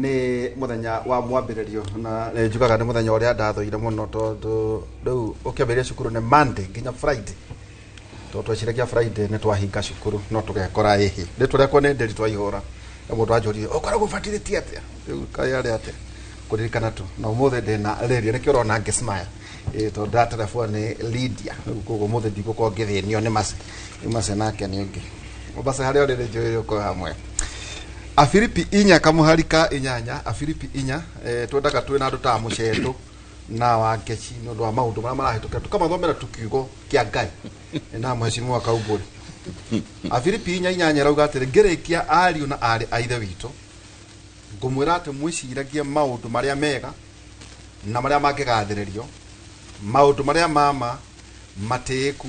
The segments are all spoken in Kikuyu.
Nĩ mũthenya wa mwambĩrĩrio na nĩ njugaga nĩ mũthenya ũrĩa ndathũire mũno tondũ rĩu ũkĩambĩrĩria cukuru nĩ Monday nginya Friday, tondũ tweciragia Friday nĩ twahinga cukuru no tũgekora ĩhĩ. Rĩtwa rĩakwa nĩ Nderi Twaihũra, na mũndũ anjũrire ũkoragwo ũbatithĩtie atĩa, rĩu kaĩ arĩ atĩa kũririkana tu. Na ũmũthĩ ndĩna Lydia, nĩkĩo ũrona ngĩsmile tondũ ndaterebwo nĩ Lydia. Rĩu koguo ũmũthĩ ndigũkorwo ngĩthĩnio nĩ Mace. Rĩu Mace nake nĩ ũngĩ. Mace harĩa ũrĩ nĩ njũĩ ũkorwo hamwe. Afilipi 4 kamũhari ka 8, Afilipi 4, twendaga twĩ na andũ ta Mũcendũ na Wangeci nĩ ũndũ wa maũndũ marĩa marahĩtũkĩra tũkamathomera tu kiugo kĩa Ngai na mheshimiwa Kaumbũri. Afilipi 4:8 ĩrauga atĩrĩ, ngĩrĩkia ariũ na aarĩ a Ithe witũ, ngũmwĩra atĩ mwĩciragie maũndũ marĩa mega na marĩa mangĩgathĩrĩrio, maũndũ marĩa ma ma, matĩĩku,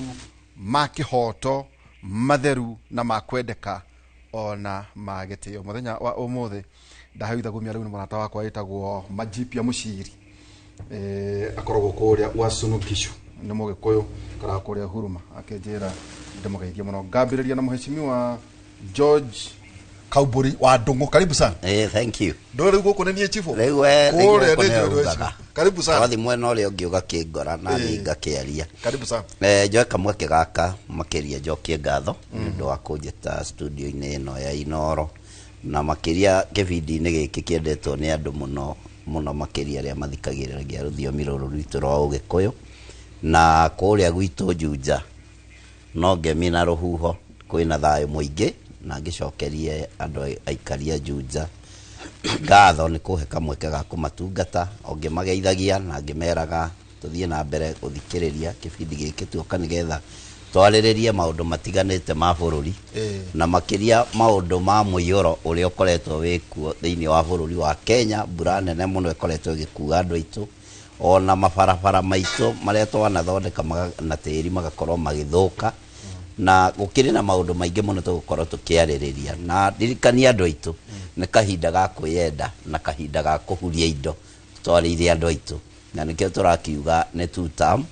ma kĩhooto, matheru na ma kwendeka ona ma gĩtĩo. Mũthenya wa ũmũthĩ ndaheo ithagumia rĩu nĩ mũrata wakwa wĩtagwo Majipia Mũciri, akoragwo kũrĩa Uasin Gishu, nĩ Mũgĩkũyũ, akoragwo kũrĩa Huruma, akĩnjĩra ndĩmũgeithie mũno. Ngambĩrĩria na mheshimiwa George Kaumbũri wa Ndũng'ũ, karibu sana. Thank you. Ndũĩ rĩu gũkũ nĩ niĩ chibũ. Rĩu we kũrĩa rĩu gũkũ nĩ nĩwe njũĩ ugaga. Karibu sana. Twathiĩ mwena ũrĩa ũngĩ ũgakĩngora na niĩ ngakĩaria. Karibu sana. Njoe kamweke gaka makĩria njokie ngatho nĩ ũndũ wa kũnjĩta studio-inĩ ĩno ya Inoro na makĩria kĩbindi-inĩ gĩkĩ kĩendetwo nĩ andũ mũno mũno, makĩria arĩa mathikagĩrĩria rũthiomi rũrũ rwitũ rwa Ũgĩkũyũ. Na kũrĩa gwitũ Juja no ngemi na rũhuho, kwĩna thayũ mũingĩ, na ngĩcokerie andũ aikari a Juja ngatho nĩ kũhe kamweke ga kũmatungata o ngĩmageithagia na ngĩmeraga tũthiĩ na mbere gũthikĩrĩria kĩbindi gĩkĩ tuoka nĩgetha twarĩrĩrie maũndũ matiganĩte ma bũrũri na makĩria maũndũ ma mũiyũro ũrĩa ũkoretwo wĩkuo thĩinĩ wa bũrũri wa Kenya. Mbura nene mũno ĩkoretwo ĩgĩkua andũ aitũ, ona mabarabara maitũ marĩa twanathondeka na tĩri magakorwo magĩthũka, na gũkĩrĩ na maũndũ maingĩ mũno tũgũkorwo tũkĩarĩrĩria. Na ndirikania andũ aitũ nĩ kahinda ga kwĩyenda na kahinda ga kũhuria indo twarĩire andũ aitũ, na nĩkĩo tũrakiuga nĩ two term.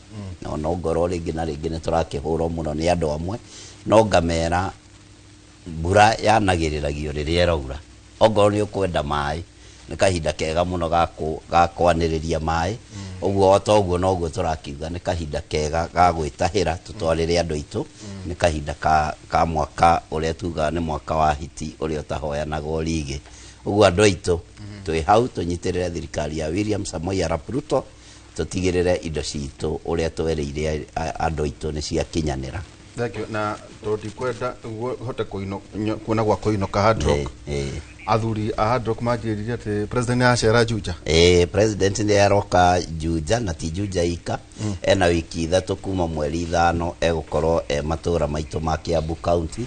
Na ona ongorwo rĩngĩ na rĩngĩ nĩ tũrakĩhũrwo mũno nĩ andũ amwe, no ngamera mbura yanagĩrĩragio rĩrĩa ĩraura. Ongorwo nĩ ũkwenda maĩ, nĩ kahinda kega mũno ga kwanĩrĩria maĩ. Ũguo o ta ũguo noguo tũrakiuga nĩ kahinda kega ga gwĩtahĩra tũtwarĩre andũ aitũ. Nĩ kahinda ka mwaka ũrĩa tugaga nĩ mwaka wa hiti ũrĩa ũtahoyanagwo rigĩ. Ũguo andũ aitũ twĩ hau tũnyitĩrĩre thirikari ya William Samoei Arap Ruto, tũtigĩrĩre indo citũ ũrĩa twerĩire andũ aitũ nĩ ciakinyanĩra. Thank you. Na tondũ ndikwenda hote kuona gwa kũinũka Hard Rock, athuri a Hard Rock manjĩrire atĩ president nĩ acera Juja. President nĩ aroka Juja, na ti Juja ika, ena wiki 3 kuma mweri 5 egũkorwo e matũra maitũ ma Kiambu County.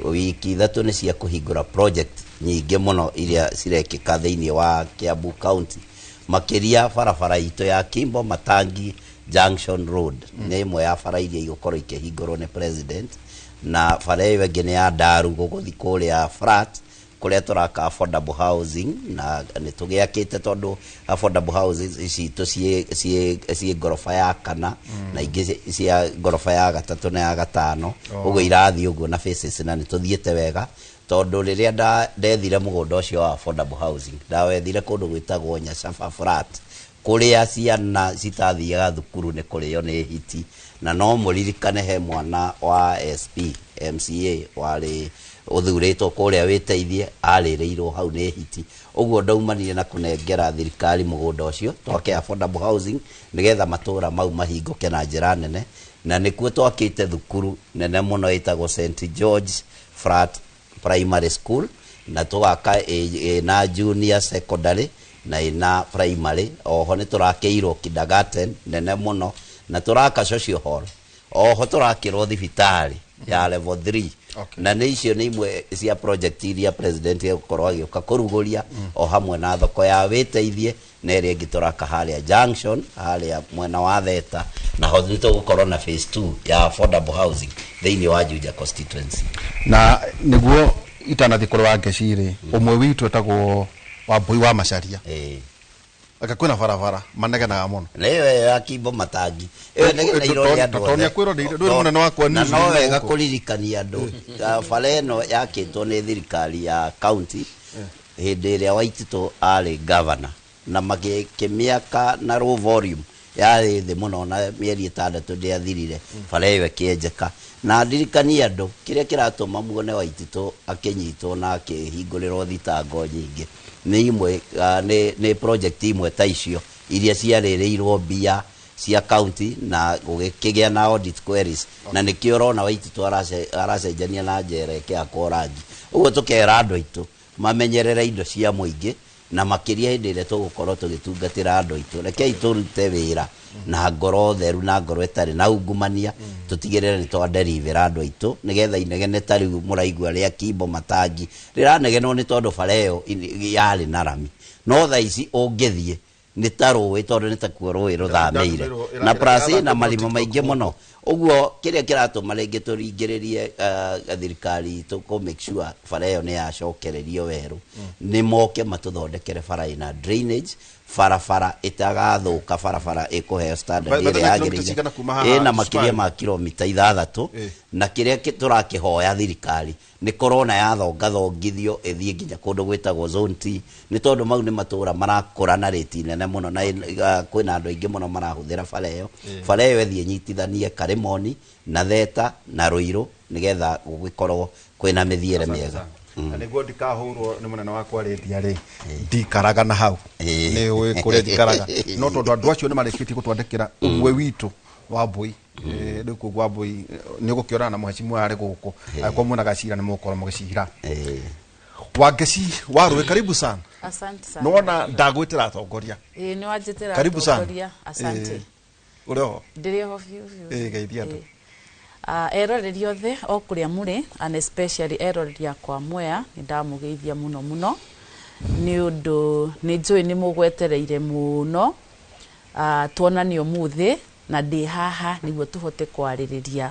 Wiki 3 nĩ cia kũhingũra project nyingĩ mũno iria cirekĩka thĩinĩ wa Kiambu County, makĩria barabara itũ ya Kimbo Matangi Junction Road nĩ ĩmwe ya bara iria igũkorwo ikĩhingũrwo nĩ president, na bara ĩyo ĩngĩ nĩ ya Ndaru gũgũthiĩ kũrĩa flat kũrĩa tũraka affordable housing, na nĩ tũgĩakĩte tondũ affordable housing citũ ciĩ ngoroba ya 4 na ingĩ cia ngoroba ya 3 na ya 5. Ũguo irathiĩ ũguo na phases, na nĩ tũthiĩte wega tondũ rĩrĩa ndethire mũgũnda ũcio wa affordable housing, ndawethire kũndũ gwĩtagwo Nyacaba flat kũrĩa ciana citathiaga thukuru nĩ kũrĩo nĩ hiti. Na no mũririkane he mwana wa SP MCA warĩ ũthurĩtwo kũrĩa wĩteithie arĩrĩirwo hau nĩ hiti. Ũguo ndaumanire na kũnengera thirikari mũgũnda ũcio twake affordable housing nĩgetha matũra mau mahingũke na njĩra nene, na nĩkuo twakĩte thukuru nene mũno ĩtagwo St George Flat Primary School, na tũgaka ĩna junior secondary na ĩna primary. Oho nĩ tũrakĩirwo kindergarten nene mũno na tũraka social hall, oho tũrakĩrwo thibitarĩ ya level 3. Na nĩ icio nĩ imwe cia project iria president egũkorwo agĩũka kũrugũria, o hamwe na thoko ya wĩteithie na ĩrĩa ĩngĩ tũraka harĩa junction harĩa mwena wa Theta, na ho nĩ tũgũkorwo na phase 2 ya affordable housing thĩinĩ wa Juja constituency. Na nĩguo itanathiĩ kũrĩ Wangeci rĩ, ũmwe witũ etagwo Wambui wa Macharia, aka kwĩna barabara manegenaga mũno. Na ĩyo ya Kimbo Matangi ĩyo negeneirwo nĩ andũ othe. Tondũ nĩakwĩrwo ndũrĩ mũnene wakwa. Na news no nĩ wega gũkũ. Kũririkania andũ bara ĩno yakĩtwo nĩ thirikari ya county. Hĩndĩ ĩrĩa Waititũ arĩ governor na magĩkĩmĩaka na low volume, yarĩ thĩ mũno, na mĩeri 6 ndĩathirire bara ĩyo ĩkĩenjeka. Na ndirikanie andũ kĩrĩa kĩratũma muone Waititũ akĩnyitwo na akĩhingũrĩrwo thitango nyingĩ nĩ imwe, nĩ project imwe ta icio iria ciarĩrĩirwo mbia cia county na gũgĩkĩgĩa na audit queries, na nĩkĩo ũrona Waititũ aracenjania na njera ĩkĩhakwo rangi. Ũguo tũkera andũ aitũ mamenyerere indo cia mũingĩ, na makĩria hĩndĩ ĩrĩa tũgũkorwo tũgĩtungatĩra andũ aitũ. Rekei tũrute wĩra na ngoro theru na ngoro ĩtarĩ na ungumania, tũtigĩrĩre nĩ twaderivĩra andũ aitũ, nĩgetha inegene ta rĩu mũraigua rĩa Kimbo matangi rĩranegenwo nĩ tondũ bara ĩyo yarĩ na rami, no thaa ici ũngĩthiĩ nĩ ta rũĩ, tondũ nĩ takuo rũĩ rũthamĩire, na plus ĩna marima maingĩ mũno. Ũguo kĩrĩa kĩratũma rĩngĩ tũringĩrĩrie thirikari itũ kũ make sure bara ĩyo nĩ yacokererio werũ nĩ moke matũthondekere bara ĩna drainage, barabara ĩtagathũka, barabara ĩkũheo standard By the ĩrĩa way, kilomita yagĩrĩire. cigana kuma haha Ĩna makĩria Cukari? ma kilomita 6. Na kĩrĩa tũrakĩhoya thirikari nĩ korona yathongathongithio ĩthiĩ nginya kũndũ gwĩtagwo Zone T, nĩ tondũ mau nĩ matũra marakũra na rĩti nene mũno, na kwĩna andũ aingĩ mũno marahũthĩra bara ĩyo. Bara ĩyo ĩthiĩ ĩnyitithanie Karimoni na Theta na Ruiru, nĩgetha gũgĩkorwo kwĩna mĩthiĩre mĩega. Na nĩguo ndikahũrwo nĩ mũnene wakwa rĩndia rĩ, ndikaraga na hau, nĩ ũĩ kũrĩa njikaraga, no tondũ andũ acio nĩ marĩkĩtie gũtwandĩkĩra ũmwe witũ wa Mbui. Rĩu kũu gwa Mbui nĩ ũgũkĩonana na mũhecimu arĩ gũkũ, angĩkorwo mwĩna gacira nĩ mũgũkorwo mũgĩcira. Wangeci wa Rũĩ, karibu sana. Asante sana. Nĩwona ndagwĩtĩra atongoria. Ĩĩ, nĩ wanjĩtĩra Karibu sana. atongoria. Asante. Ũrĩ oho? Ndĩrĩ oho biũ biũ. Geithia andũ. Ĩĩ. Eroreri othe o kũrĩa mũrĩ, and especially eroreri akwa Mwea, nĩ ndamũgeithia mũno mũno, nĩ ũndũ nĩ njũĩ nĩ mũgwetereire mũno. Tuonane ũmũthĩ na ndĩ haha nĩguo tũhote kwarĩrĩria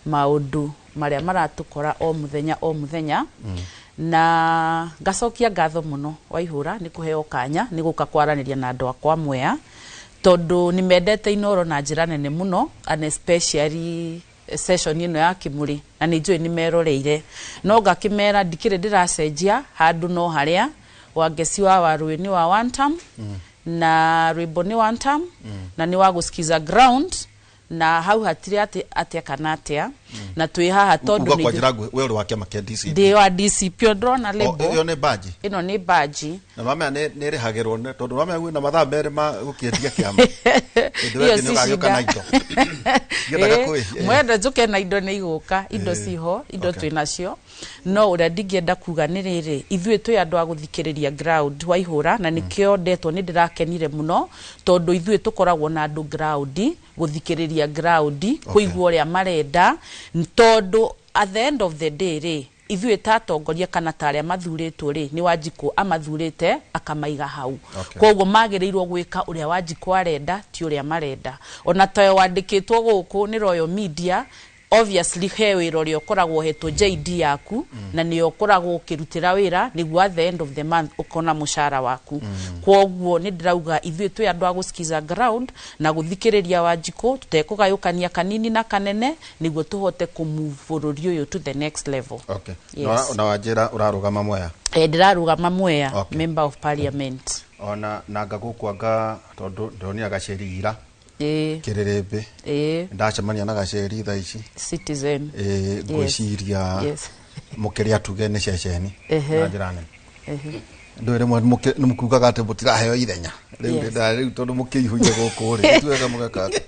maũndũ marĩa maratũkora o mũthenya o mũthenya. Na ngacokia ngatho mũno Waihũra nĩ kũheo kanya nĩ gũka kwaranĩria na andũ akwa Mwea, tondũ nĩ mendete Inooro na njĩra nene mũno, and especially session ĩno ya Kĩmũrĩ, na nĩ njũĩ nĩ meroreire. No ngakĩmera ndikĩrĩ ndĩracenjia handũ, no harĩa Wangeci wa Warũĩ nĩ wa one term, na rwĩmbo nĩ one term, na nĩ wa gũsikiza ground, na hau hatirĩ atĩ atĩa kana atĩa, na twĩ haha tondũ Uga nĩ kwa njĩra nguhĩ, we ũrĩ wa kĩama kĩa DCP? Ndĩ wa DCP, ndĩrona O, label. ĩyo nĩ badge? Ĩno nĩ badge. Na mamea nĩ ĩrĩhagĩrwo tondũ mamea kwĩna mathaa 2 ma gũkĩendia kĩama. Hĩndĩ ĩyo Iyo ĩngĩ si nĩ ũgagĩũka na shida. indo. Ngĩendaga Mwenda njũke na indo nĩ igũka, indo ciho, indo twĩ nacio. No ũrĩa ndingĩenda kuga nĩ rĩrĩ, ithuĩ twĩ andũ a gũthikĩrĩria ground, Waihũra, na nĩkĩo ndetwo nĩ ndĩrakenire mũno, tondũ ithuĩ tũkoragwo na andũ ground, gũthikĩrĩria ground, kũigua ũrĩa marenda, tondũ at the end of the day rĩ, ithuĩ ta atongoria kana ta arĩa mathurĩtwo rĩ, nĩ Wanjikũ amathurĩte akamaiga hau. Koguo magĩrĩirwo gwĩka ũrĩa Wanjikũ arenda, ti ũrĩa marenda. Ona tayo wandĩkĩtwo gũkũ nĩ Royal Media, obviously he wĩra ũrĩa ũkoragwo ũhetwo JD yaku, na nĩyo ũkoragwo ũkĩrutĩra wĩra nĩguo at the end of the month ũkona mũcara waku. Koguo nĩ ndĩrauga ithuĩ twĩ andũ a gũsikiza ground na gũthikĩrĩria Wanjikũ, tũtekũgayũkania kanini na kanene, nĩguo tũhote kũmove bũrũri ũyũ to the next level. Yes. Na wanjĩra ũrarũgama Mwea? Ndĩrarũgama Mwea, member of parliament. Ona nanga gũkũ anga tondũ ndĩronire gaceri ira kĩrĩrĩmbĩ. Ndacemania na gaceri thaa ici. Citizen. Ĩ, ngwĩciria mũkĩrĩ atuge nĩ ceceni na njĩra nene. Ndũĩ rĩmwe nĩ mũkiugaga atĩ mũtiraheo ithenya rĩu. Rĩu tondũ mũkĩihũire gũkũ rĩ, tuwega mũgeka atĩa?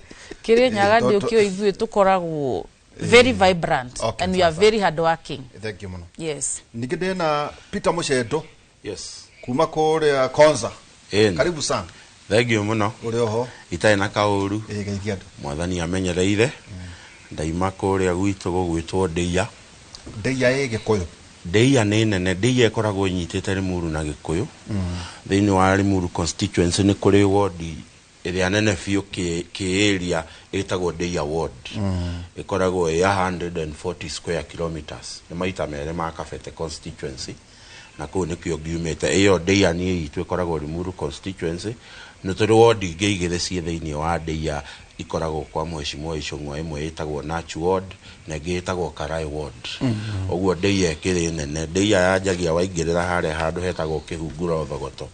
Kĩrĩ Nyaga, ndĩũkĩo ithuĩ tũkoragwo very vibrant and we are very hard working. Thank you mũno. Yes. Ningĩ ndĩna Peter Mũcendo Yes. kuma kũrĩa Konza. Ĩni. Karibu sana. Thank you mũno. Ũrĩ oho? Itarĩ na kaũru. Ĩ, geithia andũ. Mwathani amenyereire. Ndaima kũrĩa gwitũ gũgwĩtwo Ndĩia. Ndĩia ĩ Gĩkũyũ? Ndĩia nĩ nene. Ndĩia ĩkoragwo ĩnyitĩte Limuru na Gĩkũyũ. Thĩinĩ wa Limuru constituency nĩ kũrĩ wodi ĩrĩa nene biũ kĩ area ĩtagwo Ndĩia ward. Ĩkoragwo ĩ 140 square kilometers. Nĩ maita merĩ ma Kabete constituency. Na kũu nĩkĩo ngiumĩte. Ĩyo Ndĩia niĩ itũ ĩkoragwo Limuru constituency. Nĩ tũrĩ wodi ingĩ igĩrĩ ciĩ thĩinĩ wa Ndĩia Ikoragwo kwa Mheshimiwa Icũng'wa, ĩmwe ĩtagwo Nachu Ward na ĩngĩ ĩtagwo Karai Ward. Ũguo Ndeiya ĩkĩrĩ nene. Ndeiya yanjagia waingĩrĩra harĩa handũ hetagwo Kĩhunguro Thogoto,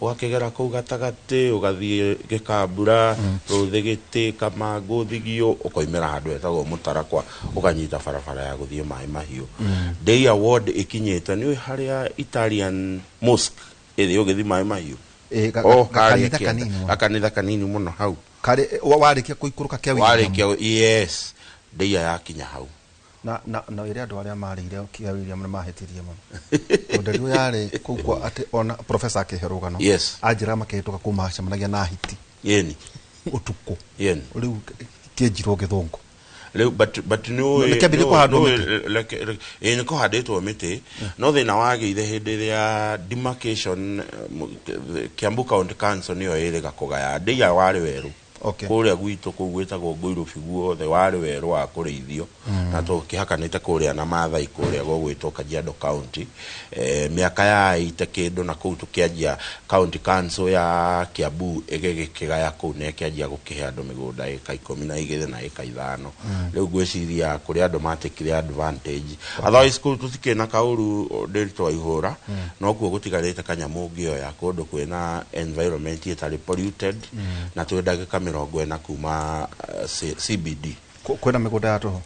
ũgakĩgera kũu gatagatĩ, ũgathiĩ Gĩkambura, Rũthĩgĩtĩ, Kamangũ, Thigio, ũkoimĩra handũ hetagwo Mũtarakwa, ũkanyita barabara ya gũthiĩ Maĩ Mahiũ. Ndeiya Ward ĩkinyĩte nĩ harĩa Italian Mosque ĩrĩ ũgĩthiĩ Maĩ Mahiũ. Oh, harĩa gakanitha kĩanda. Kanini mũno. Gakanitha kanini mũno hau. Karĩ warĩkia kũikũrũka kĩa William. Warĩkia, yes, Ndeiya yakinya hau. Na ĩrĩa andũ arĩa marĩire kĩa William nĩ mahĩtirie mũno tondũ rĩu yarĩ kũu kwa atĩ ona professor akĩhe rũgano, anjĩra makĩhĩtũka kũu macemanagia na hiti ũtukũ. Rĩu kĩnjirwo gĩthũngũ. Rĩu but nĩ ũĩ Nĩ kĩambĩrĩria kũhandwo mĩtĩ? Ĩĩ, nĩ kũhandĩtwo mĩtĩ, no thĩna wagĩire hĩndĩ ĩrĩa demarcation, Kiambu County Council nĩyo ĩrĩga kũgaya. Ndeiya warĩ werũ. Kũrĩa gwitũ kũu gwĩtagwo Ngũirũbi guothe warĩ werũ wa kũrĩithio, na tũkĩhakanĩte kũrĩa na Maathai kũrĩa gũgwĩtwo Kajiado County, mĩaka ya 80 kĩndũ na kũu tũkĩanjia County Council ya Kiambu ĩgĩgĩkĩgaya kũu na ĩkĩanjia gũkĩhe andũ mĩgũnda ĩka 12 na ĩka 5. Rĩu ngwĩciria kũrĩa andũ matekire advantage. Otherwise kũu tũtikĩrĩ na kaũru ndĩritũ wa ihũra, no kuo gũtigarĩte kanyamũ ũngĩoya kũndũ kwĩna environment ĩtarĩ polluted, na twĩ ndagĩka 40 kuma CBD. Kwĩna mĩgũnda ya tũhũ?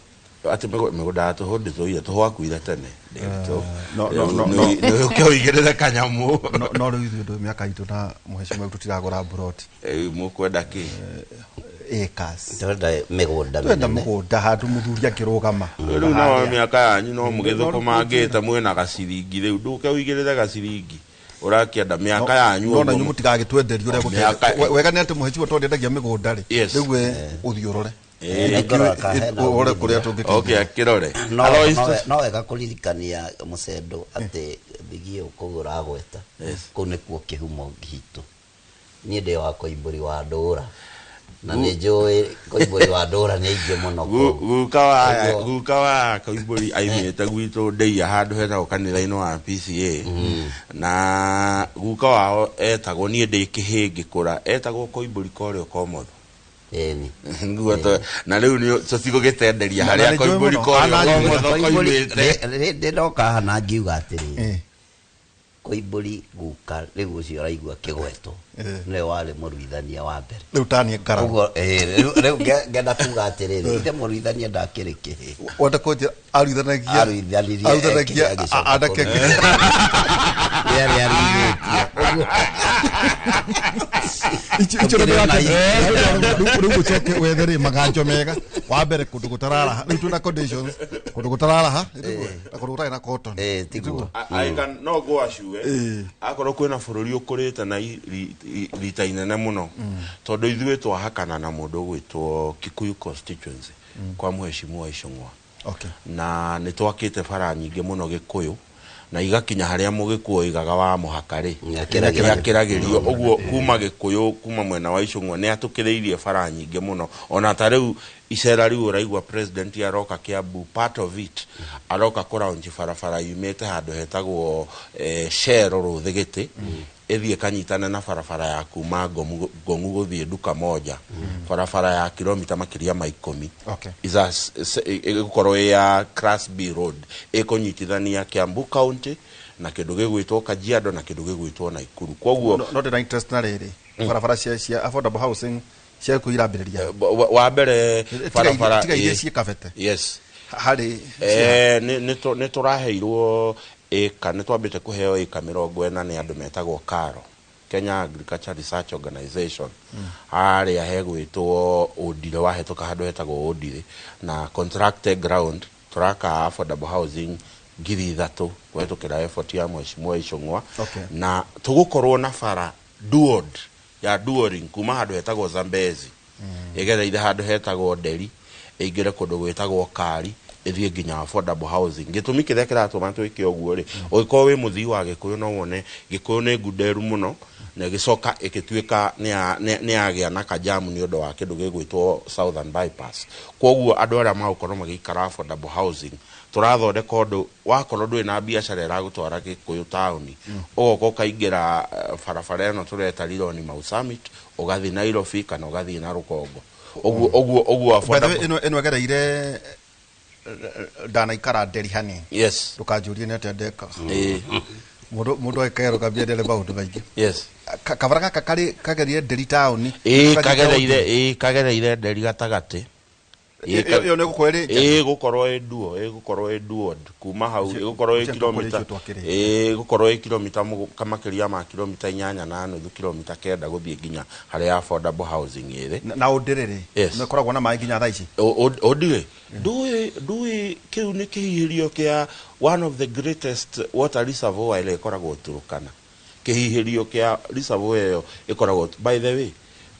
Atĩ mĩgũnda ya tũhũ ndĩtũire, tũhũ akuire tene ndĩritũ. No. Nĩ ũke ũigĩrĩre kanyamũ. No rĩu ithuĩ ndũ mĩaka itũ na mheshimiwa tũtiragũra mburoti. Mũkwenda kĩ? Acres. Tũrenda mĩgũnda Twenda mĩnene. Mũgũnda handũ mũthuri akĩrũgama. Rĩu no mĩaka yanyu no mũgĩthũkũmangĩte mwĩna gaciringi, rĩu ndũke ũigĩrĩre gaciringi ũrakĩenda mĩaka yanyu. No na ũguo inyuĩ mũtigagĩtwenderie ũrĩa wega nĩ atĩ mũhecimiwa tondũ endagia mĩgũnda rĩ, rĩu we ũthiĩ ũrore. Nĩngorora ka hena Ũrore ũmithio. kũrĩa tũngĩkĩingĩra. Okay, akĩrore. No, Otherwise no wega kũririkania mũcendo atĩ thigio kũgũra gweta kũu nĩkuo kĩhumo gitũ. Niĩ ndĩ wa Koimbũri wa Ndũra na nĩ njũĩ Koimbũri wa Ndũra nĩ aingĩ mũno kũu. Guka wa Koimbũri aimĩte gwitũ Ndeiya handũ hetagwo kanitha-inĩ wa PCA, na guka wao etagwo, niĩ ndĩ kĩhĩ ngĩkũra, etagwo Koimbũri korĩo komotho. Nguo na rĩu nĩ tũtigũgĩtenderia Na harĩa nĩ njũĩ Koimbũri mũno. korĩo Ana njũĩ. komotho Koimbũri koimĩte. ndĩnoka haha na ngiuga atĩrĩrĩ, Koimbũri guka rĩu ũcio ũraigua kĩgwetwo nĩwe warĩ mũruithania wa mbere. Rĩu taniĩ ngara. Ũguo rĩu ngenda kuga atĩrĩrĩ, ithe mũruithania ndakĩrĩ kĩhĩ. Wenda kũnjĩra aruithanagia Aruithanirie aruithanagia ekĩrĩ agĩcoka anake? Nĩ arĩa aruithĩtie. Ũguo Icio nĩ Tũkĩrĩ na rĩu gũcoke wethe rĩ maganjo mega wa mbere kũndũ gũtararaha. Rĩu twĩna conditions kũndũ gũtararaha na kũndũ gũtarĩ na cotton. Tiguo. I can no go acue akorwo kwĩna bũrũri ũkũrĩte na rita inene mũno, tondũ ithuĩ twahakana na mũndũ ũgwĩtwo Kikuyu constituency kwa Mheshimiwa Icũng'wa, na nĩ twakĩte bara nyingĩ mũno Gĩkũyũ na igakinya harĩa Mũgĩkũyũ oigaga wa mũhaka rĩ Nĩakĩragĩrio. Nĩakĩragĩrio. Ũguo kuma Gĩkũyũ, kuma mwena wa Icũng'wa nĩ atũkĩrĩirie bara nyingĩ mũno. Ona ta rĩu icera rĩu ũraigua president aroka Kiambu, part of it aroka kũraunji barabara yumĩte handũ hetagwo Shero Rũthĩgĩtĩ, ĩthiĩ kanyitane na barabara ya kuma Ngong'u gũthiĩ Duka Moja, barabara ya kilomita makĩria ma 10. Ĩgũkorwo ĩ ya Class B road ĩkũnyitithania Kiambu County na kĩndũ gĩgwĩtwo Kajiado na kĩndũ gĩgwĩtwo Naikuru. Koguo No ndĩna interest na rĩrĩ barabara cia affordable housing cia gĩkũyũ irambĩrĩria. Wa mbere barabara Tiga iria ciĩ Kabete. Harĩ Nĩ tũraheirwo ĩka, nĩ twambĩte kũheo ĩka 40 nĩ andũ metagwo KARO, Kenya Agriculture Research Organization, harĩa hegwĩtwo Ũndire, wahĩtũka handũ hetagwo Ũndire na contracted ground, tũraka affordable housing 3,000 kũhetũkĩra effort ya Mheshimiwa Icũng'wa. Na tũgũkorwo na bara duod ya duoring kuma handũ hetagwo Zambezi, ĩgereire handũ hetagwo Nderi, ĩingĩre kũndũ gwĩtagwo Kari, ĩthiĩ nginya affordable housing. Gĩtũmi kĩrĩa kĩratũma twĩke ũguo rĩ, ũngĩkorwo wĩ mũthii wa Gĩkũyũ no wone Gĩkũyũ nĩ ngunderu mũno na ĩgĩcoka ĩgĩtuĩka nĩ yagĩa na kajamu nĩ ũndũ wa kĩndũ gĩgwĩtwo Southern Bypass. Koguo andũ arĩa magũkorwo magĩikara affordable housing, tũrathondeka ũndũ wakorwo ndũrĩ na biacara ĩragũtwara Gĩkũyũ taũni, ũgoka ũkaingĩra barabara ĩno tũreta Rironi Mau Summit, ũgathiĩ Nairobi kana ũgathiĩ na rũgongo. Ũguo ũguo ũguo By the way, affordable. ĩno ĩno ĩgereire ndanaikara nderi hanini. Yes. Ndũkanjũrie nĩ atĩa ndeka. Ĩĩ. Mũndũ mũndũ akerũgamia ndere maũndũ maingĩ. Yes. Kabara gaka karĩ kagereire nderi taũni. Ĩĩ. Kagereire Kagereire, ĩĩ, kagereire nderi gatagatĩ. Ĩĩ, Ĩyo nĩ gũkorwo ĩrĩ ĩĩ gũkorwo ĩ duo, ĩ gũkorwo ĩ duo kuma hau Icio- ĩ gũkorwo ĩ icio kilomita icio twakĩrĩte. ĩ gũkorwo ĩ kilomita makĩria ma kilomita 8.5, kilomita 9 gũthiĩ nginya harĩa affordable housing ĩrĩ. Na ũndĩrĩrĩ Yes. nĩ ĩkoragwo na maĩ nginya thaa ici. Ũndirĩ ndũĩ ndũĩ kĩu nĩ kĩhihĩrio kĩa one of the greatest water reservoir ĩrĩa ĩkoragwo Turukana. Kĩhihĩrio kĩa reservoir ĩyo ĩkoragwo, by the way,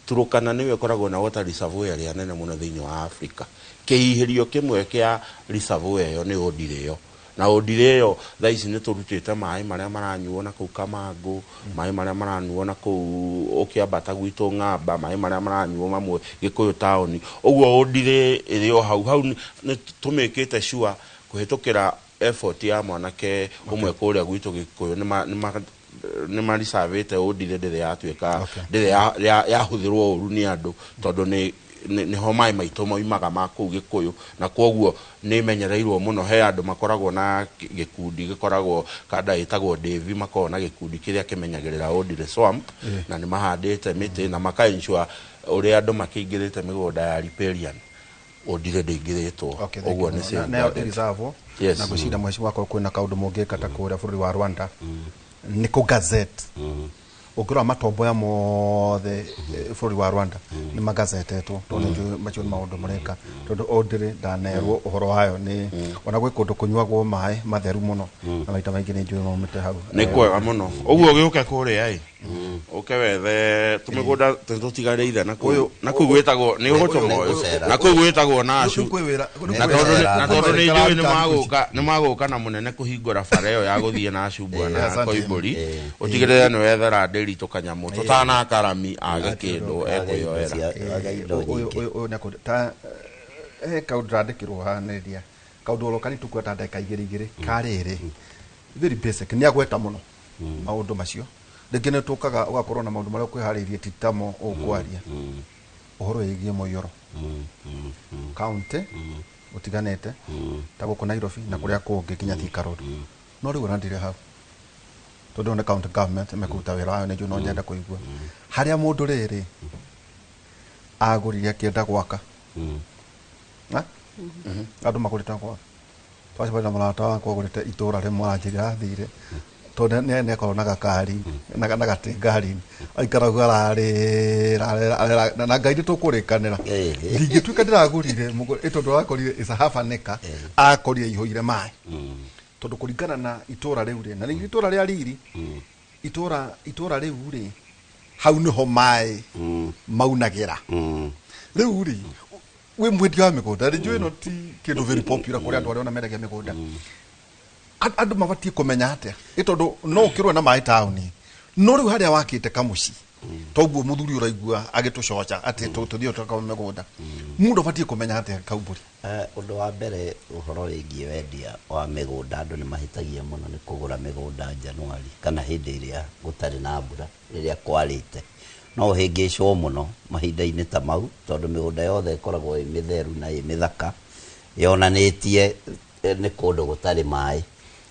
Turukana nĩyo ĩkoragwo na water reservoir ĩrĩa nene mũno thĩinĩ wa Africa. Kĩhihĩrio kĩmwe kĩa reservoir ĩyo nĩ Ũndirĩ ĩyo, na Ũndirĩ ĩyo thaa ici nĩ tũrutĩte maĩ marĩa maranyuo na kũu Kamangũ, maĩ marĩa maranyuo na kũu ũkĩambata gwitũ Ng'amba, maĩ marĩa maranyuo mamwe Gĩkũyũ taũni. Ũguo Ũndirĩ ĩrĩ o hau hau, nĩ tũmĩkĩte sure kũhĩtũkĩra effort ya mwanake ũmwe kũrĩa gwitũ Gĩkũyũ, nĩ maricavĩte Ũndirĩ ndĩrĩ yatuĩka ndĩrĩ yahũthĩrwo ũru nĩ andũ, tondũ nĩ nĩho maĩ maitũ moimaga ma kũu Gĩkũyũ, na kwoguo nĩ imenyereirwo mũno. He andũ makoragwo na gĩkundi gĩkoragwo kanda ĩtagwo Devi, makoragwo na gĩkundi kĩrĩa kĩmenyagĩrĩra Ũndirĩ swamp, na nĩ mahandĩte mĩtĩ na maka ensure ũrĩa andũ makĩingĩrĩte mĩgũnda ya riparian, Ũndirĩ ndĩingĩrĩtwo. Okay, thank Ũguo you nĩ mũno. Nayo safeguarded. ĩreserve. Yes. Na ngwĩciria mweci wakwa kwĩna kaũndũ mũngĩka ta kũrĩa bũrũri wa Rwanda nĩ kũ gazette. Ũngĩrora matomboya mothe bũrũri wa Rwanda nĩ magazetetwo, tondũ nĩ njũĩ macio nĩ maũndũ mareka, tondũ Ũndĩrĩ ndanerwo ũhoro wayo nĩ ona gwĩ kũndũ kũnyuagwo maĩ matheru mũno, na maita maingĩ nĩ njũĩ maumĩte hau. Nĩ kwega mũno ũguo ũgĩũke kũrĩa ĩ ũke wethe tũmĩgũnda tũtigarĩire na kũu, na kũu gwĩtagwo nĩ ũgũtũma ũyũ Gũcera. na kũu gwĩtagwo Nacu. Rĩu kwĩ wĩra- rĩu Na kwĩ tondũ wĩra- na tondũ nĩ njũĩ nĩ Thikũ ici. magũka na mũnene kũhingũra bara ĩyo ya gũthiĩ Nacu bwana Asante. Koimbũri, ũtigĩrĩre nĩ wethera ndĩri tũkanyamũ tũtanakarami age kĩndũ ekwĩyoera. Age indo Ũyũ- nyingĩ. Ũyũ nĩ ta he kaũndũ ndandĩkĩrwo hanĩrĩria kaũndũ oro kanini tũkuoya ta ndagĩka igĩrĩ igĩrĩ karĩrĩ very basic nĩ agweta mũno maũndũ macio. Rĩngĩ nĩ tũkaga ũgakorwo na maũndũ marĩa ũkwĩharĩirie ti tamo ũkwaria ũhoro wĩgiĩ mũiyũro county ũtiganĩte ta gũkũ Nairobi na kũrĩa kũngĩ nginya Thika Road, no rĩu ona ndirĩ hau tondũ nĩ county government mekũruta wĩra wayo. Nĩ njũĩ no nyenda kũigua harĩa mũndũ rĩrĩ agũrire akĩenda gwaka. Ha? Andũ magũrĩte gwaka, twacemania na mũrata wakwa agũrĩte itũra rĩmwe, aranjĩra athire tondũ nĩ akorwo na gakari na gatĩ ngari-inĩ, aikaraga ararĩra ararĩra, na Ngai nĩ tũkũrĩkanĩra. Ndingĩtuĩka ndĩragũrire tondũ akorire is a half an acre, akorire ihũire maĩ, tondũ kũringana na itũra rĩu rĩ, na nĩ itũra rĩa riri, itũra rĩu rĩ, hau nĩho maĩ maunagĩra. Rĩu rĩ, wĩ mwendia wa mĩgũnda, rĩ njũĩ ĩno ti kĩndũ very popular kũrĩ andũ arĩa ona mendagia mĩgũnda. Andũ mabatiĩ kũmenya atĩa? Ĩ tondũ no ũkĩrwo na maĩ taũni, no rĩu harĩa wakĩte kamũciĩ toguo mũthuri ũraigua agĩtũcoca atĩ tũthiĩ tũkawe mĩgũnda, mũndũ abatiĩ kũmenya atĩa, Kaumbũri? Ũndũ wa mbere, ũhoro wĩgiĩ wendia wa mĩgũnda, andũ nĩ mahĩtagia mũno nĩ kũgũra mĩgũnda Januari kana hĩndĩ ĩrĩa gũtarĩ na mbura, rĩrĩa kwarĩte. No ũhĩngĩcwo mũno mahinda-inĩ ta mau, tondũ mĩgũnda yothe ĩkoragwo ĩ mĩtheru na ĩ mĩthaka, yonanĩtie nĩ kũndũ gũtarĩ maĩ.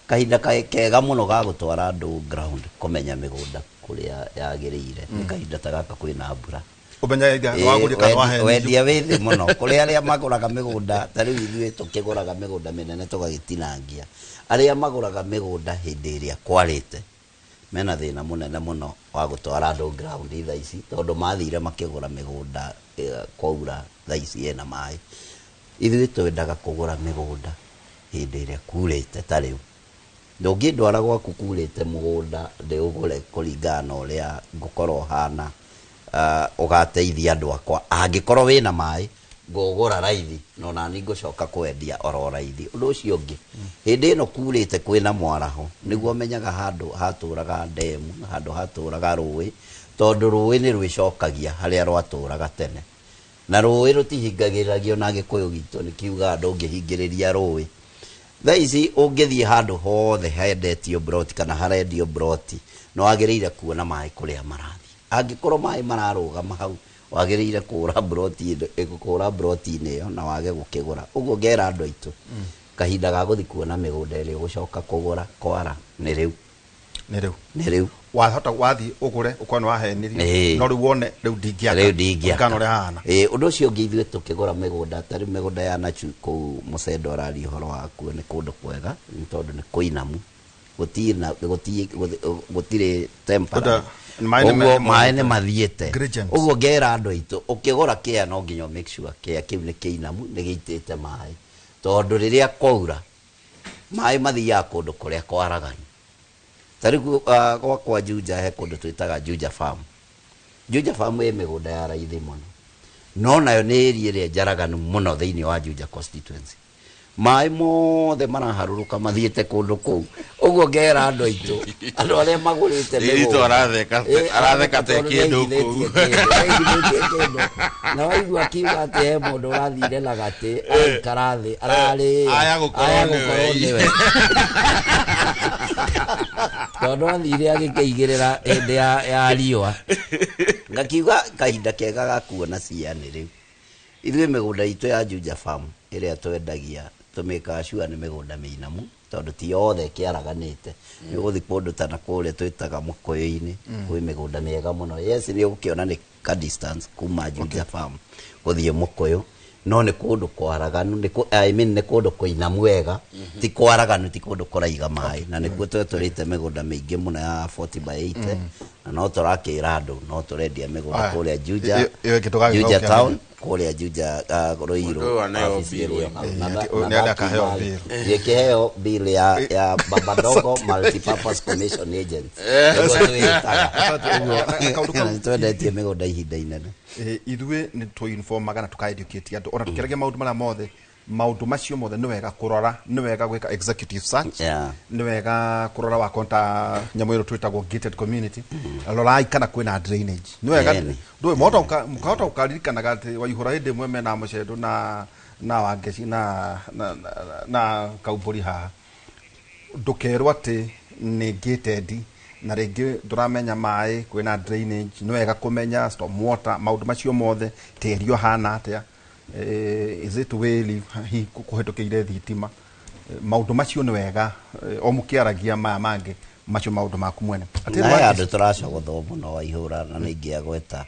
Kahinda kega mũno ga gũtwara andũ ground kũmenya mĩgũnda kũrĩa yagĩrĩire nĩ kahinda ta gaka kwĩna mbura. Ũmenya wagũria kana wahenio. Wendia wĩ thĩ mũno kũrĩ arĩa magũraga mĩgũnda. Ta rĩu ithuĩ tũkĩgũraga mĩgũnda mĩnene tũgagĩtinangia. Arĩa magũraga mĩgũnda hĩndĩ ĩrĩa kwarĩte mena thĩna mũnene mũno wa gũtwara andũ ground thaa ici, tondũ mathire makĩgũra mĩgũnda kwaura, thaa ici ĩna maĩ. Ithuĩ twendaga kũgũra mĩgũnda hĩndĩ ĩrĩa kurĩte. Ta rĩu ndũngĩndwara gwaku kurĩte mũgũnda ndĩũgũre kũringana na ũrĩa ngũkorwo hana ũgateithia andũ akwa. Angĩkorwo wĩna maĩ, ngũgũra raithi, no nani ngũcoka kwendia oro raithi. Ũndũ ũcio ũngĩ, hĩndĩ ĩno kurĩte kwĩna mwaraho, nĩguo menyaga handũ hatũraga ndemu, handũ hatũraga rũĩ, tondũ rũĩ nĩ rwĩcokagia harĩa rwatũraga tene, na rũĩ rũtihingagĩrĩragio. Na Gĩkũyũ gitũ nĩ kiugaga ndũngĩhingĩrĩria rũĩ. Thaa ici ũngĩthiĩ handũ hothe hendetio broti kana harendio broti, nĩ wagĩrĩire kuona maĩ kũrĩa marathiĩ. Angĩkorwo maĩ mararũgama hau, Wagĩrĩire kũgũra broti kũgũra broti-inĩ ĩyo na wage gũkĩgũra. Ũguo ngera andũ aitũ, kahinda ga gũthiĩ kuona mĩgũnda ĩrĩa ũgũcoka kũgũra kwara nĩ rĩu. Nĩ rĩu. Nĩ rĩu. Wahota wathiĩ ũgũre ũkorwo nĩ wahenirio, no rĩu wone rĩu ndingĩaka. Rĩu ndingĩaka. Kũringana na ũrĩa hahana. Ĩĩ, ũndũ ũcio ũngĩ, ithuĩ tũkĩgũra mĩgũnda, tarĩu mĩgũnda ya Nachu kũu Mũcendo araria ũhoro wakuo, nĩ kũndũ kwega nĩ tondũ nĩ kũinamu, gũtirĩ temporary. Maĩ nĩ Ũguo maĩ nĩ mathiĩte. Gradient. Ũguo ngera andũ aitũ, ũkĩgũra kĩa no nginya make sure kĩa kĩu nĩ kĩinamu, nĩ gĩitĩte maĩ, tondũ rĩrĩa kwaura maĩ mathiaga kũndũ kũrĩa kwaraganu. Ta rĩu gwakwa Juja he kũndũ twĩtaga Juja Farm. Juja Farm ĩ mĩgũnda ya raithi mũno, no nayo nĩ area ĩrĩa njaraganu mũno thĩinĩ wa Juja constituency. Maĩ mothe maraharũrũka mathiĩte kũndũ kũu. Ũguo ngera andũ aitũ, andũ arĩa magũrĩte Ndiritu mĩgũnda. Aratheka aratheka ta tondũ kĩndũ nĩaigithĩtie kũu. kĩndũ, nĩaigithĩtie kĩndũ. Na waigua akiuga atĩ he mũndũ ũrathire na gatĩ araikara thĩ ararĩĩa. Aya gũkorwo Aya nĩwe. gũkorwo nĩwe, tondũ athire agĩkĩigĩrĩra hĩndĩ ya riũa. Ngakiuga kahinda kega ga kuona cia nĩ rĩu. Ithuĩ mĩgũnda itũ ya Juja Farm ĩrĩa twendagia, tũmĩkaga sure nĩ mĩgũnda mĩinamu, tondũ ti yothe ĩkĩaraganĩte. Nĩ ũgũthiĩ kũndũ ta na kũrĩa twĩtaga Mũkũyũ-inĩ, kwĩ mĩgũnda mĩega mũno. Yes, nĩ ũgũkĩona nĩ ka distance kuma Juja Farm gũthiĩ Mũkũyũ, no nĩ kũndũ kwaraganu, I mean, nĩ kũndũ kũinamu wega, ti kwaraganu, ti kũndũ kũraiga maĩ, na nĩkuo twetũrĩte mĩgũnda mĩingĩ mũno ya 40 by 80, na no tũrakĩra andũ no tũrendia mĩgũnda Aya. kũrĩa Juja, Ĩyo ĩngĩ tũgagĩcokia Juja mbere. Town, kũrĩa Juja, Ruiru. Mũndũ ũyũ aneo Wabici bill. ĩrĩa hau. Ĩĩ, Na nĩ arĩa akaheo ndakiuga- bill. Gĩkĩheo bill ya Babadogo Multipurpose Commission Agents, nĩguo twĩtaga. Asante. Ũguo, Kaũndũ kau- na nĩtwendetie mĩgũnda ihinda inene. Ithuĩ nĩ tũinformaga na tũkaeducate andũ ona tũkĩaragia maũndũ marĩa mothe, maũndũ macio mothe nĩ wega kũrora, nĩ wega gwĩka executive search, nĩ wega kũrora wakonta nyamũ ĩno twĩtagwo gated community, rorai kana kwĩna drainage, nĩ wega. Ĩni. Ndũĩ mũkahota gũkaririkanaga atĩ Waihũra hĩndĩ ĩmwe mena Mũcendo na Wangeci na Kaumbũri haha, ndũkerwo atĩ nĩ gated na rĩngĩ ndũramenya maĩ kwĩna drainage. Nĩ wega kũmenya storm water, maũndũ macio mothe, tĩri ũhana atĩa, is it wĩri hihi kũhĩtũkĩire thitima. Maũndũ macio nĩ wega, o mũkĩaragia maya mangĩ macio maũndũ maku mwene. Atĩ Na he Wangeci- andũ tũracogothwo mũno, Waihũra, na nĩ ingĩagweta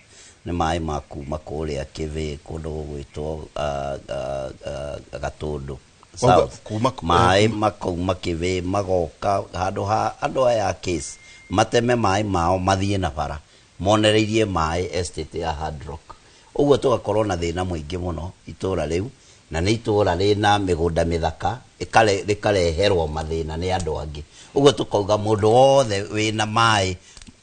nĩ maĩ ma kuma kũrĩa Kĩbĩ, kũndũ gũgwĩtwo Gatũndũ South. Maĩ makauma Kĩbĩ magoka handũ ha andũ aya a case mateme maĩ mao mathiĩ na bara monereirie maĩ estate ya Hard Rock. Ũguo tũgakorwo na thĩna mũingĩ mũno itũra rĩu, na nĩ itũra rĩna mĩgũnda mĩthaka rĩkareherwo mathĩna nĩ andũ angĩ. Ũguo tũkauga mũndũ wothe wĩna maĩ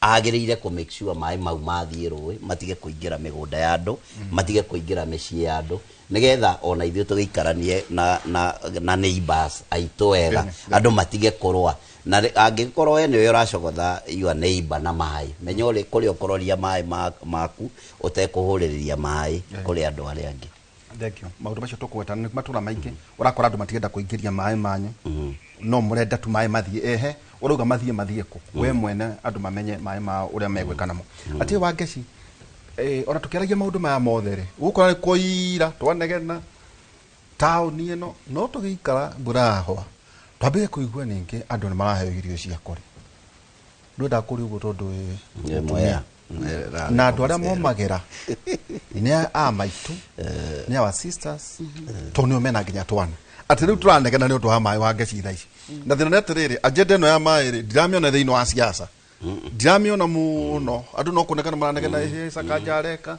agĩrĩire kũ make sure maĩ mau mathiĩ rũĩ, matige kũingĩra mĩgũnda ya andũ, matige kũingĩra mĩciĩ ya andũ, nĩgetha ona ithuĩ tũgĩikaranie na neighbors aitũ wega, andũ matige kũrũa. Na angĩkorwo we nĩwe ũracogotha your neighbor na maĩ, menya ũrĩ kũrĩa ũkũroria maĩ maku ũtekũhũrĩrĩria maĩ kũrĩ andũ arĩa angĩ. Thank you. Maũndũ macio tũkũgweta nĩ matũra maingĩ ũrakora andũ matirenda kũingĩria maĩ manyu, no mũrenda tu maĩ mathiĩ ehe, ũrauga mathiĩ kũ we mwene, andũ mamenye maĩ mao ũrĩa megwĩka namo. Atĩ Wangeci, ona tũkĩaragia maũndũ maya mothe rĩ, gũkora nĩ kũira twanegena taũni ĩno, no tũgĩikara mbura yahwa twambĩrĩrie kũigua ningĩ andũ nĩ maraheo irio cia kũrĩa. Ndwendaga kũrĩa ũguo tondũ wĩ Nĩ mũtumia. mwea. Na andũ arĩa momagĩra nĩ a maitũ, nĩ our sisters, tondũ nĩo mena nginya twana. Atĩ rĩu tũranegena nĩ ũndũ wa maĩ, wa Ngeci thaa ici, na thĩna nĩ atĩrĩrĩ, agenda ĩno ya maĩ rĩ, ndiramĩona thĩinĩ wa siasa, ndiramĩona mũno. Andũ no kũnegena maranegena, ĩhĩ Sakaja areka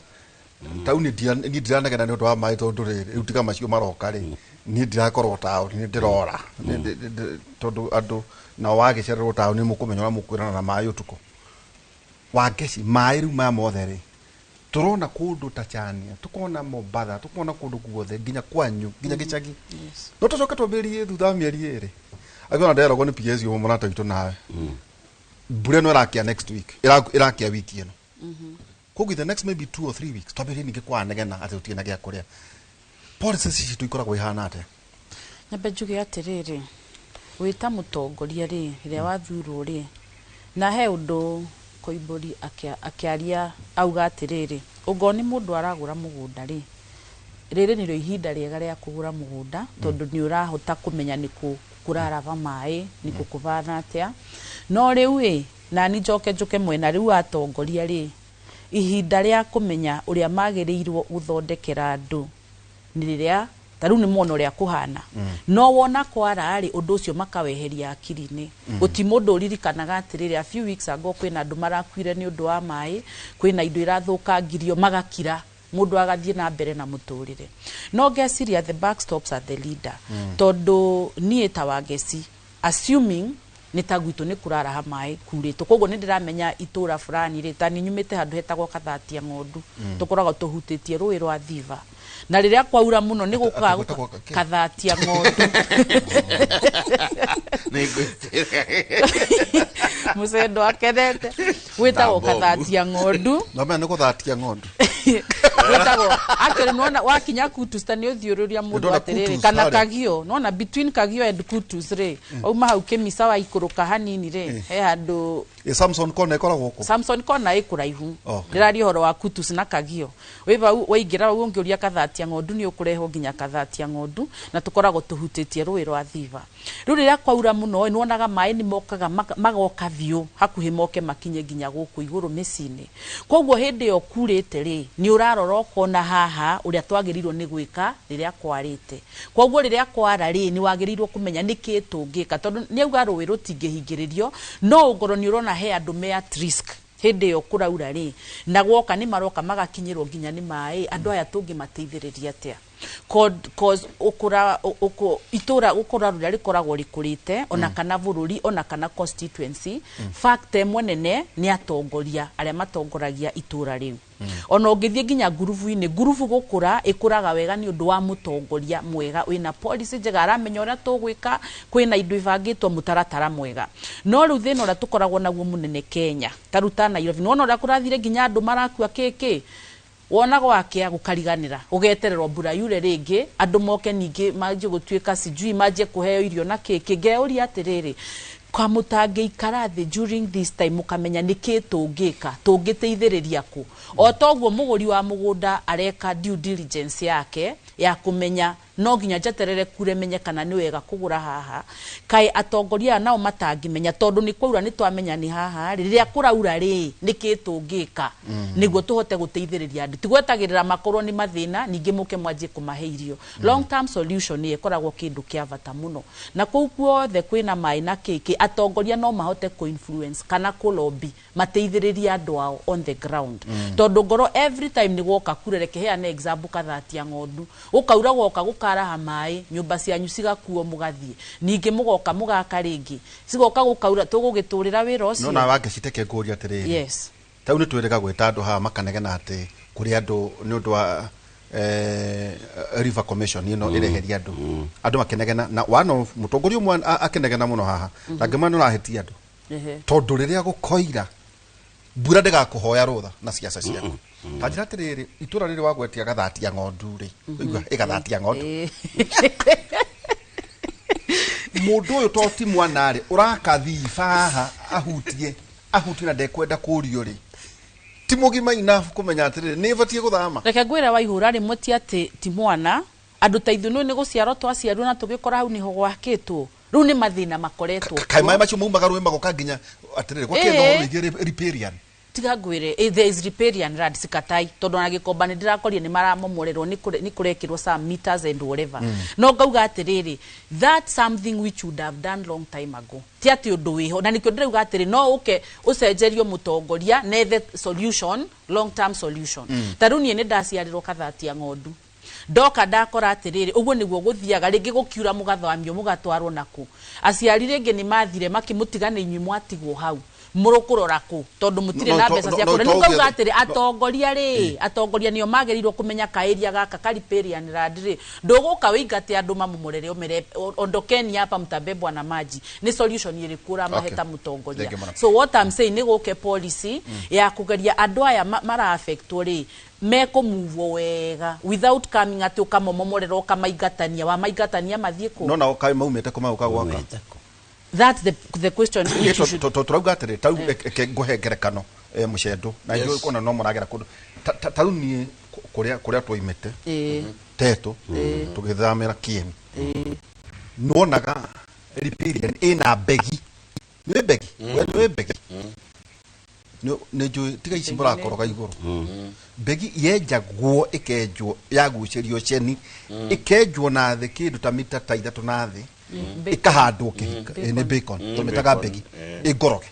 tauni. Niĩ ndiranegena nĩ ũndũ wa maĩ, tondũ rĩrĩ rĩu tiga macio maroka rĩ, niĩ ndirakorwo taũni, nĩ ndĩrora. Tondũ andũ nao wagĩcererwo taũni mũkũmenya ũrĩa mũkwĩrana na maĩ ũtukũ. Wangeci, maĩ rĩu maya mothe rĩ, tũrona kũndũ ta Chania, tukona Mombatha, tukona kũndũ guothe, nginya kwanyu, nginya gĩcagi. No tũcoke twambĩrĩrie thutha wa mĩeri 2, angĩona nderagwo nĩ PS mũrata witũ nawe, mbura ĩno ĩrakia next week, ĩrakia wiki ĩno, koguo the next maybe 2 or 3 weeks twambĩrĩrie ningĩ kwanegena atĩ tũtirĩ na gĩa kũrĩa. Policies citũ ikoragwo ihana atĩa? Nyambe njuge atĩrĩrĩ, wĩ ta mũtongoria rĩ, ĩrĩa wathurwo rĩ, na he ũndũ Koimbũri akĩaria auga atĩrĩrĩ, ũngorwo nĩ mũndũ aragũra mũgũnda rĩ, rĩrĩ nĩrĩo ihinda rĩega rĩa kũgũra mũgũnda, tondũ nĩ ũrahota kũmenya nĩ kũ kũraraba maĩ, nĩ kũ kũbana atĩa. No rĩu ĩ, nani njoke njũke mwena rĩu atongoria rĩ, ihinda rĩa kũmenya ũrĩa magĩrĩirwo gũthondekera andũ nĩ rĩrĩa ta rĩu nĩ mona ũrĩa kũhana. No wona kwara rĩ, ũndũ ũcio makaweheria hakiri-inĩ. Gũti mũndũ ũririkanaga atĩrĩrĩ, a few weeks ago kwĩna andũ marakuire nĩ ũndũ wa maĩ, kwĩna indo irathũkangirio, magakira, mũndũ agathiĩ na mbere na mũtũrĩre. No ngeciria the buck stops at the leader, tondũ niĩ ta Wangeci, assuming nĩ ta gwitũ nĩ kũraraha maĩ kurĩtwo, koguo nĩ ndĩramenya itũra fulani rĩ, ta nĩ nyumĩte handũ hetagwo Kathatia Ng'ondu, tũkoragwo tũhutĩtie rũĩ rwa Thiva, na rĩrĩa kwaura mũno nĩ gũkaga. Atĩ gwĩtagwo kĩ? Kathatia Ng'ondu. Mũcendo akenete. Gwĩtagwo Na bomu. Kathatia Ng'ondu. No mena nĩ gũthatia ng'ondu. Gwĩtagwo actually, nĩwona wakinya Kutus ta nĩ ũthiũrũria mũndũ Ndona atĩrĩrĩ, Kutus kana harĩa. Kagio, nona between Kagio and Kutus rĩ, wauma hau Kĩmisa waikũrũka hanini rĩ, he handũ. Ĩ Samson Kona ĩkoragwo kũ? Samson Kona ĩ kũraihu. Okay. Ndĩraria ũhoro wa Kutus na Kagio. Wĩ vau waingĩra hau, ũngĩũria Kathatia Ng'ondu, nĩ ũkũrehwo nginya Kathatia Ng'ondu, na tũkoragwo tũhutĩtie rũĩ rwa Thiva. Rĩu rĩrĩa kwaura mũno, nĩ wonaga maĩ nĩ mokaga magoka biũ hakuhĩ moke makinye nginya gũkũ igũrũ mĩciĩ-inĩ. Koguo hĩndĩ ĩyo kurĩte rĩ, nĩ ũrarora ũkona haha ũrĩa twagĩrĩirwo nĩ gwĩka rĩrĩa kwarĩte. Koguo rĩrĩa kwara rĩ, nĩ wagĩrĩirwo kũmenya nĩkĩ tũngĩka, tondũ nĩ auga rũĩ rũtingĩhingĩrĩrio, no ũngorwo nĩ ũrona he andũ me at risk hĩndĩ ĩyo kũraura rĩ, na gwoka nĩ maroka magakinyĩrwo nginya nĩ maĩ. Andũ aya tũngĩmateithĩrĩria atĩa? Cause ũkũra itũra gũkũra rũrĩa rĩkoragwo rĩkũrĩte, ona kana bũrũri, ona kana constituency, fact ĩmwe nene nĩ atongoria arĩa matongoragia itũra rĩu. Ona ũngĩthiĩ nginya ngurubu-inĩ, ngurubu gũkũra ĩkũraga wega nĩ ũndũ wa mũtongoria mwega wĩna policy njega, aramenya ũrĩa tũgwĩka, kwĩna indo ibangĩtwo mũtaratara mwega. No rĩu thĩna ũrĩa tũkoragwo naguo mũnene Kenya, ta rĩu ta Nairobi, nĩwona ũrĩa kũrathire nginya andũ marakua kĩkĩ, wona gwakĩa gũkariganĩra, gũgetererwo mbura yure rĩngĩ, andũ moke ningĩ manjie gũtuĩka sijui manjie kũheo irio na kĩkĩ. Ngeũria atĩrĩrĩ, kamũtangĩikara thĩ during this time mũkamenya nĩkĩ tũngĩka, tũngĩteithĩrĩria kũ? O toguo mũgũri wa mũgũnda areka due diligence yake ya kũmenya no nginya njeterere kure menye kana nĩ wega kũgũra haha, kaĩ atongoria aya nao matangĩmenya, tondũ nĩ kwaura nĩ twamenya nĩ haha rĩ, rĩrĩa kũraura rĩ, nĩkĩ tũngĩka nĩguo tũhote gũteithĩrĩria andũ? Tigwetagĩrĩra makorwo nĩ mathĩna ningĩ mũke mwanjie kũmahe irio. Long term solution nĩ ĩkoragwo kĩndũ kĩa bata mũno, na kũu guothe kwĩna maĩ na kĩkĩ, atongoria no mahote kũ-influence kana kũ-lobby mateithĩrĩrie andũ ao on the ground, tondũ ngoro every time nĩ gwoka kure. Reke heane example, Kathatia Ng'ondu, gũkaura gwoka gũkaraha maĩ, nyũmba cianyu cigakuo, mũgathiĩ ningĩ mũgoka mũgaka rĩngĩ, cigoka gũkaura, tũgũgĩtũrĩra wĩra No ũcio. na Wangeci, ngũria atĩrĩrĩ. Yes. Ta rĩu nĩ twĩrĩga gwĩta andũ haha makanegena atĩ kũrĩ andũ nĩ ũndũ wa River Commission ĩno ĩreheria andũ, andũ makenegena, na one of mũtongoria ũmwe akĩnegena mũno haha na ngĩmwĩra nĩ ũrahĩtia andũ, tondũ rĩrĩa gũkoira mbura ndĩgakũhoya rũtha na ciaca ciaku. Ta njĩra atĩrĩrĩ, itũra rĩrĩ wagwetia Gathatia Ng'ondu rĩ, ũigua ĩgathatia ng'ondu, mũndũ ũyũ to ti mwana rĩ, ũrakathiba haha ahutie ahutie na ndekwenda kũrio rĩ, ti mũgima enough kũmenya atĩrĩrĩ nĩ batiĩ gũthama? Reke ngwĩre, Waihũra, rĩmwe ti atĩ ti mwana. Andũ ta ithuĩ nĩ gũciarwo twaciarirwo na tũgĩkora hau nĩho gwakĩtwo. Rĩu nĩ mathĩna makoretwo Kaĩ kuo. Maĩ macio maumaga rũĩ magoka nginya atĩrĩrĩ gwakĩenda ũhoro wĩgiĩ riparian. Tiga ngwĩre, there is riparian land, sikatai, tondũ ona Gĩkomba nĩ ndĩrakorire nĩ maramomorerwo, nĩ kũrekĩrwo some meters and whatever. No ngauga atĩrĩrĩ, that's something which would have done long time ago. Ti atĩ ũndũ wĩho, na nĩkĩo ndĩrauga atĩrĩ, no ũke ũcenjerio mũtongoria nethe solution, long term solution. Ta rĩu niĩ nĩ ndaciarĩrwo Kathatia Ng'ondu, ndoka ndakora atĩrĩrĩ, ũguo nĩguo gũthiaga. Rĩngĩ gũkiura mũgathamio mũgatwarwo nakũ, aciari rĩngĩ nĩ mathire makĩmũtiga, nĩ inyuĩ mwatigwo hau mũrũkũrora kũ, tondũ mũtirĩ na mbeca cia no kũrĩa. to Rĩu ngauga atĩrĩ, atongoria rĩ, atongoria nĩo magĩrĩirwo kũmenya kaĩria gaka kariparian land rĩ, ndũgũka wĩingate andũ mamomorere ũmere ondokeni hapa mtabebwa na maji. Nĩ solution ĩrĩkũ ũramahe ta mũtongoria? Thank you mũno. So what I'm saying, nĩ gũke policy ya kũgeria andũ aya mara-affectwo rĩ, mekũmuvwo wega without coming atĩ ũkamomomorera ũkamaingatania, wamaingatania mathiĩ kũ? No nao kaĩ maumĩte kũ magũka gwaka? Maumĩte kũ? That's the question which you should Tũrauga atĩrĩ, ta rĩu reke ngũhe ngerekano. Mũcendo na Yes. njũĩ kuona no mũragera kũndũ ta rĩu niĩ kũrĩa twoimĩte tetũ tũgĩthamĩra Kieni nĩwonaga riparian ĩna mbegi nĩ mbegi we nĩ mbegi nĩ njũĩ tiga ici mũrakoroga igũrũ mbegi yenjagwo ĩkenjwo yagucĩrio ceni ĩkenjwo na thĩ kĩndũ ta mita ta ithatũ na thĩ ĩkahandwo kĩhika nĩ bacon tũmĩtaga Bacon, mbegi ĩngoroge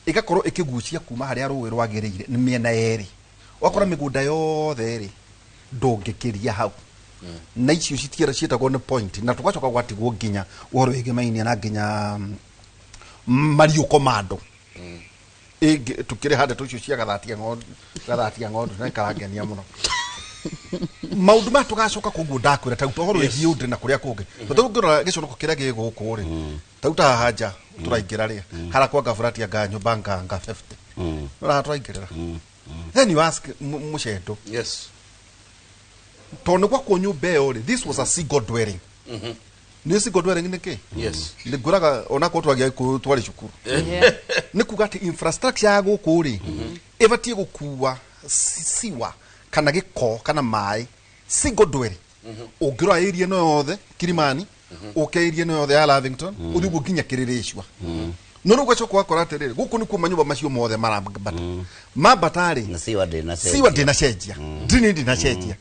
ĩgakorwo ĩkĩgucia kuma harĩa rũĩ rwagĩrĩire nĩ mĩena yerĩ wakora mĩgũnda yothe rĩ ndũngĩkĩria hau na icio citiera ciĩtagwo nĩ point na tũgacoka gwatigwo nginya ũhoro wĩgĩmainie na nginya mariũko ma andũ ĩngĩ tukĩrĩ ndeto icio cia gathatia ng'ondu gathatia ng'ondu na ikarangenia mũno maũndũ maya tũgacoka koguo ndakwĩra ta ũhoro wĩgiĩ ũndĩ na kũrĩa kũngĩ tondũ ũngĩrora gĩconoko kĩrĩa gĩ gũkũ rĩ ta ta haha nja tũraingĩra rĩ hara kwa ngaburati anga nyũmba nganga 50 nĩũraha tũraingĩrĩra then you ask mũcendo Yes. tondũ nĩ gwakwo nyũmba ĩyo rĩ, this was a single dwelling. Nĩ single dwelling nĩ kĩ? Yes. Nĩ ngwĩraga onakorwo twagia gĩkũyũ twarĩ cukuru nĩ kuga atĩ infrastructure ya gũkũ rĩ ĩbatiĩ gũkua siwa kana gĩko kana maĩ single dwelling. Ũngĩrora area ĩno yothe Kilimani, ũke area ĩno yothe ya Lavington, ũthiĩ ũguo nginya Kĩrĩrĩcua, no rĩu ũgacoka ũgakora atĩrĩrĩ gũkũ nĩkuo manyũmba macio mothe marambata mambata rĩ Na siwa ndĩna siwa ndĩnacenjia ndini ndĩnacenjia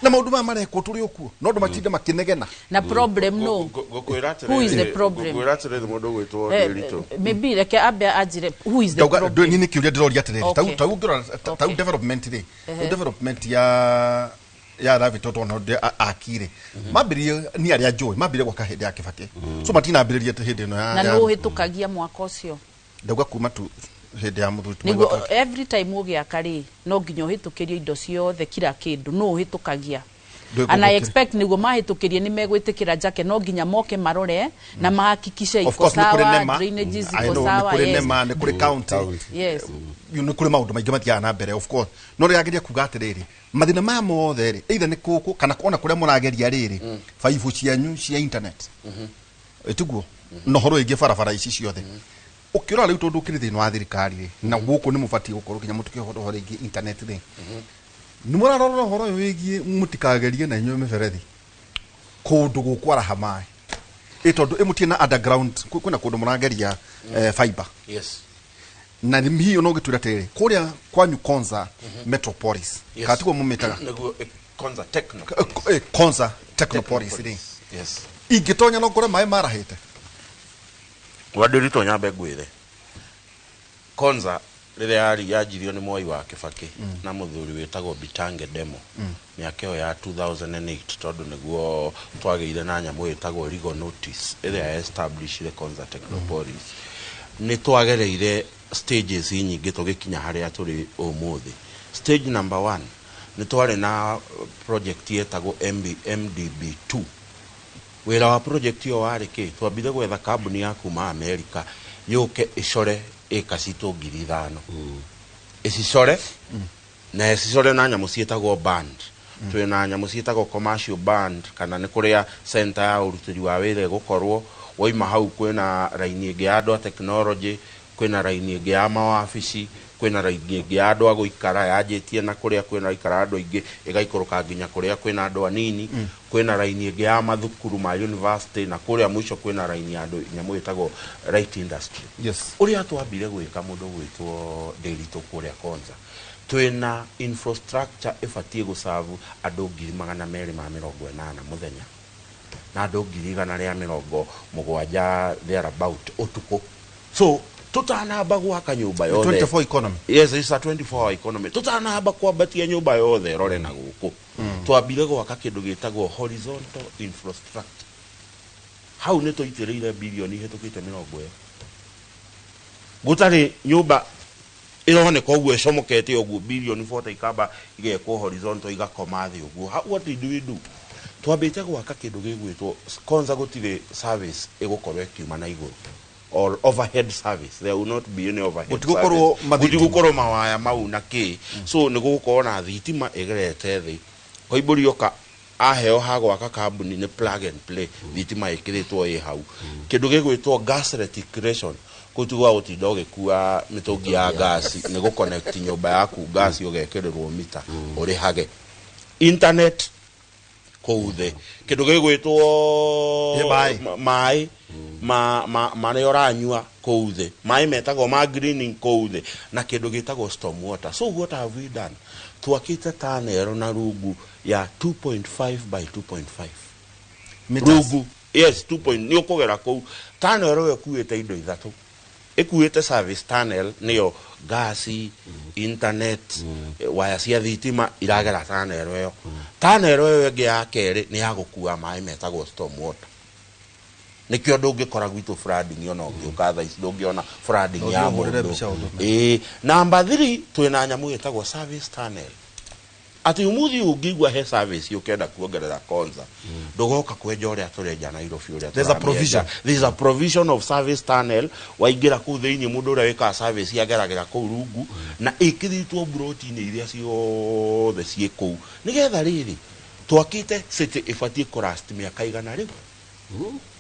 na maũndũ maya marekwo tũrĩ o kuo no andũ matinda makĩnegena. Na problem no Ngũkwĩra atĩrĩrĩ. Who is the problem? Ngũkwĩra atĩrĩrĩ mũndũ ũgwĩtwo Ndĩritũ. Maybe reke ambe anjire who is the Ndauga problem. niĩ nĩ kĩũria ndĩroria atĩrĩrĩ tau ũngĩrora tau development rĩ tau development ya Lavington tondũ ndĩ akire mambĩrĩrie niĩ arĩa njũĩ mambĩrĩrie gwaka hĩndĩ ya Kĩbakĩ so matinambĩrĩria hĩndĩ ĩno ya Na nũ ũhĩtũkagia mwaka ũcio? Ndauga kuma tu hĩndĩ ya mũthuri Nĩguo every time ũgĩaka rĩ no nginya ũhĩtũkĩrio indo ciothe kila kĩndũ nũ ũhĩtũkagia. Ndwĩ And I gũkũ- expect nĩguo mahĩtũkĩrie nĩ megwĩtĩkĩra njake no nginya moke marore na mahakikishe Of iko course nĩ kũrĩ sawa, NEMA. drainages I iko know, nĩ sawa. kũrĩ Yes. NEMA, nĩ kũrĩ county. County. Yes. Nĩ kũrĩ maũndũ maingĩ mathiaga na mbere of course, no rĩrageria kuga atĩrĩrĩ mathĩna maya mothe rĩ either nĩ kũkũ kana ona kũrĩa mũrageria rĩrĩ baibũ cianyu cia internet ĩtiguo na ũhoro wĩgiĩ barabara ici ciothe ũkĩrora rĩu tondũ ũkĩrĩ thĩinĩ wa thirikari rĩ na gũkũ nĩ mũbatiĩ gũkorwo nginya mũtũkĩ ũhoro wĩgiĩ internet rĩ nĩ mũrarora ũhoro ũyũ wĩgiĩ mũtikagerie na inyuĩ mĩberethi kũndũ gũkwaraha maĩ ĩ tondũ ĩmũtie na underground kwĩna kũndũ mũrageria fiber. Yes. Na nĩ hihi no gĩtwĩra atĩrĩrĩ kũrĩa kwanyu Konza Metropolis Yes. kana tiguo mũmĩtaga? Nĩguo Konza Techno. Konza Technopolis rĩ Yes. ingĩtonya no ngore maĩ marahĩte? Wandĩritũ nyambe ngwĩre Konza rĩrĩa yarĩ yanjirio nĩ Mwai wa Kĩbakĩ na mũthuri wĩtagwo Bitange Demo mĩaka ĩyo ya 2008 tondũ nĩguo twagĩire na nyamũ ĩtagwo legal notice ĩrĩa ya establishire Konza Technopolis nĩ twagereire stages nyingĩ tũgĩkinya harĩa tũrĩ ũmũthĩ. Stage number one nĩ twarĩ na project yetagwo MDB2. Wĩra wa project ĩyo warĩ kĩ twambire gwetha kambuni ya kuma America yũke ĩcore ĩka citũ 5,000 ĩcicore na ĩcicore na nyamũ ciĩtagwo band twĩna nyamũ ciĩtagwo commercial band kana nĩ kũrĩa center ya ũrutĩri wa wĩra ĩgũkorwo waima hau kwĩna raini ĩngĩ ya andũ a technology kwĩna raini ĩngĩ ya mawabici kwĩna raini ĩngĩ ya andũ a gũikara yanjĩtie na kũrĩa kwĩna ikara andũ aingĩ ĩgaikũrũka nginya kũrĩa kwĩna andũ anini kwĩna raini ĩngĩ ya mathukuru ma university na kũrĩa mũico kwĩna raini ya andũ nyamũ ĩtagwo light industry. Ũrĩa twambire gwĩka mũndũ gwĩtwo Ndĩritũ kũrĩa Konza twĩna infrastructure ĩbatiĩ gũcabu andũ 280,000 mũthenya na andũ 170,000 thereabout ũtukũ so tutanamba gwaka nyũmba yothe. 24 economy. Yes, it's a 24 hour economy. Tutanamba kwambatia nyũmba yothe rore na gũkũ twambire gwaka kĩndũ gĩtagwo horizontal infrastructure hau nĩ tũitĩrĩire bilioni ihĩtũkĩte 20 gũtarĩ nyũmba ĩroneka ũguo ĩcomokete ũguo bilioni 40 ikamba igekwo horizontal igakoma thĩ ũguo. What did we do? Twambĩte gwaka kĩndũ gĩgwĩtwo Konza gũtirĩ service ĩgũkorwo ĩkiuma na igũrũ or overhead service. There will not be any overhead Gũtigũkorwo service. mathitima. Gũtigũkorwo mawaya mau na kĩ so nĩ gũgũkorwo na thitima ĩgerete thĩ Koimbũri oka aheo ha gwaka kambuni nĩ plug and play thitima ĩkĩrĩtwo ĩ hau kĩndũ gĩgwĩtwo gas reticulation. Kũu ti gwa gũtinda ũgĩkua mĩtũngi ya ngasi, nĩ gũconnect nyũmba yaku ngasi, ũgekĩrĩrwo mita, ũrĩhage internet kũu thĩ, kĩndũ gĩgwĩtwo Nĩ maĩ. Maĩ marĩa ũranyua kũu thĩ, maĩ metagwo ma greening kũu thĩ, na kĩndũ gĩtagwo storm water. So what have we done? Twakĩte tunnel na rungu ya 2.5 by 2.5 Meters. Rungu, yes, 2 point nĩ ũkũgera kũu. Tunnel ĩyo ĩkuĩte indo ithatũ, ĩkuĩte service tunnel, nĩyo gasi, internet, waya cia thitima iragera tunnel ĩyo. Tunnel ĩyo ĩngĩ ya kerĩ nĩ ya gũkua maĩ metagwo storm water. Nĩkĩo ndũngĩkora gwitũ flooding, ona ũngĩũka thaa ici ndũngĩona flooding ya No ũhũrĩre mũndũ. mbica ũndũme. Ĩĩ, number 3, twĩna nyamũ ĩtagwo service tunnel, atĩ ũmũthĩ ũngĩigua he service ũkenda kuongerera konza, ndũgoka kwenja ũrĩa tũrenja Nairobi ũrĩa There's a tũramĩenja. provision. There's a provision of service tunnel. Waingĩra kũu thĩinĩ, mũndũ ũrĩa wĩkaga service ageragĩra kũu rungu, na ĩkĩrĩtwo mburoti-inĩ iria ciothe ciĩ kũu, nĩgetha rĩrĩ twakĩte city ĩbatiĩ kũrasti mĩaka 100 rĩu,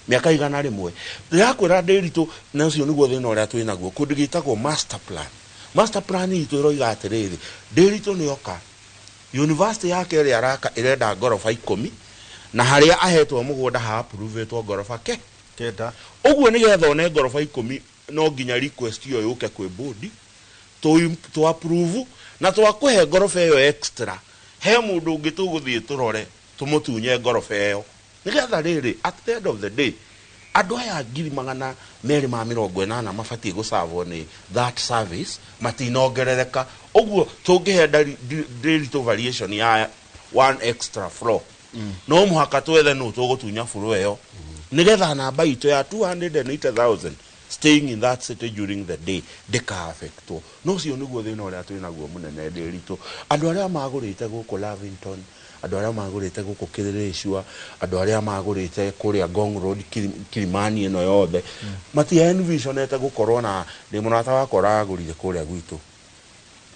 mĩaka 101. Ndĩrakwĩra ndĩritũ, na ũcio nĩguo thĩna ũrĩa twĩ naguo. Kũndũ gĩtagwo master plan, master plan itũ ĩroiga atĩrĩrĩ, ndĩritũ nĩoka university yake ĩrĩa araka ĩrenda ngoroba 10, na harĩa ahetwo mũgũnda ha-approve-ĩtwo ngoroba ke 9. Ũguo nĩgetha one ngoroba 10, no nginya request ĩyo yũke kwĩ board, tũ approve na twakũhe ngoroba ĩyo extra. He mũndũ ũngĩ tũgũthiĩ tũrore tũmũtunye ngoroba ĩyo, nĩgetha rĩrĩ, at the end of the day, andũ aya 280,000 mabatiĩ gũcavwo nĩ that service matinongerereka. Ũguo tũngĩhe ndĩritũ variation ya one extra floor, no mũhaka twethe nũ tũgũtunya floor ĩyo, nĩgetha namba itũ ya 280,000 staying in that city during the day ndĩka-affectwo. No ũcio nĩguo thĩna ũrĩa twĩ naguo mũnene ndĩritũ. Andũ arĩa magũrĩte gũkũ Lavington, andũ arĩa magũrĩte gũkũ Kĩrĩrĩcua, andũ arĩa magũrĩte kũrĩa Ngong Road, Kilimani ĩno yothe, matia envisionete gũkorwo na ndĩ mũrata wakwa ũragũrire kũrĩa gwitũ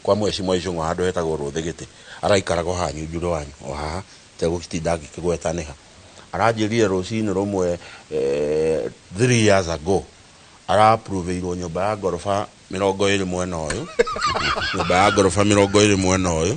kwa mweci Icũng'wa, handũ hetagwo Rũthĩgĩtĩ, araikaraga o haha Nyunjurũ wanyu o haha, tegũtinda ngĩkĩgwetanĩha. Aranjĩrire rũcinĩ rũmwe, 3 years ago, araapproveirwo nyũmba ya ngoroba 20 mwena ũyũ, nyũmba ya ngoroba 20 mwena ũyũ,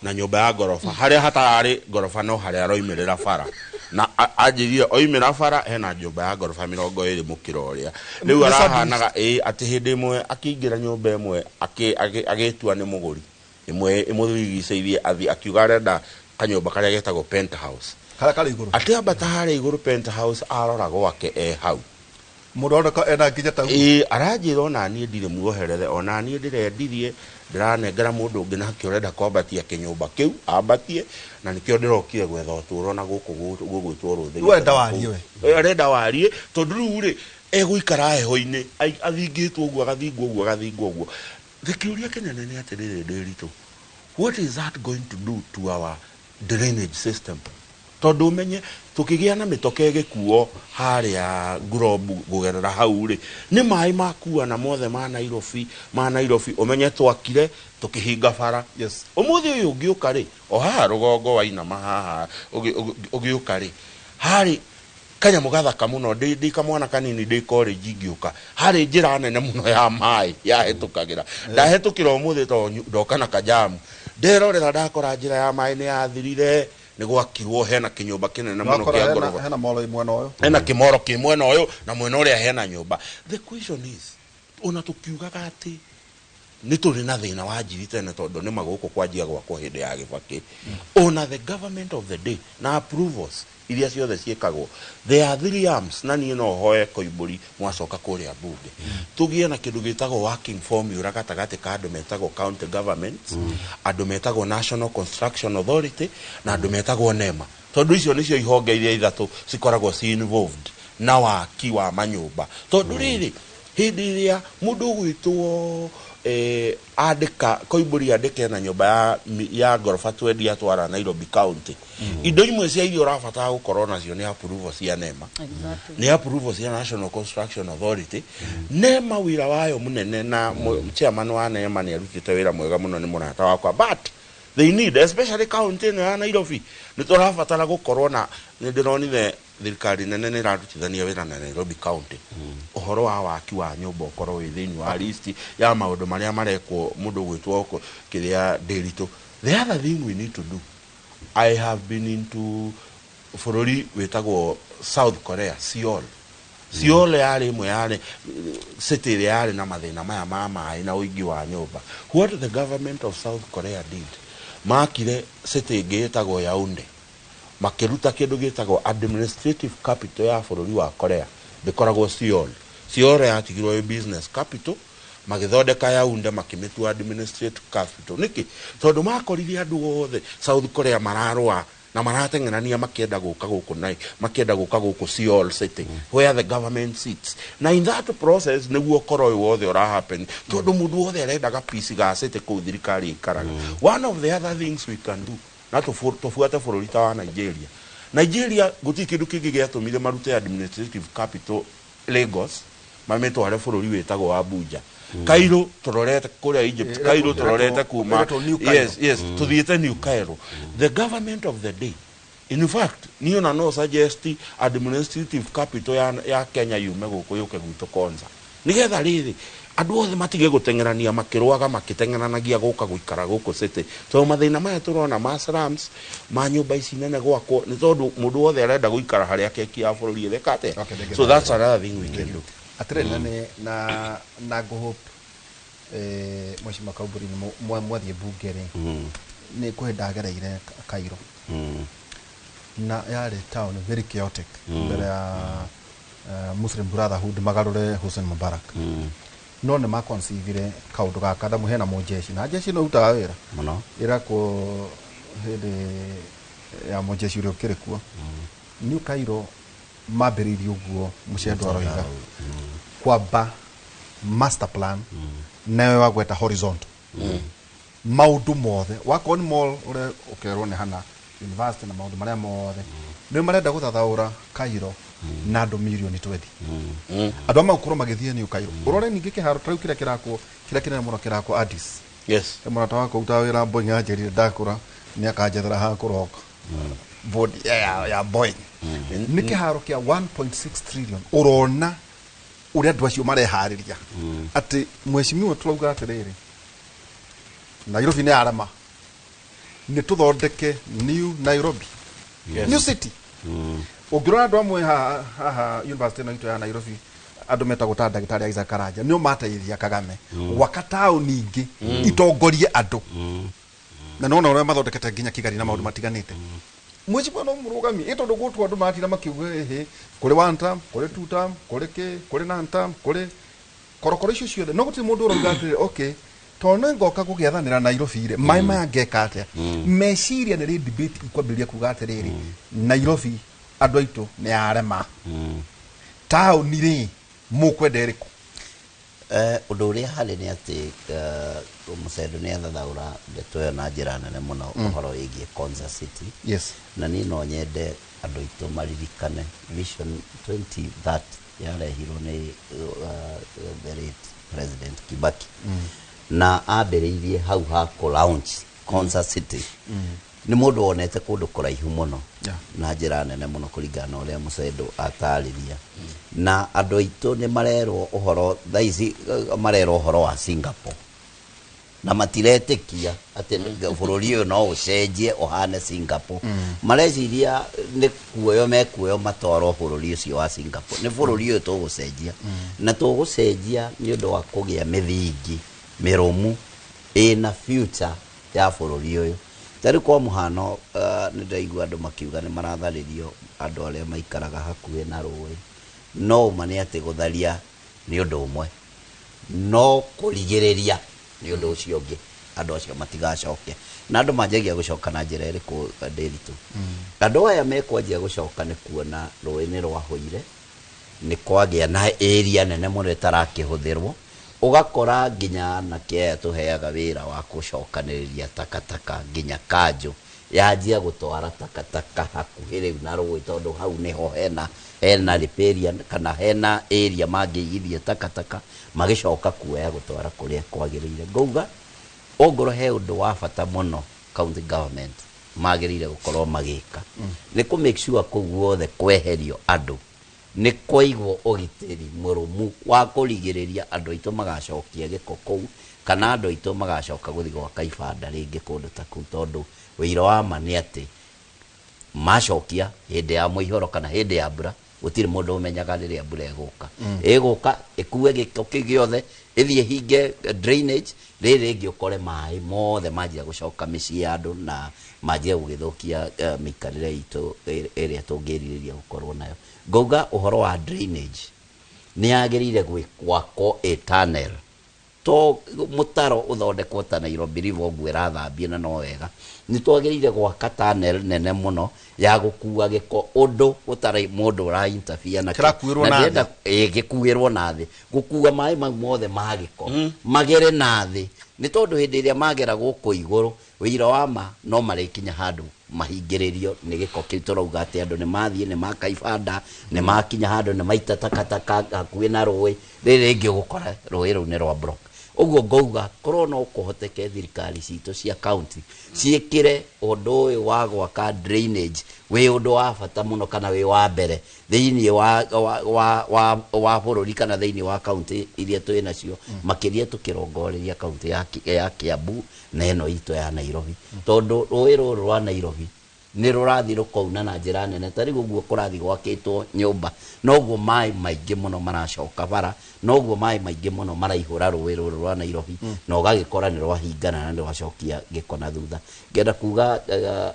na nyũmba ya ngoroba harĩa hatararĩ ngoroba no harĩa aroimĩrĩra bara. Na anjĩrire oimĩra bara hena nyũmba ya ngoroba 20 mũkĩra ũrĩa rĩu Nĩ arahanaga. Ĩ atĩ hĩndĩ ĩmwe akĩingĩra nyũmba ĩmwe, agĩtua nĩ mũgũri ĩmwe ĩmũrigicĩirie, athi akiuga arenda kanyũmba karĩa getagwo penthouse. Karĩa karĩ igũrũ. Akĩambata harĩa igũrũ penthouse, arora gwake e hau. Mũndũ aroneka ena nginya ta Ĩĩ, aranjĩra ona niĩ ndirĩ muoherere, ona niĩ ndĩrendirie, ndĩranengera mũndũ ũngĩ, nake ũrenda kwambatia kĩnyũmba kĩu ambatie, na nĩkĩo ndĩrokire gwetha ũtũũro na gũkũ gũgwĩtwo Rũthĩ. Ũrenda warie we. Arenda warie, tondũ rĩu rĩ egũikara heho-inĩ, athingĩtwo ũguo, agathingwo ũguo, agathingwo ũguo. The kĩũria kĩnene nĩ atĩrĩrĩ, ndĩritũ, what is that going to do to our drainage system? Tondũ ũmenye tũkĩgĩa na mĩtoka ĩgĩkuo harĩa Globe kũgerera hau rĩ, nĩ maĩ makuana mothe ma Nairobi, ma Nairobi. Ũmenye twakire tũkĩhinga bara. Ũmũthĩ ũyũ ũngĩũka rĩ, o haha rũgongo wainama haha ũgĩũka rĩ, harĩ kanyamũ gathaka mũno. Ndĩ kamwana kanini, ndĩ college, ngĩũka harĩ njĩra nene mũno ya maĩ yahĩtũkagĩra. Ndahĩtũkĩra ũmũthĩ to ndoka na kajamu, nderorera ndakora njĩra ya maĩ nĩ yathirire, nĩ gwakirwo hena kĩnyũmba kĩnene mũno Wakora kĩa hena ngoroba. Hena molo mwena ũyũ. Hena kĩmoro kĩ mwena ũyũ, na mwena ũrĩa hena nyũmba. The question is, ona tũkiugaga atĩ nĩ tũrĩ na thĩna wa njiri tene, tondũ nĩ magũkũ kwanjia gwakwo hĩndĩ ya Gĩbakĩ, ona the government of the day na approvals iria ciothe ciĩkagwo, there are three arms. Na niĩ no hoe Koimbũri, mwacoka kũrĩa mbunge, tũgĩe na kĩndũ gĩtagwo working formula gatagatĩ ka andũ metagwo county governments, andũ metagwo National Construction Authority, na andũ metagwo NEMA, tondũ icio nĩcio ihonge iria ithatũ cikoragwo ci involved na waki wa manyũmba. Tondũ rĩrĩ, hĩndĩ ĩrĩa mũndũ ũgwĩtwo andĩka Koimbũri andĩke na nyũmba ya ngoroba 20 atwara Nairobi County, indo imwe cia iria ũrabatara gũkorwo nacio nĩ approval cia NEMA, nĩ approval cia National Construction Authority. NEMA wĩra wayo mũnene, na chairman wa NEMA nĩ arutĩte wĩra mwega mũno, nĩ mũrata wakwa, but They need, especially county ĩno ya Nairobi, nĩ tũrabatara gũkorwo na, nĩ ndĩronire thirikari nene nĩ ĩrarutithania wĩra na Nairobi County, ũhoro wa waki wa nyũmba ũkorwo wĩ thĩinĩ wa list ya maũndũ marĩa marekwo mũndũ gwĩtwo kĩrĩa Ndĩritũ. The other thing we need to do, I have been into bũrũri wĩtagwo South Korea, Seoul. Seoul yarĩ ĩmwe yarĩ city ĩrĩa yarĩ na mathĩna maya ma maĩ na ũingĩ wa nyũmba. What the government of South Korea did, makire city ĩngĩ ĩtagwo Yaounde, makĩruta kĩndũ gĩtagwo administrative capital ya bũrũri wa Korea ndĩkoragwo Seoul. Seoul yatigirwo ĩ business capital, magĩthondeka Yaounde makĩmĩtua administrative capital. Nĩkĩ? Tondũ makorire andũ othe South Korea mararũa na marateng'erania makĩenda gũka gũkũ na makĩenda gũka gũkũ Seoul city, where the government sits. Na in that process nĩguo ũkoro ũyũ wothe ũra happen, tondũ mũndũ wothe arendaga piece ga city kũu thirikari ĩikaraga. One of the other things we can do, na tũbuate bũrũri ta wa Nigeria. Nigeria gũtirĩ kĩndũ kĩngĩ gĩatũmire marute administrative capital Lagos mamĩtware bũrũri wĩtagwo Abuja. Cairo tũrorete kũrĩa Egypt, Cairo tũrorete kuma ĩretwo New Cairo. Yes, tũthiĩte New Cairo. The government of the day, in fact, niĩ ona no suggest administrative capital ya Kenya yume gũkũ yũke gwitũ Konza, nĩgetha rĩrĩ andũ othe matige gũteng'erania makĩrũaga makĩteng'eranagia gũka gũikara gũkũ city, tondũ mathĩna maya tũrona ma slums, ma nyũmba ici nene gwakwo, nĩ tondũ mũndũ wothe arenda gũikara harĩa keki ya bũrũri ĩtheka atĩa. Okay, thank you. So that's another thing we can do. Atĩrĩ, na nĩ na ngũhope Mheshimiwa Kauburi nĩ mwathiĩ bunge rĩ, nĩ kwĩ ndagereire Cairo na yarĩ town very chaotic mbere ya Muslim Brotherhood magarũre Hussein Mubarak, no nĩ maconceive kaũndũ gaka ndamu hena mũjeshi na jeshi no rutaga wĩra mũno. Ĩrakwo hĩndĩ ya mũjeshi ũrĩa ũkĩrĩ kuo. New Cairo mambĩrĩirie ũguo mũcendo aroiga kwamba master plan nayo wagweta horizontal maũndũ mothe, wakorwo nĩ mall ũrĩa ũkerwo nĩ hana university na maũndũ marĩa mothe nĩ marenda gũthathaũra Cairo na andũ mirioni 20, andũ a magũkorwo magĩthiĩ New Cairo. Ũrore ningĩ kĩharo ta rĩu kĩrĩa kĩrakwo, kĩrĩa kĩnene mũno kĩrakwo Addis. He mũrata wakwa ũrutaga wĩra Boeing anjĩrire ndakũra nĩ akanjethera ha kũroka board ya Boeing. Nĩ kĩharo kĩa 1.6 trillion. Ũrona ũrĩa andũ acio mareharĩria atĩ mheshimiwa tũrauga atĩrĩrĩ, Nairobi nĩ yarema, nĩ tũthondeke new Nairobi. New city. Ũngĩrora andũ amwe haha haha university ĩno itũ ya Nairobi, andũ metagwo ta ndagĩtarĩ Isaac Karanja, nĩo mateithia Kagame gwaka taũni ingĩ itongorie andũ, na nona ũrĩa mathondekete nginya Kigali na maũndũ matiganĩte. Mheshimiwa no mũrũgami ĩ tondũ gũtũ andũ maratira makiuga ĩhĩ kũrĩ one term, kũrĩ two term, kũrĩ kĩ, kũrĩ nine term, kũrĩ korokoro icio ciothe, no gũtirĩ mũndũ ũrauga atĩrĩ, okay, tondũ nĩ ngoka gũgĩathanĩra Nairobi rĩ, maĩ maya ngeka atĩa? Meciria nĩ rĩ debate ikwambĩrĩria kuga atĩrĩrĩ, Nairobi andũ aitũ nĩ yarema, taũni rĩ mũkwenda ĩrĩkũ? Ũndũ ũrĩa harĩ nĩ atĩ mũcendo nĩ athathaũra ndeto ĩyo na njĩra nene mũno, ũhoro wĩgiĩ Konza City. Na niĩ no nyende andũ aitũ maririkane Vision 2030 yarehirwo nĩ the late President Kibaki, na ambĩrĩirie hau ha kũ launch Konza City. Nĩ mũndũ wonete kũndũ kũraihu mũno na njĩra nene mũno kũringana na ũrĩa mũcendo atarĩria. Na andũ aitũ nĩ marerwo ũhoro thaa ici, marerwo ũhoro wa Singapore na matiretĩkia atĩ bũrũri ũyũ no ũcenjie ũhane Singapore. Mareciria nĩ kuoyo mekuoyo matwarwo bũrũri ũcio wa Singapore. Nĩ bũrũri ũyũ tũgũcenjia, na tũgũcenjia nĩ ũndũ wa kũgĩa mĩthingi mĩrũmu ĩna future ya bũrũri ũyũ. Ta rĩu kwa mũhano, nĩ ndaigua andũ makiuga nĩ maratharĩrio andũ arĩa maikaraga hakuhĩ na rũĩ. No ũma nĩ atĩ gũtharia nĩ ũndũ ũmwe, no kũrigĩrĩria nĩ ũndũ ũcio ũngĩ, andũ acio matigacoke. Na andũ manjagia gũcoka na njĩra ĩrĩkũ, Ndĩritũ? Andũ aya mekwanjia gũcoka nĩ kuona rũĩ nĩ rwahũire, nĩ kwagĩa na area nene mũno ĩtarakĩhũthĩrwo, ũgakora nginya anake aya tũheaga wĩra wa gũcokanĩrĩria takataka, nginya kanjũ yanjia gũtwara takataka hakuhĩ rĩu na rũĩ, tondũ hau nĩho hena riparian kana hena area mangĩigithia takataka magĩcoka kuoya gũtwara kũrĩa kwagĩrĩire. Ngauga ongorwo he ũndũ wa bata mũno. county government magĩrĩire gũkorwo magĩka nĩ kũ make sure kũu guothe kweherio andũ nĩ kwaigwo ũgitĩri mũrũmu wa kũrigĩrĩria andũ aitũ magacokia gĩko kũu kana andũ aitũ magacoka gũthiĩ gwaka ibanda rĩngĩ kũndũ ta kũu, tondũ wĩira wa ma nĩ atĩ macokia hĩndĩ ya mũihũro kana hĩndĩ ya mbura gũtirĩ mũndũ ũmenyaga rĩrĩa mbura ĩgũka ĩgũka ĩkue gĩko kĩu gĩothe ĩthiĩ hinge drainage, rĩrĩ rĩngĩ ũkore maĩ mothe manjia gũcoka mĩciĩ ya andũ na manjia gũgĩthũkia mĩikarĩre itũ ĩrĩa tũngĩrirĩria gũkorwo nayo. Ngauga ũhoro wa drainage nĩ yagĩrĩire gwakwo ĩ tunnel, to mũtaro ũthondekwo ta Nairobi River ũguo ĩrathambio na no wega, nĩ twagĩrĩire gwaka tunnel nene mũno ya gũkua gĩko ũndũ gũtarĩ mũndũ ũra interfere nakĩo. Kĩrakuĩrwo na thĩ. Gĩkuĩrwo na thĩ, gũkua maĩ mau mothe ma gĩko magere na thĩ, nĩ tondũ hĩndĩ ĩrĩa magera gũkũ igũrũ wĩira wa ma no marĩkinya handũ mahingĩrĩrio nĩ gĩko kĩu tũrauga atĩ andũ nĩ mathiĩ nĩ maka ibanda nĩ makinya handũ nĩ maita takataka hakuhĩ na rũĩ, rĩrĩ rĩngĩ ũgũkora rũĩ rũu nĩ rwa block. Ũguo ngauga korwo no kũhoteke thirikari citũ cia county ciĩkĩre ũndũ ũyũ wa gwaka drainage wĩ ũndũ wa bata mũno kana wĩ wa mbere thĩinĩ wa bũrũri kana thĩinĩ wa county iria twĩ nacio, makĩria tũkĩrongoreria county ya Kiambu na ĩno itũ ya Nairobi, tondũ rũĩ rũrũ rwa Nairobi nĩ rũrathiĩ rũkauna na njĩra nene. Ta rĩu ũguo kũrathiĩ gwakĩtwo nyũmba noguo maĩ maingĩ mũno maracoka bara, noguo maĩ maingĩ mũno maraihũra rũĩ rũrũ rwa Nairobi na ũgagĩkora nĩ rwahingana na nĩ rwacokia gĩko na thutha. Ngenda kuga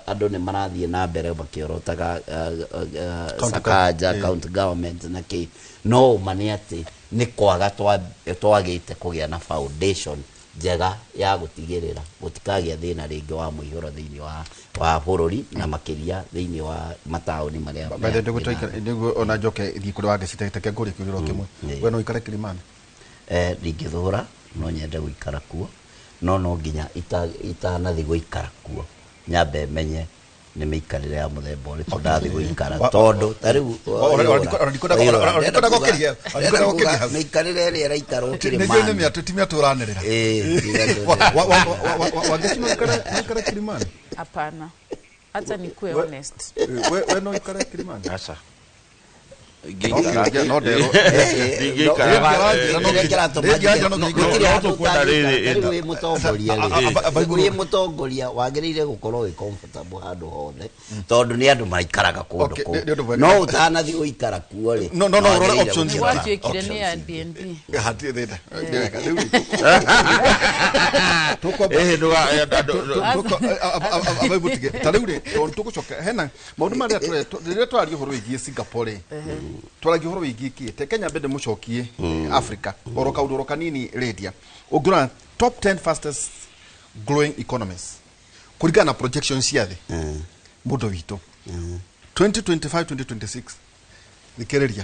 andũ nĩ marathiĩ na mbere makĩorotaga Sakaja county government na kĩ, no ũma nĩ atĩ nĩ kwaga twagĩte kũgĩa na foundation njega ya gũtigĩrĩra gũtikagĩa thĩna rĩngĩ wa mũihũro thĩinĩ wa bũrũri na makĩria thĩinĩ wa mataũni marĩa By the way, nĩguo ona njoke thiĩ kũrĩ Wangeci teke ngũrie kĩũria kĩmwe. We no ũikare Kilimani? Ndingĩthũra, no nyende gũikara kuo, no nginya itanathiĩ gũikara kuo nyambe menye nĩ mĩikarĩre ya mũthemba ũrĩkũ ndathiĩ gũikara, tondũ ta rĩu mĩikarĩre ĩrĩa ĩraikarwo Kilimani ti mĩatũranĩrĩra. Wangeci no ũikare Kilimani? Hapana, hata nikuwe honest. We no ũikare Kilimani? Aca. No nderwo. Wĩ mũtongoria wagĩrĩire gũkorwo wĩ comfortable handũ hothe, tondũ nĩ andũ maikaraga kũndũ kũu, no ũtanathiĩ gũikara kuo rĩ no ũrore options. Gwatuĩkire nĩ Airbnb. Hatirĩ thĩna. Ta rĩu rĩ tũgũcoka hena maũndũ marĩa rĩrĩa twararia ũhoro wĩgiĩ Singapore rĩ, twaragia ũhoro wĩgiĩ kĩ te Kenya mbende mũcokie Africa oro kaũndũ oro kanini rĩndia ũngĩrora top 10 fastest growing economies kũringana na projections cia thĩ mũndũ witũ 2025 2026 thikĩrĩria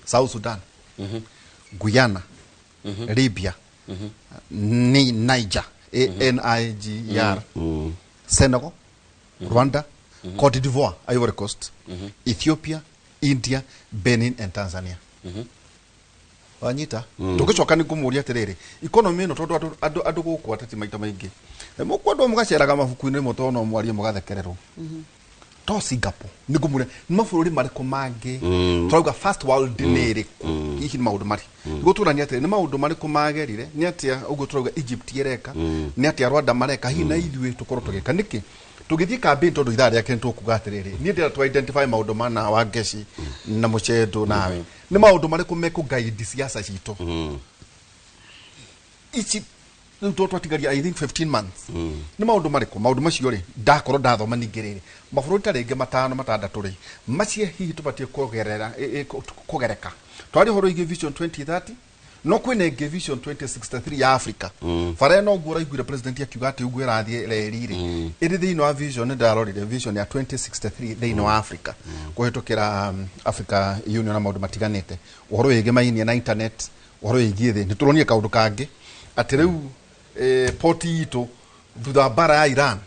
South Sudan, Guyana, Libya, Niger, A-N-I-G-E-R, Senegal, Rwanda, Cote d'Ivoire, Ivory Coast, Ethiopia, India, Benin and Tanzania. Wanyita tũgĩcoka nĩ ngũmũria atĩrĩrĩ economy ĩno tondũ andũ gũkũ ateti maita maingĩ mũkwendwo mũgaceraga mabuku-inĩ rĩmwe tondũ no mwarie mũgathekererwo. To Singapore nĩ ngũmũria nĩ mabũrũri marĩkũ mangĩ tũrauga first world nĩ ĩrĩkũ, hihi nĩ maũndũ marĩ nĩguo tuonanie atĩrĩ nĩ maũndũ marĩkũ magerire, nĩ atĩa ũguo tũrauga Egypt ĩreka, nĩ atĩa Rwanda mareka, hihi na ithuĩ tũkorwo tũgĩka nĩkĩ tũgĩthiĩ campaign, tondũ ithaa rĩake nĩ tũkuga atĩrĩrĩ niĩ ndĩrenda tũ identify maũndũ mana Wangeci na Mũcendo nawe nĩ maũndũ marĩkũ mekũguide siasa citũ ici rĩu to twatigaria I think 15 months nĩ maũndũ marĩkũ maũndũ macio rĩ ndakorwo ndathoma ningĩ rĩrĩ mabũrũri ta rĩngĩ matano matandatũ rĩ macie hihi tũbatiĩ kũgerera kũgereka twaria ũhoro wĩgiĩ vision 2030 no kwĩna ĩngĩ vision 2063 ya Africa bara ĩno ũguo ũraiguire president akiuga atĩ ũguo ĩrathiĩ reri rĩ ĩrĩ thĩinĩ wa vision nĩ ndarorire vision ya 2063 thĩinĩ wa Africa kũhĩtũkĩra Africa Union na maũndũ matiganĩte ũhoro wĩgĩmainie na internet ũhoro wĩgiĩ thĩ nĩ tũronire kaũndũ kangĩ atĩ rĩu poti itũ thutha bara ya Iran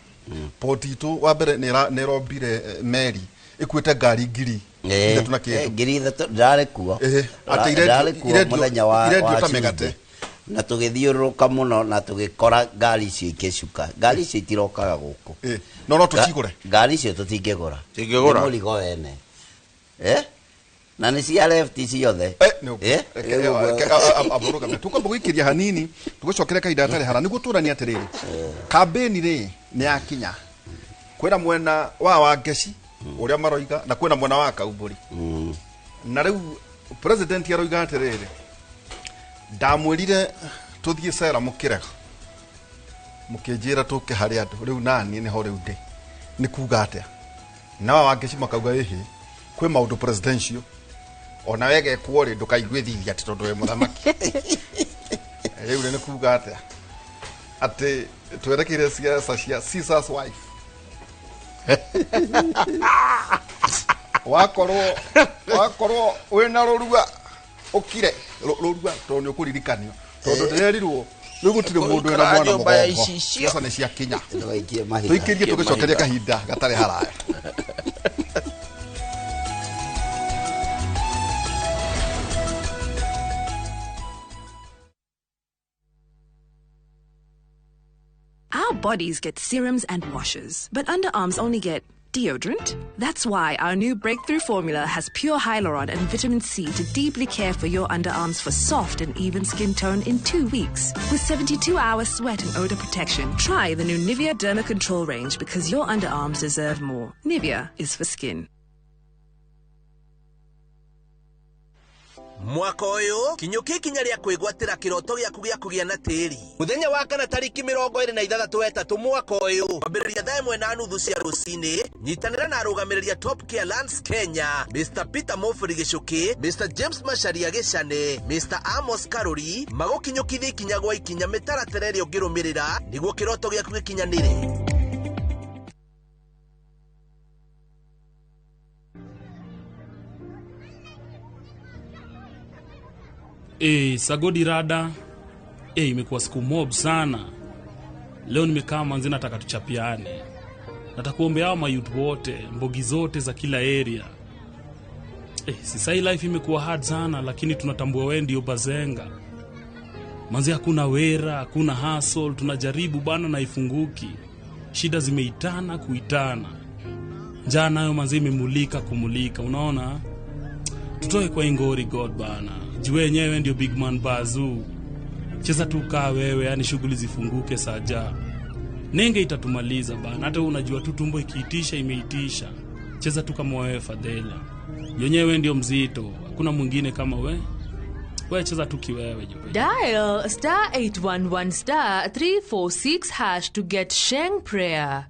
poti itũ wa mbere nĩ ĩrombire meri ĩkuĩte ngari 3,000 na kĩndũ 3,000 ndarĩ kuo mũthenya wa ta mĩgate. Na tũgĩthiũrũrũka mũno na tũgĩkora ngari icio ikĩcuka. Ngari icio itirokaga gũkũ. No tũcigũre. Ngari icio tũtingĩgũra. Tingĩgũra. Nĩ mũrigo wene. Na nĩ cia left ciothe. Tũkwamba gũikĩria hanini tũgũcokere kahinda gatarĩ hara nĩguo tũranie atĩrĩrĩ kambĩni rĩ nĩ yakinya kwĩna mwena wa Wangeci ũrĩa maroiga na kwĩna mwena wa Kaumbũri. Na rĩu president aroiga atĩrĩrĩ ndamwĩrire tũthiĩ cera mũkĩrega mũkĩnjĩra tũke harĩ andũ rĩu nani nĩho rĩu ndĩ nĩ kuga atĩa na wa Wangeci makauga ĩhĩ kwĩ maũndũ presidential ona wegekwo rĩ ndũkaigue thithi atĩ tondũ wĩ mũthamaki. Rĩu nĩ kuga atĩa atĩ twerekeire siasa cia Caesar's wife. Wakorwo wĩna rũrua ũkire rũrua tondũ nĩ ũkũririkanio tondũ ndĩrerirwo rĩu gũtirĩ mũndũ wĩna mwana mũgongo siasa nĩ ciakinya. Tũikĩrie tũgĩcokeria kahinda gatarĩ haraya. Our bodies get serums and washes, but underarms only get deodorant. That's why our new breakthrough formula has pure hyaluron and vitamin C to deeply care for your underarms for soft and even skin tone in 2 weeks. With 72-hour sweat and odor protection, try the new Nivea Derma Control range because your underarms deserve more. Nivea is for skin. Mwaka ũyũ kinyũkia ikinya rĩa kwĩgwatĩra kĩroto gĩaku gĩa kũgĩa na tĩri mũthenya wa kana tarĩki 26 3 mwaka ũyũ kwambĩrĩria thaa 1:30 cia rũcinĩ nyitanĩra na arũgamĩrĩria Top Care Lands Kenya Mr Peter Mofri Gĩcũkĩ Mr James Macharia Gĩcane Mr Amos Karuri magũkinyũkithia ikinya gwa ikinya mĩtaratara ĩrĩa ũngĩrũmĩrĩra nĩguo kĩroto gĩaku gĩkinyanĩre. Sagodi rada. Imekuwa siku mob sana. Leo nimekaa manzi nataka tuchapiane. Nataka kuombea hao mayouth wote, mbogi zote za kila area. Sasa hii life imekuwa hard sana lakini tunatambua wewe ndio bazenga. Manzi hakuna wera, hakuna hustle, tunajaribu bana na ifunguki. Shida zimeitana kuitana. Njaa nayo manzi imemulika kumulika, unaona? Tutoe kwa ingori God bana. Jiwe yenyewe ndio big man bazoo. Cheza tu kaa wewe, yani shughuli zifunguke saja. Nenge itatumaliza bana. Hata unajua tu tumbo ikiitisha imeitisha. Cheza tu kama wewe Fadhela. Yenyewe ndio mzito, hakuna mwingine kama we. Wewe cheza tu kiwewe jipe. Dial *811 *346# to get Sheng prayer.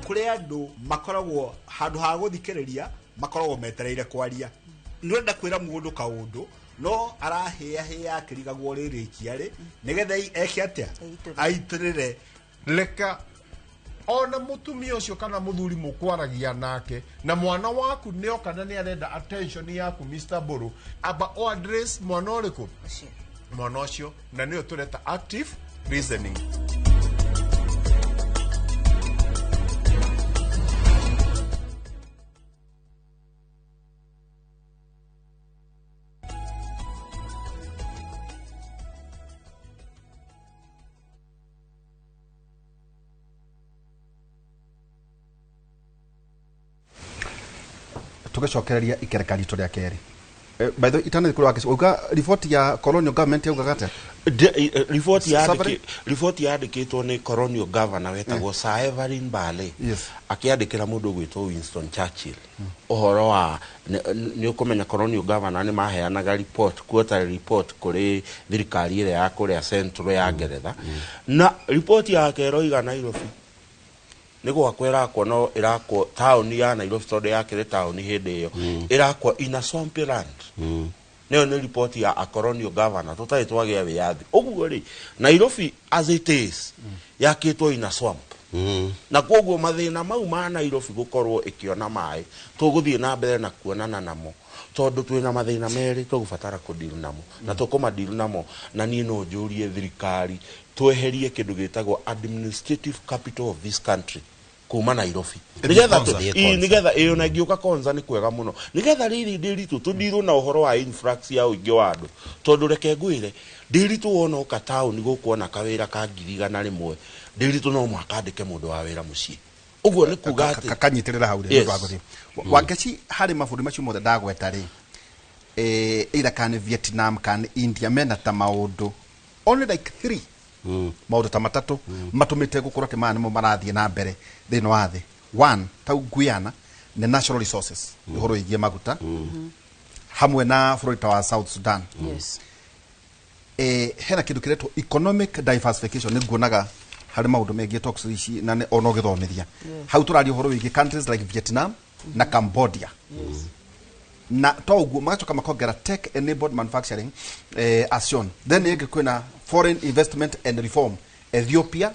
Kuri andu makoragwo handu ha guthikiriria makoragwo metereire kwaria nĩũrenda kwĩra mũndũ kaũndũ no arahĩa hĩa akĩrigagwo rĩrĩkia rĩ nĩgetha eke atĩa aitĩrĩre leka ona mutumia ũcio kana mũthuri mũkwaragia nake na mwana waku nĩoka na nĩarenda attention yaku Mr. Mburu aba o address mwana ũrĩkũ mwana ũcio na nĩyo tũreta active listening. Tugacokereria ikereka ritũ rĩa kerĩ. By the way, itana kuri wakeci uga report ya colonial government yaugaga atĩa? Report yandĩkĩtwo nĩ colonial governor wetagwo Sir Evelyn Bailey. Akĩandĩkĩra mũndũ ũgwĩtwo Winston Churchill ũhoro wa nĩ ũkũmenya colonial governor nĩ maheanaga report quarterly report kũrĩ thirikari ĩrĩa ya kũrĩa Central ya Ngeretha na report yake ĩroiga Nairobi nĩ gwakwo ĩrakwo no ĩrakwo taũni ya Nairobi tondũ yakĩrĩ taũni hĩndĩ ĩyo ĩrakwo in a swampy land. Nĩyo nĩ report ya a colonial governor tũtarĩ twagĩa wĩyathi ũguo rĩ Nairobi as it is yakĩtwo in a swamp. Na koguo mathĩna mau ma Nairobi gũkorwo ĩkĩona maĩ tũgũthiĩ na mbere na kuonana namo tondũ twĩna mathĩna merĩ tũgũbatara kũdeal namo na tũkũmadeal namo na niĩ no njũrie thirikari tweherie kĩndũ gĩtagwo administrative capital of this country Kuma Nairobi. Ĩthiĩ Nigetha Konza. ii, nigetha ĩyo na ĩngĩũka Konza nĩ kwega mũno, nigetha rĩrĩ Ndĩritũ tũndirwo na ũhoro wa influx ya ũingĩ wa andũ, tondũ reke ngwĩre Ndĩritũ, wona ũka taũni gũkũ ona kawĩra ka 100,000, Ndĩritũ no mũhaka andĩke mũndũ wa wĩra mũciĩ. Ũguo nĩ kuga atĩ Kanyitĩrĩra hau rĩ. Yes. Nĩ ũndũ wa gũthiĩ Wangeci harĩ mabũrũri macio mothe ndagweta rĩ, either kana nĩ Vietnam kana nĩ India, mena ta maũndũ only like three, maũndũ ta matatũ matũmĩte gũkorwo atĩ maya nĩmo marathiĩ na mbere thĩinĩ wa thĩ. One, tau Guyana nĩ natural resources, ũhoro wĩgiĩ maguta, hamwe na bũrũri ta wa South Sudan. Hena kĩndũ kĩretwo economic diversification. Nĩ nguonaga harĩ maũndũ megiĩ talks ici na ona ũgĩthomithia hau tũraria ũhoro wĩgiĩ countries like Vietnam na Cambodia, na to ũguo magacoka makongera tech enabled manufacturing, ASEAN. Then ĩngĩ kwĩna foreign investment and reform, Ethiopia,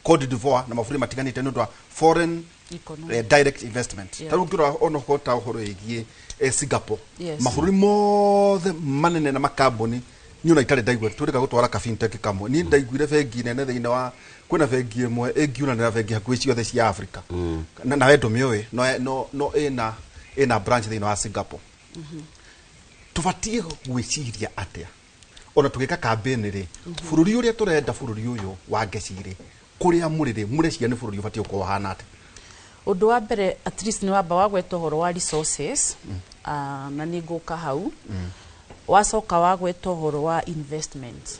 Cote d'Ivoire na mabũrũri matiganĩte, nĩ ũndũ wa foreign Economic. Direct investment. Ta rĩu ũngĩrora ona ũhoro ta ũhoro wĩgiĩ Singapore, mabũrũri mothe manene na makambuni niĩ ona itarĩ ndaigua tũrĩka gũtwara ka fintech kamwe. Niĩ ndaiguire bengi nene thĩinĩ wa, kwĩna bengi ĩmwe ĩngiunanĩra bengi hakuhĩ ciothe cia Africa, na nawe ndũmĩũĩ, no ĩna branch thĩinĩ wa Singapore. Tũbatiĩ gwĩciria atĩa ona tũgĩka campaign rĩ, bũrũri ũrĩa tũrenda, bũrũri ũyũ wa Ngeci rĩ, kũrĩa mũrĩ rĩ, mũreciria nĩ bũrũri ũbatiĩ gũkorwo ũhana atĩa? Ũndũ wa mbere, at least nĩ wamba wagweta ũhoro wa resources, na nĩ ngũka hau. Wacoka wagweta ũhoro wa investment,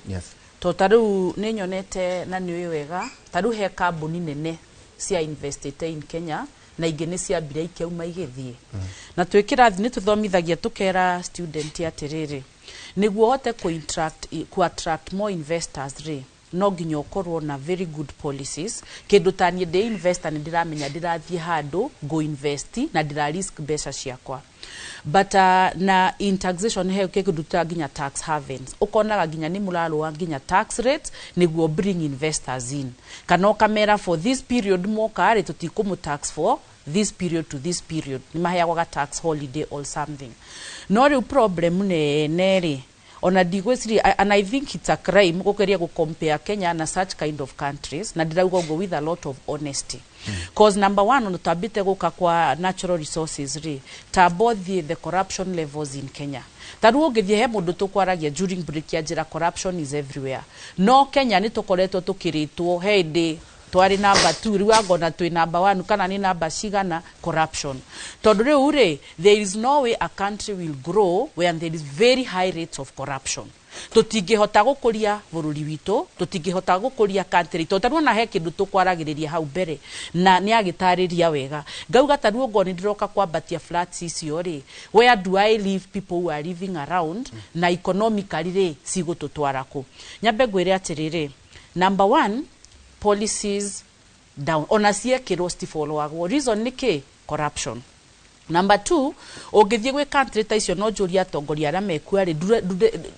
to ta rĩu nĩ nyonete na nĩ ũĩ wega, ta rĩu he kambuni nene cia investĩte in Kenya na ingĩ nĩ ciambire ikĩauma igĩthiĩ. Na twĩ kĩrathi nĩ tũthomithagia tũkera student atĩrĩrĩ, nĩguo ũhote ku attract more investors rĩ, no nginya ũkorwo na very good policies. Kĩndũ ta niĩ ndĩ investor, nĩ ndĩramenya ndĩrathiĩ handũ ngũ invest na ndĩra risk mbeca ciakwa, but na in taxation he kĩndũ ta nginya tax havens, ũkonaga nginya nĩ mũrarũa nginya tax rate nĩguo bring investors in, kana ũkamera for this period moka rĩ, tũtikũmũ tax for this period to this period, nĩ maheagwo ga tax holiday or something. No rĩu problem nene rĩ, ona ndigwĩciria, and I think it's a crime gũkeria gũ-compare Kenya na such kind of countries, na ndĩrauga ũguo with a lot of honesty, cause number one, ona twambĩte gũka kwa natural resources rĩ, tamba ũthiĩ the corruption levels in Kenya. Ta rĩu ũngĩthiĩ he mũndũ tũkwaragia during break ya njĩra, corruption is everywhere, no Kenya nĩ tũkoretwo tũkĩrĩtwo he hĩndĩ twarĩ namba 2, rĩu angona twĩ namba 1 kana nĩ namba cigana corruption. Tondũ rĩu rĩ, there is no way a country will grow when there is very high rates of corruption. Tũtingĩhota gũkũria bũrũri witũ, tũtingĩhota gũkũria country, tondũ tarĩu ona he kĩndũ tũkwaragĩrĩria hau mbere na nĩ agĩtarĩria wega, ngauga tarĩu ongorwo nĩ ndĩroka kwambatia flats icio rĩ, where do I leave people who are living around, na economically rĩ, cigũtũtwara kũ? Nyambe ngwĩre atĩrĩrĩ, number one, policies down, ona ciekĩrwo citifollowagwo. Reason nĩ kĩ? Corruption. Number two, ũngĩthiĩ gwĩ country ta icio, no njũrie atongoria arĩa mekuo rĩ,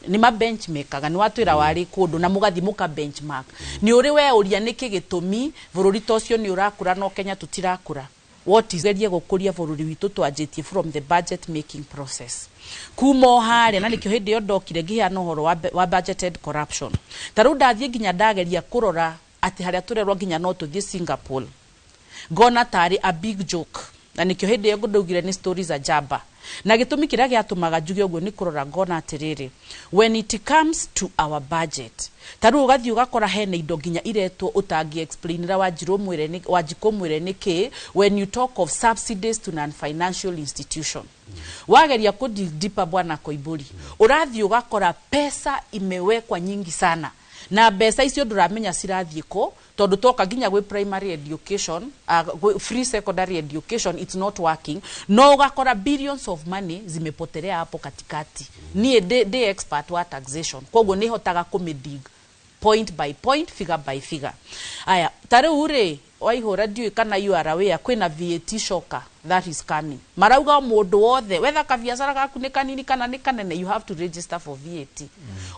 nĩ ma benchmarkaga, nĩ watwĩra warĩ kũndũ na mũgathiĩ mũka benchmark, nĩ ũrĩ weũria nĩkĩ gĩtũmi bũrũri ta ũcio nĩ ũrakũra no Kenya tũtirakũra? What is gerie gũkũria bũrũri witũ, twanjĩtie from the budget making process kuma o harĩa, na nĩkĩo hĩndĩ ĩyo ndokire ngĩheana ũhoro wa budgeted corruption. Ta rĩu ndathiĩ nginya ndageria kũrora atĩ harĩa tũrerwo nginya no tũthiĩ Singapore, ngona tarĩ a big joke, na nĩkĩo hĩndĩ ĩyo ndaugire nĩ stories za jaba. Na gĩtũmi kĩrĩa gĩatũmaga njuge ũguo nĩ kũrora ngona atĩrĩrĩ, when it comes to our budget, ta rĩu ũgathiĩ ũgakora hena indo nginya iretwo ũtangĩ explainĩra Wanjirũ mwĩre Wanjikũ mwĩre nĩkĩ. When you talk of subsidies to non-financial institution, wageria kũ dig deeper, bwana Koimburi, ũrathiĩ ũgakora pesa imewekwa nyingi sana na mbeca icio ndũramenya cirathiĩ kũ, tondũ toka nginya gwĩ primary education, gwĩ free secondary education, it's not working, no ũgakora billions of money zimepotelea hapo katikati. Niĩ ndĩ expert wa taxation, koguo nĩ hotaga kũmĩdig point by point, figure by figure. Aya, ta rĩu rĩ, Waihũra, ndiũĩ kana you are aware kwĩna VAT shocker that is coming. Marauga mũndũ wothe wetha kabiacara gaku nĩ kanini kana nĩ kanene, you have to register for VAT.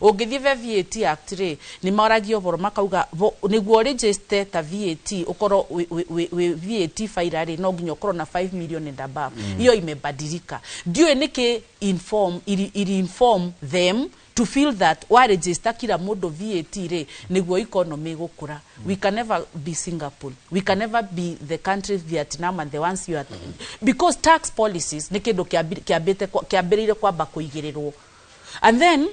Ũngĩthiĩ ve VAT Act rĩ, nĩ maragia ũhoro makauga nĩguo register ta VAT, ũkorwo wĩ VAT filer rĩ, no nginya ũkorwo na 5 million and above. Hiyo imebadilika, ndiũĩ nĩkĩ inform ili inform them. To feel that wa register kila mũndũ VAT rĩ, nĩguo economy ĩgũkũra. We can never be Singapore, we can never be the countries Vietnam and the ones you are, because tax policies nĩ kĩndũ kĩambĩte kĩambĩrĩire kwamba kũigĩrĩrwo. And then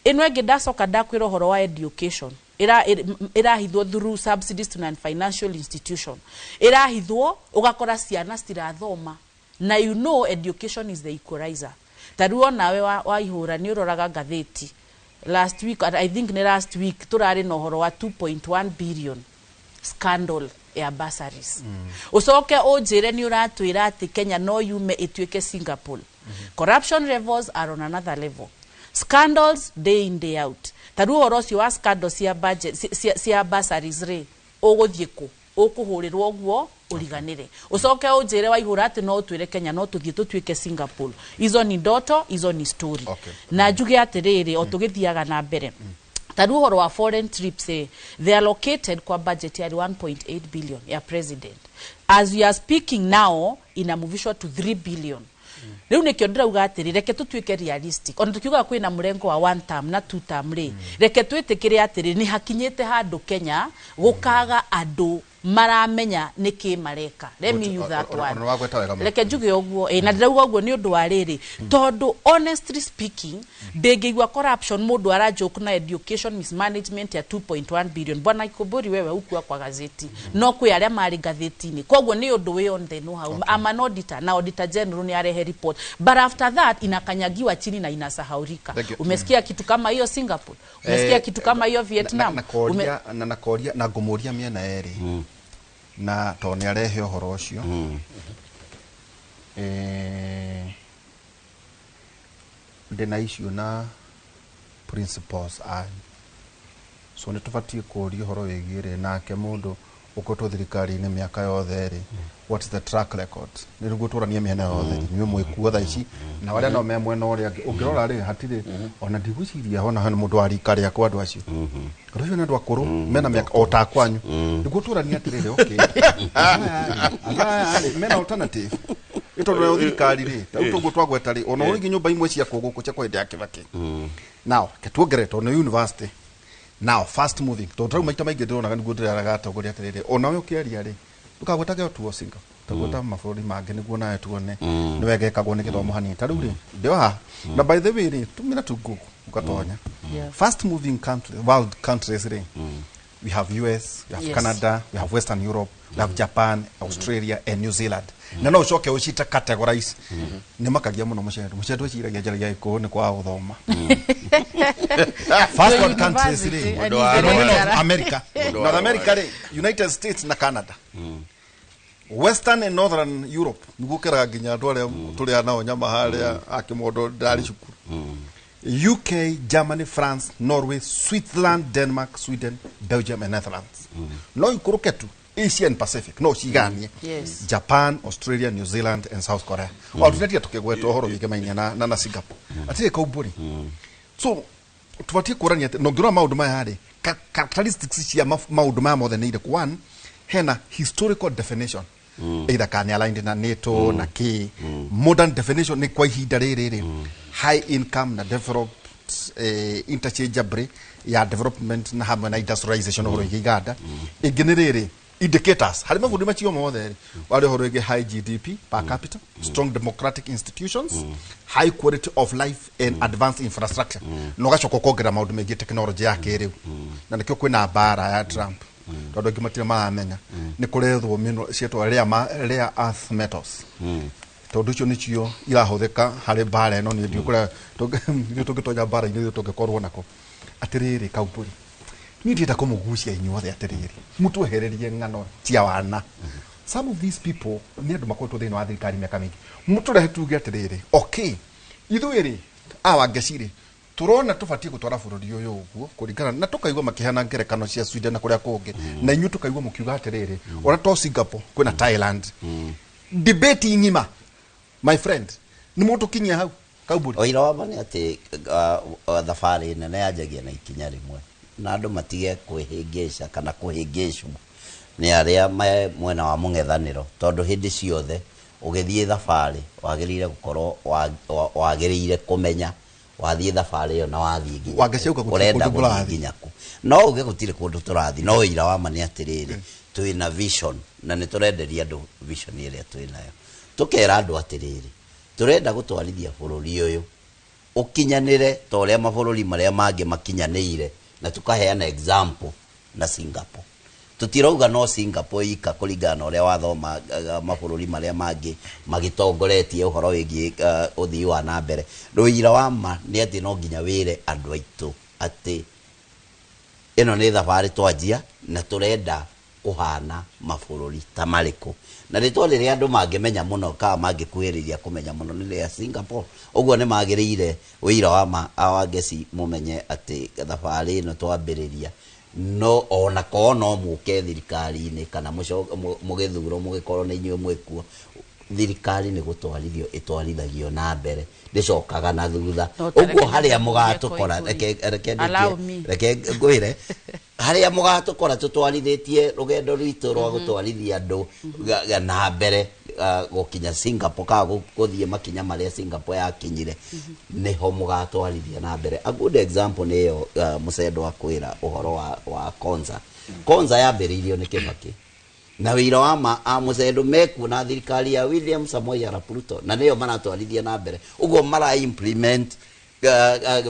ĩno ĩngĩ, ndacoka ndakwĩra ũhoro wa education, ĩrahithwo through subsidies to non-financial institution, ĩrahithwo, ũgakora ciana citirathoma, na you know education is the equalizer. Ta rĩu onawe wa ihũra nĩ ũroraga ngathĩti last week, I think nĩ last week, tũrarĩ na ũhoro wa 2.1 billion scandal ya bursaries. Ucoke ũnjĩre nĩ ũratwĩra atĩ Kenya no yume ĩtuĩke Singapore. Corruption levels are on another level, scandals day in, day out. Ta rĩu ũhoro ũcio wa scandal cia budget, cia bursaries rĩ, ũgũthiĩ kũ ũkũhũrĩrwo ũguo ũriganĩre. Ũcoke ũnjĩre, Waihũra, atĩ no ũtwĩre Kenya no tũthiĩ tũtuĩke Singapore. Izo ni ndoto, izo ni story. Na njuge atĩrĩrĩ, o tũgĩthiaga na mbere, ta rĩu ũhoro wa foreign trips, they allocated kwa budget yarĩ 1.8 billion ya president. As we are speaking now, inamuvishwa to 3 billion. Rĩu nĩkĩo ndĩrauga atĩrĩ, reke tũtuĩke realistic. Ona tukiuga kwĩna mũrengo wa one term na two term rĩ, reke twĩtĩkĩre atĩrĩ, nĩ hakinyĩte handũ Kenya gũkaga andũ maramenya nĩkĩ mareka. Let me use that one. Ona wagweta wega mũno. Reke njuge ũguo, ĩ, na ndĩrauga ũguo nĩ ũndũ wa rĩrĩ, tondũ honestly speaking, ndĩngĩigua corruption mũndũ arajoke na education mismanagement ya 2.1 billion. Bwana Ikũmbũri, wewe ukua kwa gazeti, no kwĩ arĩa marĩ ngathĩti-inĩ, koguo nĩ ũndũ wĩ on the know how. I'm an auditor, na auditor general nĩ arehe report, but after that inakanyagiwa chini na inasahaurika. Thank you. Umesikia kitu kama hiyo Singapore? Umesikia kitu kama hiyo Vietnam? Na koria na koria na ngũmũria mĩena ĩrĩ, na tondũ nĩ arehe ũhoro ũcio, ndĩna issue na principals anyu, so nĩ tũbatiĩ kũũria ũhoro wĩgiĩ rĩ nake mũndũ ũkoretwo thirikari-inĩ mĩaka yothe rĩ, what is the track record, nĩ nĩguo tũranie mĩena yothe, inyuĩ mwĩkuo thaa ici na arĩa nao me mwena ũrĩa ũngĩ. Ũngĩrora rĩ, hatirĩ ona ndigwĩciria hona hena mũndũ wa rika rĩakwa. Andũ acio nĩ andũ akũrũ mena mĩaka o ta kwanyu, nĩguo tũranie atĩrĩrĩ, okay, andũ aya rĩ mena alternative ĩ, tondũ nayo thirikari rĩ, ta rĩu toguo twagweta rĩ, ona ũrĩngĩ nyũmba imwe cia gũkũ cia kwa hĩndĩ ya Kibaki. Now ke tuongerere, tondũ nĩ university now fast moving, tondũ rĩu maita maingĩ ndĩronaga nĩguo ndĩreraga atongoria atĩrĩrĩ, onawe ũkĩaria rĩ, ndũkagwetage o tu o Singapore, tagweta mabũrũri mangĩ nĩguo nawe tuone nĩ wega ĩkagwo nĩ gĩthomo hanini. Ta rĩu rĩ, ndĩ haha na by the way rĩ, tũmĩra tu Google ũgatonya fast moving country, world countries rĩ, we have US, we have Canada, we have Western Europe, we have Japan, Australia and New Zealand. Na no ucoke ucite categorize. Nĩ makagia mũno mũcendo mũcendo eciragia njaragia gĩkũyũ nĩ kwaga gũthoma. First world countries rĩ, University, Mũndũ wa ĩno nĩ Rwanda. North America, Mũndũ wa North America rĩ, United States na Canada, Western and Northern Europe, nĩguo kĩraga nginya andũ arĩa tũrĩa nao nyama harĩa akĩmondo ndarĩ cukuru, UK, Germany, France, Norway, Switzerland, Denmark, Sweden, Belgium and Netherlands. No ikũrũke tu Asia and Pacific no ciganie Japan, Australia, New Zealand and South Korea. O tunetia tukĩgweta ũhoro wĩgemainia na Singapore atirĩ kaumbũri. So tũbatiĩ kũrania atĩ no ngĩrora maũndũ maya rĩ, characteristics cia maũndũ maya mothe nĩ irĩkũ? One, hena historical definition, either kana nĩ aligned na NATO na kĩ. Modern definition nĩ kwa ihinda rĩrĩ rĩ, high income na developed, interchangeably ya development na hamwe na industrialization, ũhoro wĩgiĩ iganda. Ĩngĩ nĩ rĩrĩ, indicators harĩ mabũrũri macio mothe rĩ, warĩ ũhoro wĩgiĩ high GDP per capita, strong democratic institutions, high quality of life and advanced infrastructure, na ũgacoka ũkongerera maũndũ megiĩ technology ya kĩrĩu. Na nĩkĩo kwĩna mbara ya Trump, tondũ angĩ matirĩ maramenya nĩ kũrethwo mĩno cietwo rare earth metals, tondũ icio nĩcio irahũthĩka harĩ mbara ĩno. Niĩ ndiũ kũrĩa ithuĩ tũngĩtonya mbara-inĩ, ithuĩ tũngĩkorwo nako atĩrĩrĩ, kaumbũri, niĩ ndĩrenda kũmũgucia inyuothe atĩrĩrĩ, mũtwehererie ng'ano cia wana. Some of these people nĩ andũ makoretwo thĩinĩ wa thirikari mĩaka mĩingĩ. Mũtũrehe tuge atĩrĩrĩ, okay, ithuĩ rĩ, awa ngeci rĩ, tũrona tũbatiĩ gũtwara bũrũri ũyũ ũguo kũringana na tũkaigua makĩheana ngerekano cia Sweden na kũrĩa kũngĩ, na inyuĩ tũkaigua mũkiuga atĩrĩrĩ, ona to Singapore, kwĩna Thailand. Debate ng'ima, my friend, nĩ mũtũkinyia hau kaumbũri. Ũira wa ma nĩ atĩ thabarĩ nene yanjagia na ikinya rĩmwe, na andũ matige kwĩhĩngĩca kana kũhĩngĩcwo nĩ arĩa me mwena wa mũng'ethanĩro, tondũ hĩndĩ ciothe ũgĩthiĩ thabarĩ wagĩrĩire gũkorwo wagĩrĩire kũmenya Wathiĩ thabarĩ ĩyo na wathiĩ nginya Wangeci auga kũ? gũtirĩ Ũrenda kũndũ gũthiĩ mũrathiĩ. nginya kũ? No uge gũtirĩ kũndũ tũrathiĩ, no ũira wa ma nĩ atĩrĩrĩ, twĩna vision na nĩ tũrenderia andũ vision ĩrĩa twĩnayo. Tũkera andũ atĩrĩrĩ, tũrenda gũtwarithia bũrũri ũyũ ũkinyanĩre ta ũrĩa mabũrũri marĩa mangĩ makinyanĩire, na tũkaheana example na Singapore. Tutirauga no Singapore ika kũringana na ũrĩa wathoma mabũrũri marĩa mangĩ magĩtongoretie ũhoro wĩgiĩ ũthii wa na mbere. Rũira wa ma nĩ atĩ no nginya wĩre andũ aitũ atĩ ĩno nĩ thabarĩ twanjia na tũrenda kũhana mabũrũri ta marĩkũ, na rĩtwa rĩrĩa andũ mangĩmenya mũno kana mangĩkuhĩrĩria kũmenya mũno nĩ rĩa Singapore. Ũguo nĩ magĩrĩire ũira wa ma Wangeci mũmenye atĩ thabarĩ ĩno twambĩrĩria no ona korwo no mũke thirikari-inĩ kana mũgĩthurwo mũgĩkorwo nĩ inyuĩ mwĩkuo, thirikari nĩ gũtwarithio ĩtwarithagio na mbere, ndĩcokaga na thutha. No ta Ũguo reke harĩa nyambe mũgatũkora, kũria. reke Allow ndĩkie, me. reke ngwĩre harĩa mũgatũkora tũtwarithĩtie rũgendo rwitũ rwa gũtwarithia andũ na mbere, gũkinya Singapore kana gũthiĩ makinya marĩa Singapore yakinyire, nĩho mũgatwarithia na mbere. A good example nĩ ĩyo, mũcendo akwĩra ũhoro wa Konza. Konza yambĩrĩirio nĩ Kibaki na wĩira wa ma a mũcendo mekuo na thirikari ya William Samoei Arap Ruto, na nĩyo maratwarithia na mbere. Ũguo mara implement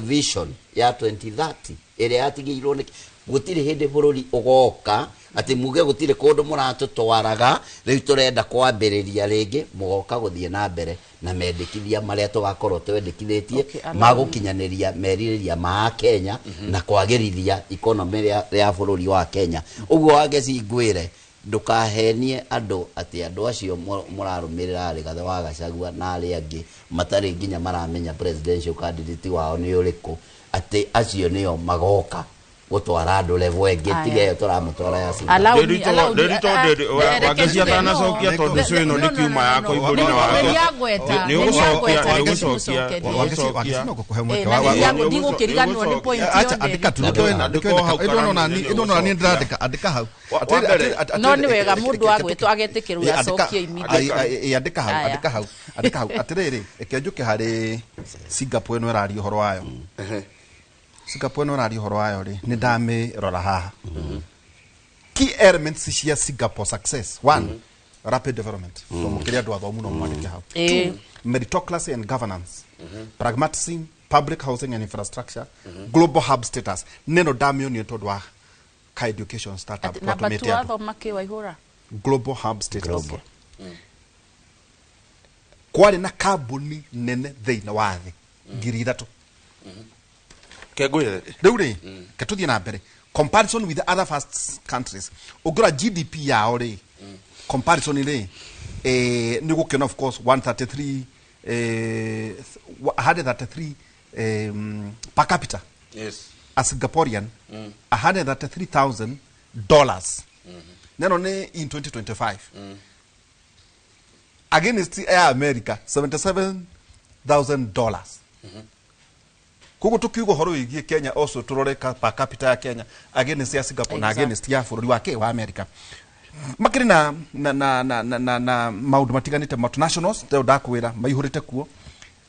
vision ya 2030 ĩrĩa yatigĩirwo nĩ gũtirĩ hĩndĩ bũrũri ũgoka atĩ muge gũtirĩ kũndũ mũratũtwaraga, rĩu tũrenda kwambĩrĩria rĩngĩ. Mũgoka gũthiĩ na mbere na mendekithia marĩa tũgakorwo twendekithĩtie Okay, allow me. magũkinyanĩria merirĩria ma Kenya na kwagĩrithia economy ya bũrũri wa Kenya. Ũguo Wangeci ngwĩre ndũkahenie andũ atĩ andũ acio mũrarũmĩrĩra Rigathĩ wa Gachagua na arĩa angĩ matarĩ nginya maramenya presidential candidate wao nĩ ũrĩkũ, atĩ acio nĩo magoka gũtwara andũ level ĩngĩ Aya. tiga ĩyo tũramũtwara ya Singapore. Allow me, Ndĩrito allow me. ndĩrito Reke Wangeci njuge, no. atanacokia tondũ cio ĩno nĩ kiuma ya Koimbũri na Wangeci. Nĩagweta, Nĩ ũgũcokia, nĩagweta, nĩ reke ũgũcokia, ndĩmũcokerie. Wangeci, Wangeci no ngũkũhe mweke Na ndigũkĩriganĩrwo nĩ point Acha, yothe. andĩka tu. Andĩka o hau Nĩkĩo karamu-inĩ. nĩ ndĩrandĩka, andĩka hau. Wa mbere. No nĩ wega mũndũ agwĩtwo agetĩkĩrwo acokie immediately. Andĩka hau. Aya. Andĩka hau, andĩka hau. Atĩrĩrĩ, reke njũke harĩ Singapore ĩno ĩraria ũhoro wayo. Singapore ĩno ĩraria ũhoro wayo rĩ, nĩ ndamĩrora haha. Key elements cia Singapore success: one, rapid development, to mũkĩrĩ andũ athomu no mwandĩke hau. Two, meritocracy and governance, pragmatism, public housing and infrastructure, global hub status. Neno ndamĩonire tondũ wa ka education startup Atĩ namba twatũmĩte 2 andũ. Wathoma kĩ Waihũra? Global hub status. Kwarĩ na kambuni nene thĩinĩ wa thĩ 3,000. Kengwĩre. Rĩu rĩ, ke tũthiĩ na mbere. Comparison with other first countries, ũngĩrora GDP yao rĩ, comparison rĩ, nĩ ũgũkĩona of course 133, 133 per capita. A Singaporean, $133,000 neno nĩ in 2025, against ya America $77,000. Koguo tukiuga ũhoro wĩgiĩ Kenya, also tũrore per capita ya Kenya against ya Singapore na against ya bũrũri wa wa America. Makĩrĩ na maũndũ matiganĩte. Multinationals rĩu ndakwĩra maihũrĩte kuo,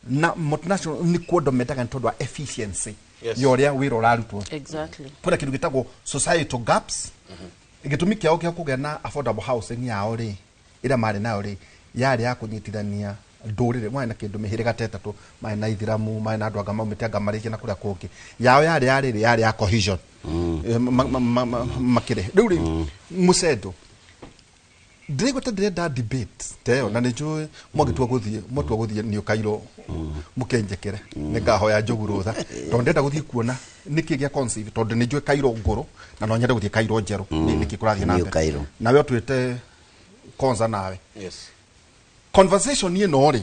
na multinational nĩ kuo andũ mendaga nĩ tondũ wa efficiency ya ũrĩa wĩra ũrarutwo. Kwĩna kĩndũ gĩtagwo societal gaps. Gĩtũmi kĩao kĩa kũgĩa na affordable housing yao rĩ, ĩrĩa marĩ nayo rĩ, yarĩ ya kũnyitithania ndũrĩrĩ. Marĩ na kĩndũ mĩhĩrĩga ta ĩtatũ, marĩ na Ithiramu, marĩ na andũ anga maumĩte anga Malaysia na kũrĩa kũngĩ. Yao yarĩ ya rĩrĩ, yarĩ ya cohesion. Makĩrĩ rĩu rĩ, mũcendo ndĩraigua ta ndĩrenda debate ta ĩyo, na nĩ njũĩ mwatua gũthiĩ nĩ ũkairwo mũkenjekere, nĩ ngahoya Njogu rũtha tondũ ndĩrenda gũthiĩ kuona nĩkĩ gĩa conceive, tondũ nĩ njũĩ Kairũ ngũrũ na no nyende gũthiĩ Kairũ njerũ, nĩkĩ kũrathiĩ na Nĩ mbere. Cairo. Nawe ũtuĩte Konza nawe. Conversation ĩno rĩ,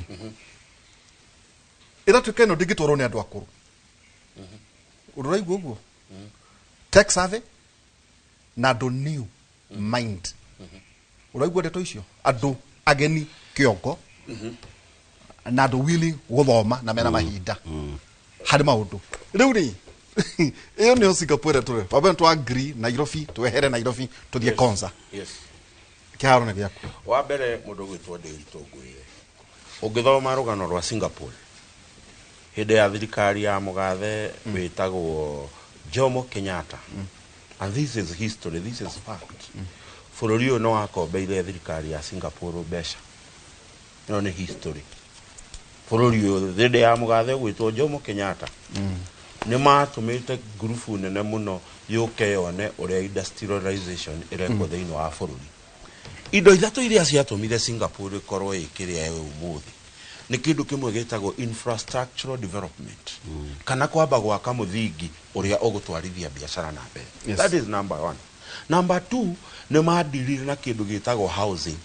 ĩratuĩka ĩno ndĩngĩtwarwo nĩ andũ akũrũ. Ũraigua ũguo? Tech savvy na andũ new mind. Ũraigua ndeto icio? Andũ ageni kĩongo na andũ willing gũthoma na mena mahinda harĩ maũndũ. Rĩu rĩ, ĩyo nĩyo Singapore ĩrĩa tũrĩ. Wambe twa agree Nairobi, twehere Nairobi tũthiĩ Konza. Kĩharo nĩ gĩaku. Wa mbere, mũndũ ũgwĩtwo Ndĩritũ, ngwĩre ũngĩthoma rũgano rwa Singapore Hĩndĩ ya thirikari ya mũgathe wĩtagwo Jomo Kenyatta, and this is history, this is fact, bũrũri ũyũ nĩ wakombeire thirikari ya Singapore mbeca. Ĩno nĩ history. Bũrũri ũyũ hĩndĩ ya mũgathe gwĩtwo Jomo Kenyatta nĩ matũmĩte ngurubu nene mũno yũke yone ũrĩa industrialization ĩrekwo thĩinĩ wa bũrũri. Indo ithatũ iria ciatũmire Singapore ĩkorwo ĩ kĩrĩa ĩ ũmũthĩ nĩ kĩndũ kĩmwe gĩtagwo infrastructural development, kana kwamba gwaka mũthingi ũrĩa ũgũtwarithia biacara na mbere. That is number one. Number two, nĩ mandirire na kĩndũ gĩtagwo housing.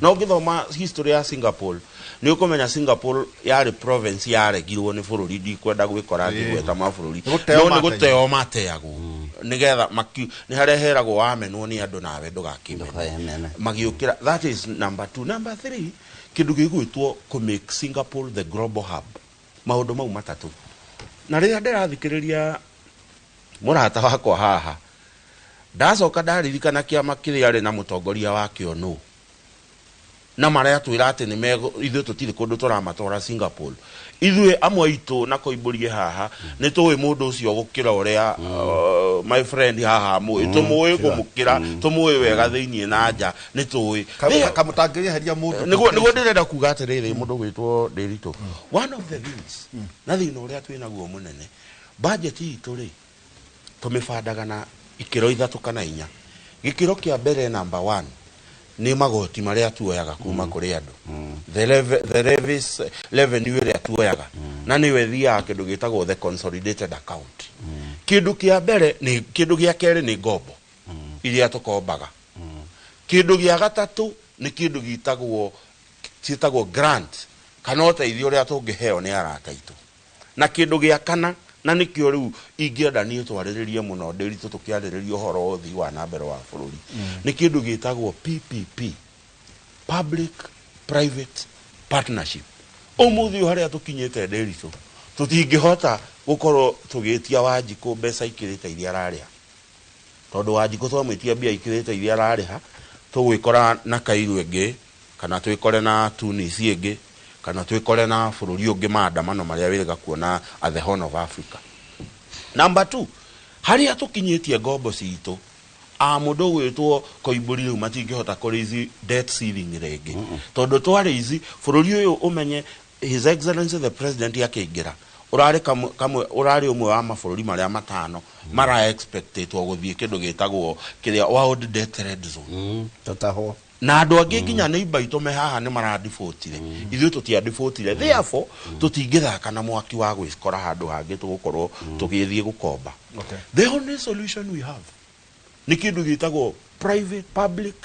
Na ũngĩthoma history ya Singapore nĩ ũkũmenya Singapore yarĩ province yaregirwo nĩ bũrũri, ndikwenda gwĩkora ngĩgweta mabũrũri, Nĩ gũteo no nĩ mateirwo. gũteo mateagwo nĩgetha nĩ harĩa heragwo wamenwo nĩ andũ nawe ndũgakĩmene. Ndũkemene. Magĩũkĩra. That is number two. Number three, kĩndũ gĩgwĩtwo kũ make Singapore the global hub. Maũndũ mau matatũ. Na rĩrĩa ndĩrathikĩrĩria mũrata wakwa haha, ndacoka ndaririkana kĩama kĩrĩa arĩ na mũtongoria wakĩo nũ, na maratwĩra atĩ nĩ ithuĩ tũtirĩ kũndũ tũramatwara Singapore. Ithuĩ amwe aitũ na koimbũrie haha nĩ tũĩ mũndũ ũcio gũkĩra ũrĩa my friend haha mũĩ, tũmũĩ kũmũkĩra, tũmũĩ wega thĩiniĩ na nja, nĩ tũĩ. Kamũtangĩrĩheria mũndũ. Nĩguo ndĩrenda kuga atĩrĩrĩ, mũndũ gwĩtwo Ndĩritũ, one of the things na thĩna ũrĩa twĩ naguo mũnene, budget itũ rĩ, tũmĩbandaga na ikĩro ithatũ kana inya. Gĩkĩro kĩa mbere, number one, nĩ magoti marĩa tuoyaga kuma kũrĩ andũ, the levies, revenue ĩrĩa tuoyaga, na nĩyo ĩthiaga kĩndũ gĩtagwo the consolidated account. Kĩndũ kĩa mbere nĩ, kĩndũ gĩa kerĩ nĩ ngombo iria tũkombaga. Kĩndũ gĩa gatatũ nĩ kĩndũ gĩtagwo, ciĩtagwo grant, kana ũteithio ũrĩa tũngĩheo nĩ arata aitũ. Na kĩndũ gĩa kana, na nĩkĩo rĩu ingĩenda niĩ twarĩrĩrie mũno, Ndĩritũ, tũkĩarĩrĩria ũhoro wa ũthii wa na mbere wa bũrũri, nĩ kĩndũ gĩtagwo PPP, public private partnership. Ũmũthĩ ũyũ harĩa tũkinyĩte, Ndĩritũ, tũtingĩhota gũkorwo tũgĩtia Wanjikũ mbeca ikĩrĩte iria ararĩha, tondũ Wanjikũ twamwĩtia mbia ikĩrĩte iria ararĩha, tũgwĩkora na Kairu ĩngĩ, kana twĩkore na Tunis ĩngĩ, kana twĩkore na bũrũri ũngĩ, maandamano marĩa wĩrĩga kuona at the Horn of Africa. Number two, harĩa tũkinyĩtie ngombo citũ, a mũndũ ũgwĩtwo Koimbũri rĩu matingĩhota kũ debt ceiling rĩngĩ, tondũ twarĩ bũrũri ũyũ, ũmenye His Excellency the President akĩingĩra ũrarĩ kamwe ũrarĩ ũmwe wa mabũrũri marĩa matano mara expectetwo gũthiĩ kĩndũ gĩtagwo kĩrĩa world debt red zone. Tũtahwo. Na andũ angĩ nginya nĩ imba me haha nĩ maradibũtire, ithuĩ tũtiadibũtire. Therefore tũtingĩthaka na mwaki wa gwĩkora handũ hangĩ tũgũkorwo tũgĩthiĩ gũkomba. The only solution we have nĩ kĩndũ gĩtagwo private public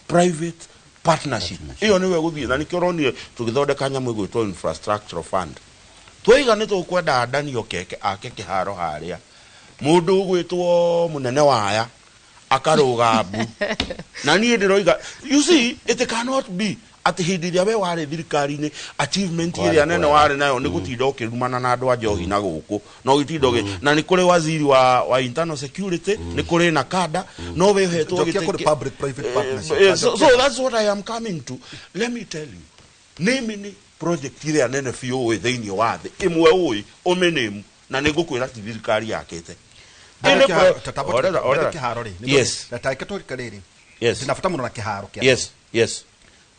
private partnership. Ĩyo nĩwe gũthiĩ, na nĩkĩo ũronire tũgĩthondeka nyamũ ĩgwĩtwo infrastructure fund. Twaiga nĩ tũkwenda Daniel Keke ake kĩharo harĩa, mũndũ ũgwĩtwo mũnene waya akarũga mbu, na niĩ ndĩroiga, you see, it cannot be atĩ hĩndĩ ĩrĩa we warĩ thirikari-inĩ, achievement Kwarĩ ĩrĩa nene kwega. warĩ nayo nĩ gũtinda ũkĩrumana na andũ a njohi na gũkũ na ũgĩtinda ũgĩ, na nĩ kũrĩ waziri wa internal security, nĩ kũrĩ na kada, no we ũhetwo Njokia gĩtĩ kũrĩ public private partnership. So that's what I am coming to. Let me tell you, name ni project ĩrĩa nene biũ ũĩ thĩinĩ wa thĩ ĩmwe ũĩ ũmĩnĩmu, na nĩ ngũkwĩra ti thirikari yakĩte. Orera, orera. Kĩharo rĩ, tareke tũrike rĩrĩ, ndĩna bata mũno na kĩharo kĩa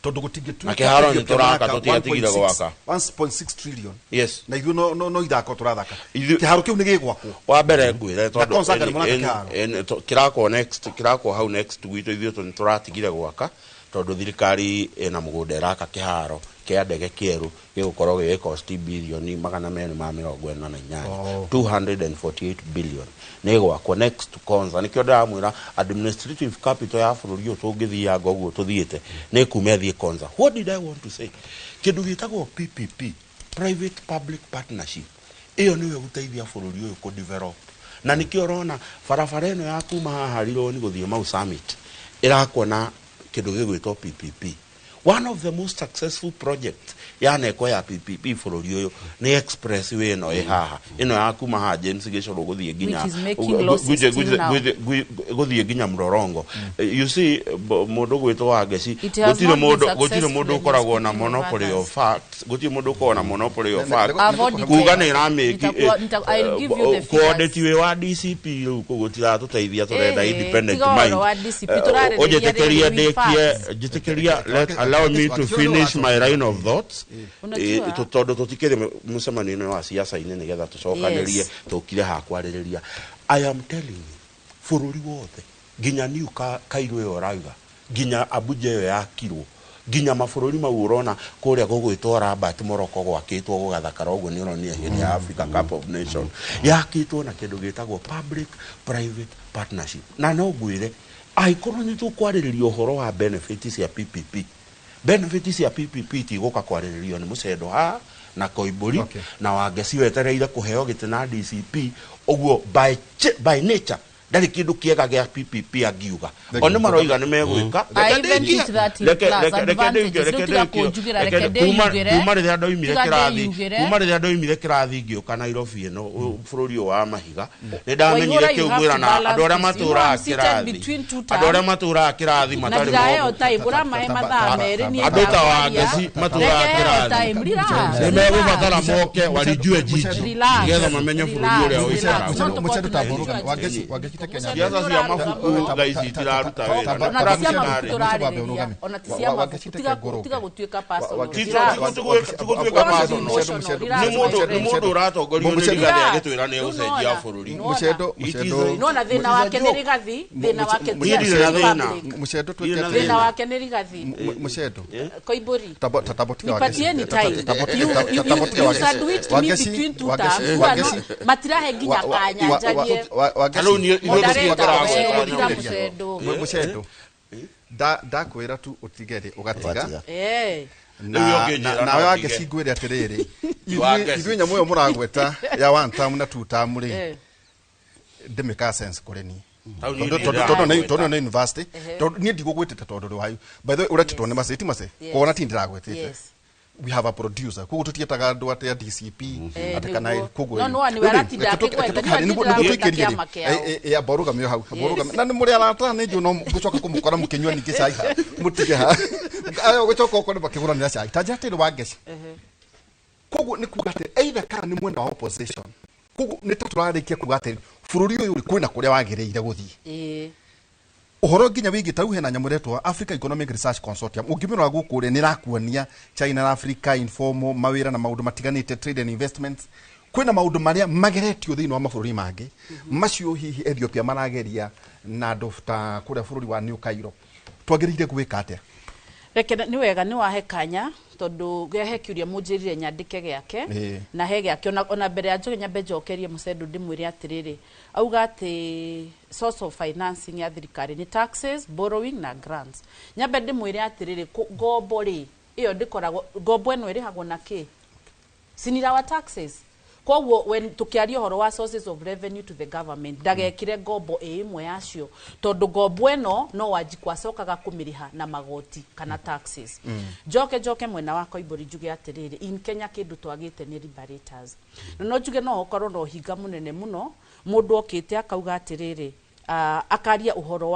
tondũ gũtingĩtuĩka Na kĩharo nĩ kĩo tũraka, kĩraka tũtiatigire gwaka. 1.6 trillion Yes. na ithuĩ no ithako tũrathaka. Kĩharo kĩu nĩ gĩgwakwo? Wa mbere ngwĩre tondũ Konza nĩ mũraka kĩharo. Kĩrakwo next, kĩrakwo hau next gwitũ. Ithuĩ nĩ tũratigire gwaka tondũ thirikari ĩna mũgũnda ĩraka kĩharo kĩa ndege kĩerũ gĩgũkorwo gĩgĩkosti birioni 248, 248 billion, nĩ ĩgwakwo next to Konza. Nĩkĩo ndĩramwĩra administrative capital ya bũrũri ũyũ tũngĩthianga ũguo tũthiĩte nĩ kuma ĩthiĩ Konza. What did I want to say? Kĩndũ gĩtagwo PPP, private public partnership, ĩyo nĩyo ĩgũteithia bũrũri ũyũ kũ-develop, na nĩkĩo ũrona barabara ĩno ya kuma haha Rironi gũthiĩ Mau Summit ĩrakwo na kĩndũ gĩgwĩtwo PPP. One of the most successful projects yanekwo ya PPP bũrũri ũyũ nĩ expressway ĩno ĩ haha, ĩno ya kuma haha James Gĩcũrũ gũthiĩ nginya Which is making losses till now. gũthiĩ nginya Mlolongo. You see, mũndũ gwĩtwo Wangeci, It has gũtirĩ not been mũndũ, gũtirĩ successful mũndũ in ũkoragwo na speaking of monopoly of others. facts, gũtirĩ mũndũ ũkoragwo na monopoly of facts. I've audited. Kuga nĩ ĩramĩki I'll give you the figures. kũaudit wĩ wa DCP rĩu kũguo tiratũteithia, tũrenda Eh, independent tiga ũhoro mind. wa DCP, tũrarĩrĩria Ũnjĩtĩkĩrie rĩrĩ with ndĩkie, facts. njĩtĩkĩria, let allow me to finish my line of thoughts. Unajua- Tondũ tũtikĩrĩ mũcemanio-inĩ wa ciaca-inĩ nĩgetha tũcokanĩrie, Yes. tũkire haha kwarĩrĩria. I am telling you, bũrũri wothe nginya New Cairo ĩyo ũrauga, nginya Abuja ĩyo yakirwo, nginya mabũrũri mau ũrona kũrĩa gũgwĩtwo Rabat Morocco gwakĩtwo gũgathakara ũguo, nĩ ũronire hĩndĩ ya Africa Cup of Nation, yakĩtwo na kĩndũ gĩtagwo public private partnership. Na no ngwĩre, angĩkorwo nĩ tũkwarĩrĩria ũhoro wa benefit cia PPP, benefit cia PPP tigũka kwarĩrĩrio nĩ Mũcendo haha na Koimbũri Okay. na Wangeci wetereire kũheo gĩtĩ na DCP ũguo. By nature ndarĩ kĩndũ kĩega gĩa PPP angiuga. Thank O you. nĩ maroiga nĩ megwĩka. I even teach that in class, advantages. Rĩu tiga kũnjugĩra, reke ndĩyugĩre. Kuma rĩrĩa ndoimire Tiga kĩrathi, ndĩyugĩre. kuma rĩrĩa ndoimire kĩrathi ngĩũka Nairobi ĩno, bũrũri ũyũ wa mahiga, nĩ ndamenyire Waihũra, you kĩu have ngwĩra to na balance andũ arĩa this. You know, matũraga I'm seated kĩrathi, between two andũ arĩa terms. matũraga kĩrathi Na matarĩ ndiraheo mobu time, ũramahe mathaa merĩ niĩ andũ ta ndakwaria. Wangeci matũraga Reke heo kĩrathi time, relax, nĩ megũbatara relax. moke warijue jiji Relax. nĩgetha mamenye bũrũri ũrĩa Relax. ũikaragwo. No tũkorwo Mũcendo tũna tamba ũrũgame. judge. Wangeci, Wangeci te Kenya. Ciaca cia mabuku thaa ici itiraruta wĩra. Ona ti cia mabuku Practice tũrarĩrĩria, ona ti cia mabuku. Tiga gũtuĩka personal. Relax. Tigũtuĩka personal. Emotional. Relax, Nĩ mũndũ, my nĩ friend. mũndũ ũratongorio nĩ Mũcendo- Rigathĩ agĩtwĩra nĩ Rĩu egũcenjia nĩwona. bũrũri. Mũcendo, It is Mũcendo. Nĩwona thĩna wake nĩ Rigathi, thĩna wake ti Niĩ ndirĩ na thĩna. public. Mũcendo Ndirĩ twĩke na atĩrĩrĩ. Thĩna wake nĩ Rigathi. Mũcendo. Koimbũri. Tamba tiga Nipatieni time. You sandwiched me between two terms. Matirahe nginya kanya njarie. Hello, ithuĩ Moderator, tũtiĩkĩraga we, tiga gwĩka. Mũcendo. Mũcendo, ndakwĩra tu ũtige rĩ, ũgatiga. Ũgatiga. Eh. Rĩu ũngĩnjĩra no Nawe ndige. Wangeci ngwĩre atĩrĩrĩ, Wangeci. ithuĩ nyamũ ĩyo mũragweta ya one term na two term rĩ, Eh. ndĩmĩkaga sense kũrĩ niĩ. Tau niĩ Tondũ- ndirĩ tondũ tondũ nĩ ndĩragweta. tondũ nĩ university, tondũ niĩ ndigũgwĩtĩte tondũ ndĩ wayu. By the way, ũretĩtwo nĩ Mace, ti Mace? Yes. Kuona ti ndĩragwĩtĩte. Yes. We have a producer, koguo tũtietaga andũ atĩ a DCP Eh, atĩ kana nĩguo. koguo No, no, nĩwe aratinda akĩgweta, nĩwe nĩguo atindaga tũikĩrie kĩama kĩao. rĩ, amba ũrũgame hau, amba ũrũgame. Na nĩ mũrĩ arata, nĩ njũĩ no gũcoka kũmũkora mũkĩnyua ningĩ cai ha, mũtige ha ayo gũcoka ũkore makĩgũranĩra cai. Ta njĩra atĩrĩ, Wangeci, koguo nĩ kuga atĩ either kana nĩ mwena wa opposition, koguo nĩ ta tũrarĩkia kuga atĩ bũrũri ũyũ rĩ, kwĩna kũrĩa wagĩrĩire gũthiĩ. Ũhoro nginya wĩgiĩ ta rĩu hena nyamũ ĩretwo Africa Economic Research Consortium, ũngĩmĩrora gũkũ rĩ, nĩ ĩrakuonia China na Africa informal mawĩra na maũndũ matiganĩte, trade and investments. Kwĩna maũndũ marĩa mageretio thĩinĩ wa mabũrũri mangĩ macio, hihi Ethiopia marageria na andũ ta kũrĩa bũrũri wa New Cairo. Twagĩrĩire gwĩka atĩa? Reke nĩ wega nĩ wahe kanya, tondũ he kĩũria mũnjĩrire nyandĩke gĩake. Ĩĩ. Na he gĩake ona mbere ya njoke nyambe njokerie Mũcendo, ndĩmwĩre atĩrĩrĩ, auga atĩ source of financing ya thirikari nĩ taxes, borrowing na grants. Nyambe ndĩmwĩre atĩrĩrĩ, ngombo rĩ, ĩyo ndĩkoragwo ngombo ĩno ĩrĩhagwo na kĩ? Sinira wa taxes. Koguo when tukiaria ũhoro wa sources of revenue to the government, ndagekire ngombo ĩ ĩmwe yacio, tondũ ngombo ĩno no Wanjikũ acokaga kũmĩrĩha na magoti kana taxes. Njoke mwena wa Koimbũri njuge atĩrĩrĩ, in Kenya kĩndũ twagĩte nĩ liberators. Na no njuge no ũkorwo na ũhinga mũnene mũno, mũndũ okĩte akauga atĩrĩrĩ, akaria ũhoro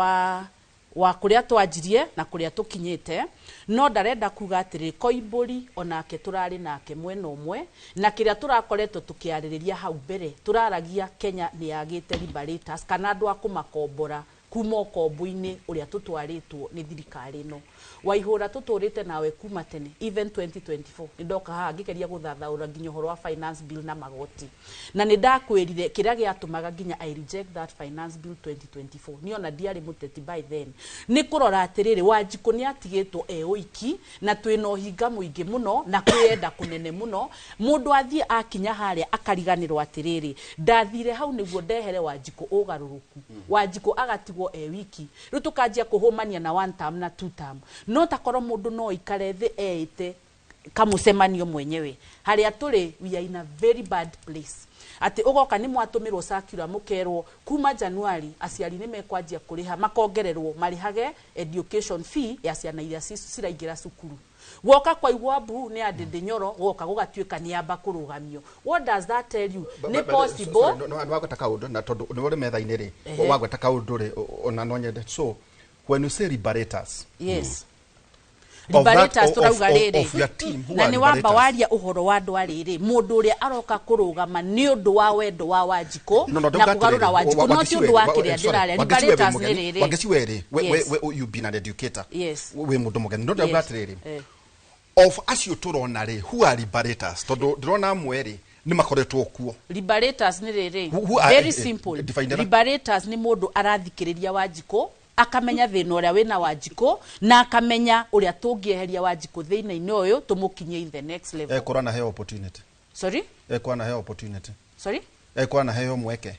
wa kũrĩa twanjirie na kũrĩa tũkinyĩte, no ndarenda kuga atĩrĩ Koimbũri onake tũrarĩ nake mwena ũmwe na kĩrĩa tũrakoretwo tũkĩarĩrĩria hau mbere. Tũraragia Kenya nĩ yagĩte liberators kana andũ a kũmakombora kuma ũkombo-inĩ ũrĩa tũtwarĩtwo nĩ thirikari ĩno. Waihũra, tũtũrĩte nawe kuma tene, even 2024 nĩ ndoka haha ngĩgeria gũthathaũra nginya ũhoro wa finance bill na magoti, na nĩ ndakwĩrire kĩrĩa gĩatũmaga nginya I reject that finance bill 2024, niĩ ona ndiarĩ mũteti by then, nĩ kũrora atĩrĩrĩ, Wanjikũ nĩ atigĩtwo e ũiki na twĩna ũhinga mũingĩ mũno na kwĩyenda kũnene mũno. Mũndũ athiĩ akinya harĩa akariganĩrwo atĩrĩrĩ, ndathire hau nĩguo ndehere Wanjikũ ũgarũrũku. Wanjikũ agatigwo e wiki, rĩu tũkanjia kũhũmania na one term na two term. No takorwo mũndũ no aikare thĩ eĩte Kamucemanio mwenyewe haria turi, we are in a very bad place, ati ugoka ni mwatumirwo circular mukerwo kuma January aciari ni mekwanjia kuriha, makongererwo marihage education fee ya ciana iria ciraingira cukuru. Woka kwa igwa mbu ni andindi nyoro woka gugatuika ni amba kurugamio. What does that tell you? Ni possible No, wagweta kaundu na tondu ni uri metha-inĩ rĩ, wagweta kaundu rĩ, ona no nyende. So when you say liberators, yes, of that- liberators turauga rĩrĩ of your team, who na are nĩ wamba liberators? Waria ũhoro wa andũ arĩrĩ, mũndũ ũrĩa aroka kũrũgama nĩ ũndũ wa wendo wa Wanjikũ No, no, na kũgarũra Wanjikũ, no ti ũndũ wa kĩrĩa ndĩraria. Liberators nĩ rĩrĩ. Wangeci werĩ, Yes. we you been an educator. Yes. Wĩ mũndũ mũgeni, no ndauga Yes. atĩrĩrĩ, Eh. of acio tũrona rĩ, who are liberators? Tondũ ndĩrona amwe rĩ nĩ makoretwo kuo. Liberators nĩ rĩrĩ, Who are- very eh, simple. define that. Liberators nĩ mũndũ arathikĩrĩria Wanjikũ, akamenya thĩna ũrĩa wĩna Wanjikũ na akamenya ũrĩa tũngĩeheria Wanjikũ thĩna-inĩ ũyũ tũmũkinyie in the next level. Ekorwo anaheo opportunity. Sorry? Ekorwo anaheo opportunity. Sorry? Ekorwo anaheo mweke.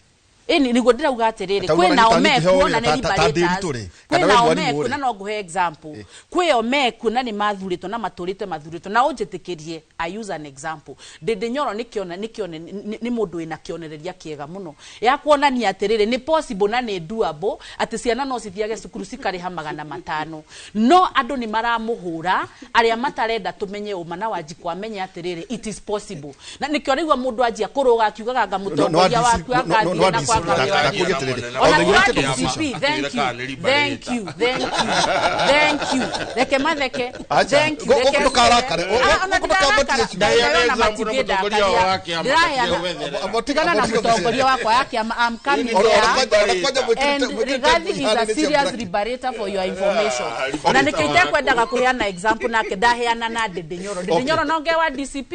Ĩni niguo ndĩrauga atĩrĩrĩ, Ta kwĩ unaona nao ta mekuona ningĩheo nĩ wĩra ta liberators. Ndiritu rĩ, Kwĩ kana we nao mwarimũ rĩ. mekuona, no ngũhe example, kwĩ o mekuona nĩ mathurĩtwo na matũrĩte mathurĩtwo, na ũnjĩtĩkĩrie I use an example. Ndĩndĩ Nyoro nĩ kĩona nĩ kĩone nĩ mũndũ wĩna kĩonereria kĩega mũno ya kuonania atĩrĩrĩ, nĩ possible na nĩ doable atĩ ciana no cithiage cukuru cikarĩha 500, no andũ nĩ maramũhũra arĩa matarenda tũmenye ũma na Wanjikũ amenye atĩrĩrĩ, it is possible, na nĩkĩo rĩu mũndũ anjia kũrũga akiugaga anga mũtongoria waku akathire na kwa Ndakuria atĩrĩrĩ, ona on the kwa United DCP. Opposition. Thank you, thank you, thank you, thank you. Reke matheke. Acha. Thank you. Gũkũ ndũkarakare. Ah, ona Gũkũ ndũkambatie ndirarakara. ciugo. Ndaheana Ndĩrona example na matingĩndakaria. mũtongoria wa kĩama Ndĩraheana- gatiegwetherera. tigana na mũtongoria wakwa ya kĩama, I'm coming there. And Rigathi is a serious liberator, for your information, na nĩkĩo itekwendaga kũheana example nake ndaheana na Ndĩndĩ Nyoro. Ndĩndĩ Nyoro nonge wa DCP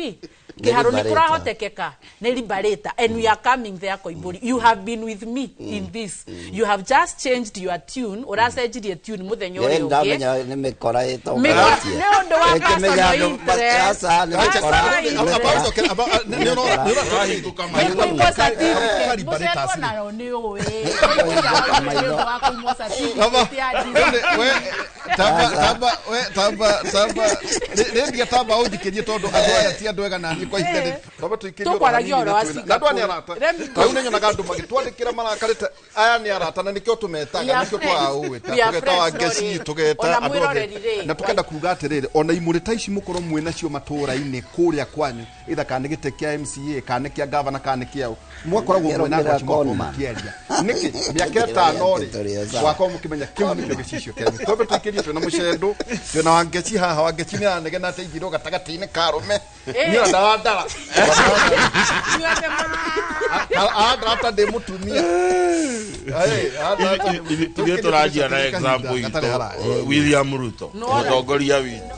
kĩharo nĩ liberator. kũrahotekeka nĩ liberator, and we are coming there. Koimbũri, you have been with me in this. You have just changed your tune, ũracenjirie tune mũthenya ũrĩa ũngĩ. Ndamenya nĩ mĩkora Mĩkora- ĩtongoretie. nĩ ũndũ wa Ĩkĩmenya personal andũ interest. aca, nĩ mĩkora. Personal interest. Ũrahingũka Nĩ kũimwo certificate. Liberators Mũcetwo rĩ. nayo nĩ ũĩ. Koimbũri nĩ ũndũ wa kũimwo certificate ya Tamba rĩndia, tamba ũnjikĩrie tondũ andũ aya ti andũ ega naniĩ kwa ihinda rĩrĩ. Twambe tũikĩrie ũhoro Tũkwaragia hanini ũhoro wa na twĩna- na andũ aya nĩ arata. Let me Ta rĩu nĩnyonaga andũ magĩtwandĩkĩra marakarĩte, aya nĩ arata na nĩkĩo tũmetaga, We are nĩkĩo friends. twaũĩta, We are tũgeta friends, Wangeci, sorry. tũgeta Ona andũ othe. mwĩroreri rĩ, Na tũkenda kuga atĩrĩrĩ, ona imũrĩ ta ici mũkorwo mwĩ nacio matũũra-inĩ kũrĩa kwanyu, either kana nĩ gĩtĩ kĩa MCA, kana nĩ kĩa gavana, kana nĩ kĩaũ, mwakoragwo mwĩna andũ acio mwakorwo makĩaria nĩkĩ mĩaka 5 rĩ, wakorwo mũkĩmenya kĩu nĩkĩo gĩcicio kĩanyu. Twambe tũikĩrie, twĩna mũcendo, twĩna Wangeci haha. Wangeci nĩ aranegena atĩ aigirwo gatagatĩ-inĩ ka arũme, niĩ ona ndarandara Inyuothe arandara ta ndĩ mũtumia. Ithuĩ tũranjia na example Gatarĩ haraya. itũ, William Ruto, No. mũtongoria witũ.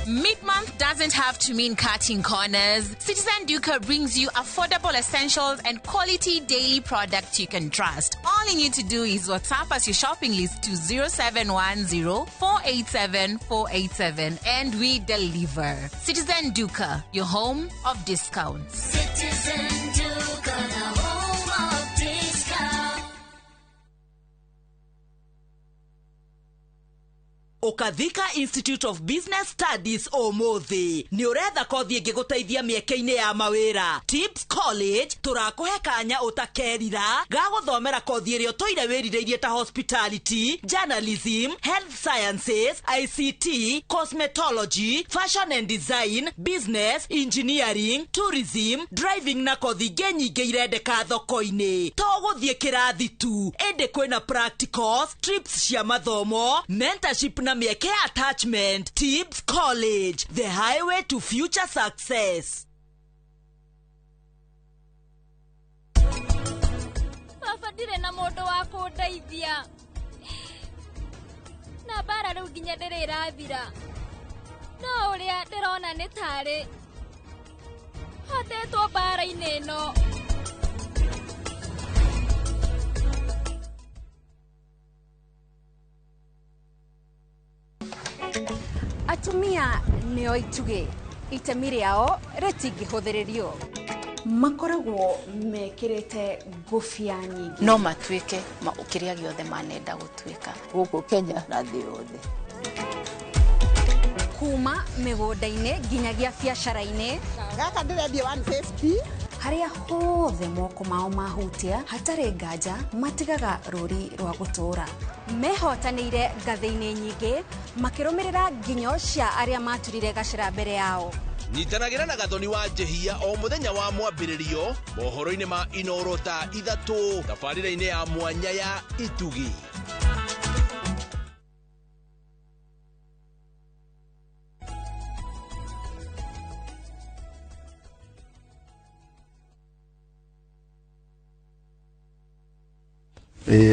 Mid-month doesn't have to mean cutting corners. Citizen Duka brings you affordable essentials and quality daily products you can trust. All you need to do is WhatsApp us your shopping list to 0710 487 487 and we deliver. Citizen Duka, your home of discounts. Citizen Duka, the home of discount. Ũkathika Institute of Business Studies ũmũthĩ nĩ ũretha kothi ĩngĩgũteithia mĩeke-inĩ ya mawĩra. Tips College tũrakũhe kanya ũtakerira ga gũthomera kothi ĩrĩa ũtũire wĩrirĩirie ta hospitality, journalism, health sciences, ICT, cosmetology, fashion and design, business, engineering, tourism, driving na kothi ingĩ nyingĩ irendeka thoko-inĩ. To gũthiĩ kĩrathi tu, ĩndĩ kwĩna practicals, trips cia mathomo, mentorship na mĩeke ya attachment. Tips College, the highway to future success. Baba, ndirĩ na mũndũ wa kũndeithia na mbara rĩu nginya ndĩrĩ ĩrathira, no ũrĩa ndĩrona nĩ tarĩ hotetwo mbara-inĩ ĩno. Atumia nĩo itugĩ. Itemi rĩao rĩtingĩhũthĩrĩrio. Makoragwo mekĩrĩte ngũbia nyingĩ. No matuĩke kĩrĩa gĩothe manenda gũtuĩka gũkũ Kenya na thĩ yothe. Kuma mĩgũnda-inĩ nginyagia biacara-inĩ. Gaka ndĩrendia 150. Harĩa hothe moko mao mahutia hatarĩ nganja matigaga rũri rwa gũtũũra. Mehotanĩire ngathĩ-inĩ nyingĩ makĩrũmĩrĩra nginyo cia arĩa maturire gacĩra mbere yao. Nyitanagĩra na Gathoni wa Njehia o mũthenya wa mwambĩrĩrio mohoro-inĩ ma Inoro thaa 3 tabarĩra-inĩ ya mwanya ya Itugi.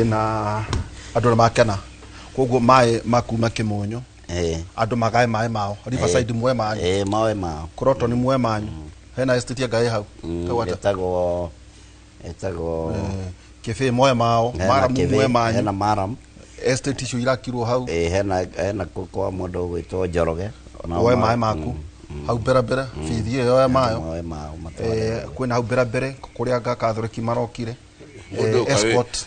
Na andũ nĩ makena koguo maĩ makuma Kĩmũnyũ, andũ magae maĩ mao Riverside muoe manyu, maoe mao Croton muoe manyu, hena estate ya Ngai hau etagwo Kĩbĩ muoe mao, Maram muoe manyu, hena Maram estate icio irakirwo hau, hena kwa mũndũ ũgwĩtwo Njoroge woe maĩ maku hau mbere mbere, bithi ĩyo yoe mayo, kwĩna hau mbere mbere kũrĩa Gathoreki marokire escort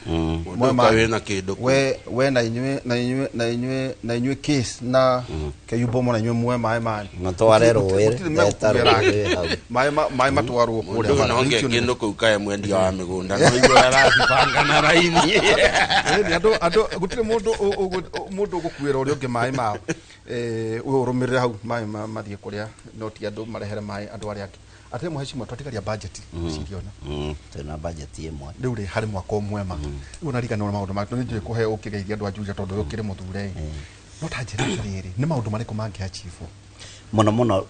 we na inyuĩ na inyuĩ na inyuĩ na inyuĩ case na kĩyumbo na inyuĩ muoe maĩ manyu matware rũĩ maĩ matwarwo kũrĩa bara nonge kĩndũ kũu kae mwendia wa mĩgũnda no igũrũ arabanga na raini. Andũ andũ gũtirĩ mũndũ mũndũ ũgũkuĩra ũrĩa ũngĩ maĩ mao, ũrũmĩrĩre hau maĩ mathiĩ kũrĩa, no ti andũ marehere maĩ andũ arĩa angĩ. Atĩ mũhecimwa twatigaria budget ciriona twĩna budget ĩmwe rĩu rĩ harĩ mwaka ũmwe ma rĩu nariganĩrwo maũndũ ma nĩ njũĩ kũhe ũkĩgeithia andũ a Juja tondũ ũkĩrĩ mũthure no ta njĩra atĩrĩrĩ nĩ maũndũ marĩkũ mangĩ achieve mũno mũno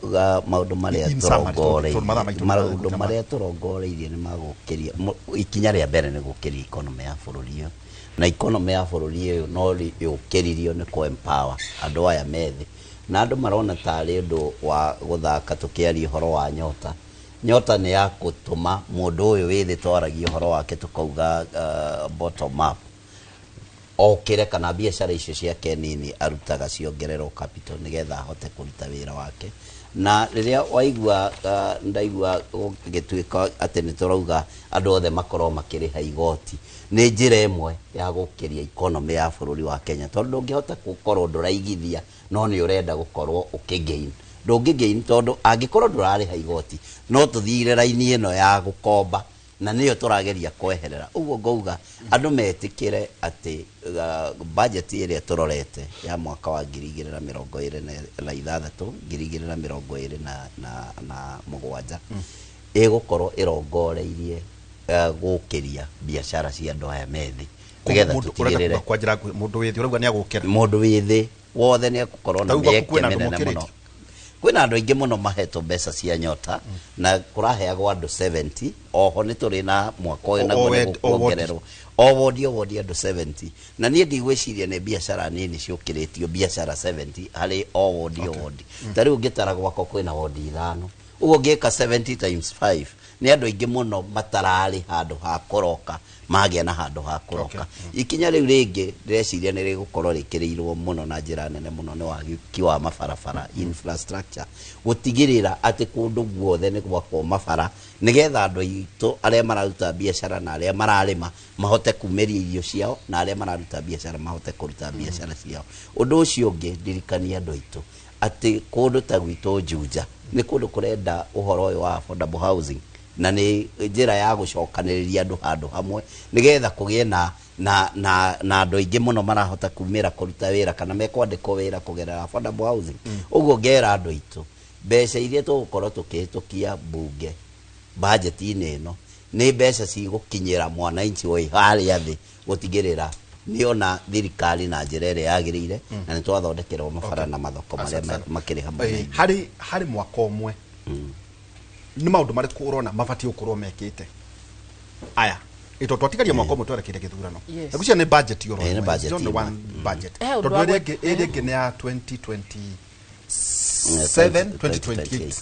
maũndũ marĩa tũrongoreirie, maũndũ marĩa tũrongoreirie nĩ magũkĩria ikinya rĩa mbere nĩ gũkĩria economy ya bũrũri ũyũ, na economy ya bũrũri ũyũ no yũkĩririo nĩ kũ empower andũ aya methĩ na andũ marona tarĩ ũndũ wa gũthaka tũkĩaria ũhoro wa nyota. Nyota nĩ ya gũtũma mũndũ ũyũ wĩ thĩ twaragia ũhoro wake tũkauga bottom up okĩre kana biacara icio ciake nini arutaga ciongererwo capital nĩgetha ahote kũruta wĩra wake. Na rĩrĩa waigua ndaigua gũgĩtuĩka atĩ nĩ tũrauga andũ othe makorwo makĩrĩha igoti nĩ njĩra ĩmwe ya gũkĩria economy ya bũrũri wa Kenya tondũ ndũngĩhota gũkorwo ndũraigithia no nĩ ũrenda gũkorwo ũkĩgain, ndũngĩgain tondũ angĩkorwo ndũrarĩha igoti no tũthire raini ĩno ya gũkomba na nĩyo tũrageria kweherera. Ũguo ngauga andũ metĩkĩre atĩ budget ĩrĩa tũrorete ya mwaka wa 2026 2027 ĩgũkorwo ĩrongoreirie gũkĩria biacara cia andũ aya methĩ nĩgetha tũtigĩrĩre mũndũ wĩ thĩ ũrauga nĩ agũkĩra mũndũ wĩ thĩ wothe nĩ egũkorwo na mĩeke mĩnene mũno. Kwĩna andũ aingĩ mũno mahetwo mbeca cia nyota na kũraheagwo andũ 70 oho nĩ tũrĩ na mwaka ũyũ naguo nĩ gũkuongererwo o wodi o wodi andũ 70 na niĩ ndigwĩciria nĩ biacara nini ciũkĩrĩtio biacara 70 harĩ o wodi o wodi. Ta rĩu ũngĩtara gwakwa kwĩna wodi 5 ũguo ũngĩka 70 times 5 nĩ andũ aingĩ mũno matararĩ handũ ha kũroka magĩa na handũ ha kũroka. Ikinya rĩu rĩngĩ ndĩreciria nĩ rĩgũkorwo rĩkĩrĩirwo mũno na njĩra nene mũno nĩ wagĩki wa mabarabara infrastructure gũtigĩrĩra atĩ kũndũ guothe nĩ gwakwo mabara nĩgetha andũ aitũ arĩa mararuta biacara na arĩa mararĩma mahote kumĩria irio ciao na arĩa mararuta biacara mahote kũruta biacara ciao. Ũndũ ũcio ũngĩ ndirikania andũ aitũ atĩ kũndũ ta gwitũ Juja nĩ kũndũ kũrenda ũhoro ũyũ wa affordable housing na nĩ njĩra ya gũcokanĩrĩria andũ handũ hamwe nĩgetha kũgĩe na andũ aingĩ mũno marahota kumĩra kũruta wĩra kana mekwandĩkwo wĩra kũgerera affordable housing. Ũguo ngera andũ aitũ mbeca iria tũgũkorwo tũkĩhĩtũkia mbunge bajeti-inĩ ĩno nĩ mbeca cigũkinyĩra mwananchi wĩ harĩa thĩ gũtigĩrĩra nĩona thirikari na njĩra ĩrĩa yagĩrĩire na nĩ twathondekerwo mabara na mathoko marĩa makĩrĩ hamwe. Harĩ mwaka ũmwe nĩ maũndũ marĩkũ ũrona mabatiĩ gũkorwo mekĩte aya ito twatigaria mwaka ũmwe twerekeire gĩthurano na gucia nĩ budget yoro nĩ one budget tondũ ĩrĩa ĩngĩ nĩ ya 2027 2028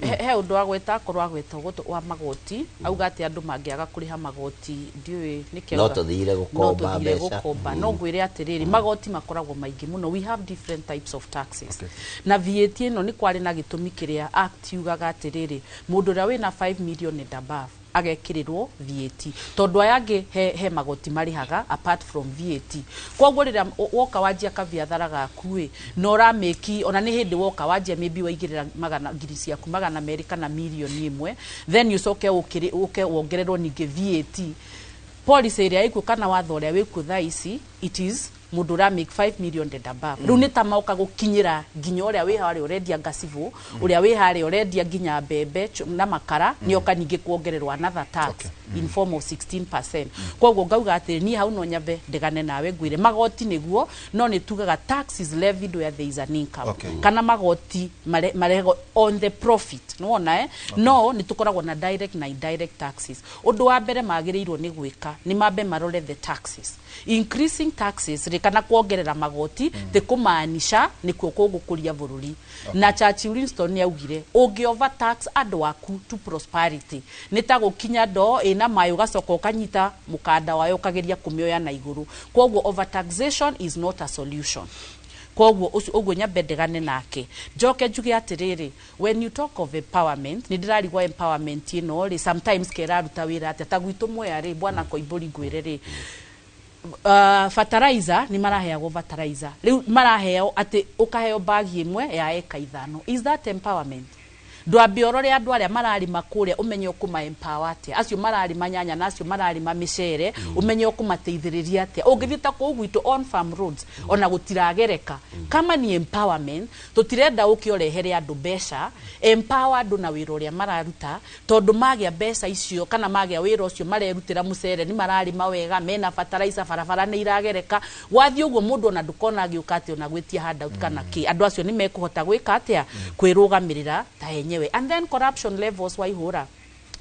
He ũndũ agweta akorwo agweta ũguo wa magoti, auga atĩ andũ mangĩaga kũrĩha magoti, ndiũĩ nĩkĩ No tũthire gũkomba no tũthire mbeca. gũkomba. No ngwĩre atĩrĩrĩ, magoti makoragwo maingĩ mũno. We have different types of taxes. Na VAT ĩno nĩ kwarĩ na gĩtũmi kĩrĩa act yugaga atĩrĩrĩ, mũndũ ũrĩa wĩna 5 million and above agekĩrĩrwo VAT, tondũ aya angĩ he magoti marĩhaga apart from VAT. Koguo rĩrĩa woka wanjia kabiathara gaku ĩ, na ũramĩki ona nĩ hĩndĩ woka wanjia, maybe waigĩrĩra magana ngiri ciaku 200 kana mirioni 1, then ũcoke ũke wongererwo ningĩ VAT. Policy ĩrĩa ĩkuo kana watho ũrĩa wĩkuo thaa ici, it is mũndũ ũra make 5 million and above. Rĩu nĩ ta moka gũkinyĩra nginya ũrĩa wĩ harĩa ũrendia ngacibũ, ũrĩa wĩ harĩa ũrendia nginya mbembe na makara, nĩoka ningĩ kuongererwo another tax in form of 16%. Koguo ngauga atĩrĩ, niĩ hau no nyambe ndegane nawe, ngwĩre magoti nĩguo, no nĩ tugaga tax is levied where there is an income. Kana magoti marehagwo on the profit, nĩwona, eh? No nĩ tũkoragwo na direct na indirect taxes. Ũndũ wa mbere magĩrĩirwo nĩ gwĩka nĩ mambe marore the taxes. Increasing taxes rĩ, kana kuongerera magoti, ti kũmaanisha nĩkuo kũgũkũria bũrũri. Na Churchill Winston nĩ augire ũngĩ overtax andũ aku to prosperity nĩ ta gũkinya ndoo ĩna maĩ, ũgacoka ũkanyita mũkanda wayo ũkageria kũmĩoya na igũrũ. Koguo overtaxation is not a solution. Koguo ũcio ũguo nyambe ndegane nake, njoke njuge atĩrĩrĩ, when you talk of empowerment, nĩ ndĩrarigwo empowerment ĩno rĩ, sometimes keraruta wĩra atĩa. Ta gwitũ Mwea rĩ, bwana Koimbũri, ngwĩre rĩ, fertilizer nĩ maraheagwo, fertilizer rĩu maraheo atĩ ũkaheo bagi ĩmwe ya eka 5. Is that empowerment? Ndwambe ũrore andũ arĩa mararĩma kũrĩa, ũmenye ũkũma empower atĩa, acio mararĩma nyanya na acio mararĩma mĩcere, ũmenye ũkũmateithĩrĩria atĩa. Ũngĩthiĩ ta kũu gwitũ on farm roads, ona gũtiragereka. Kama ni empowerment, tũtirenda ũke ũrehere andũ mbeca. Empower andũ na wĩra ũrĩa mararuta, tondũ magĩa mbeca icio kana magĩa wĩra ũcio marerutĩra mũcere, nĩ mararĩma wega, mena fertilizer, barabara nĩ iragereka, wathiĩ ũguo mũndũ ona ndũkona agĩũka atĩ ona gwĩtia handout kana kĩ. Andũ acio nĩ mekũhota gwĩka atĩa? Kwĩrũgamĩrĩra ta enyewe. And then corruption levels, waihũra,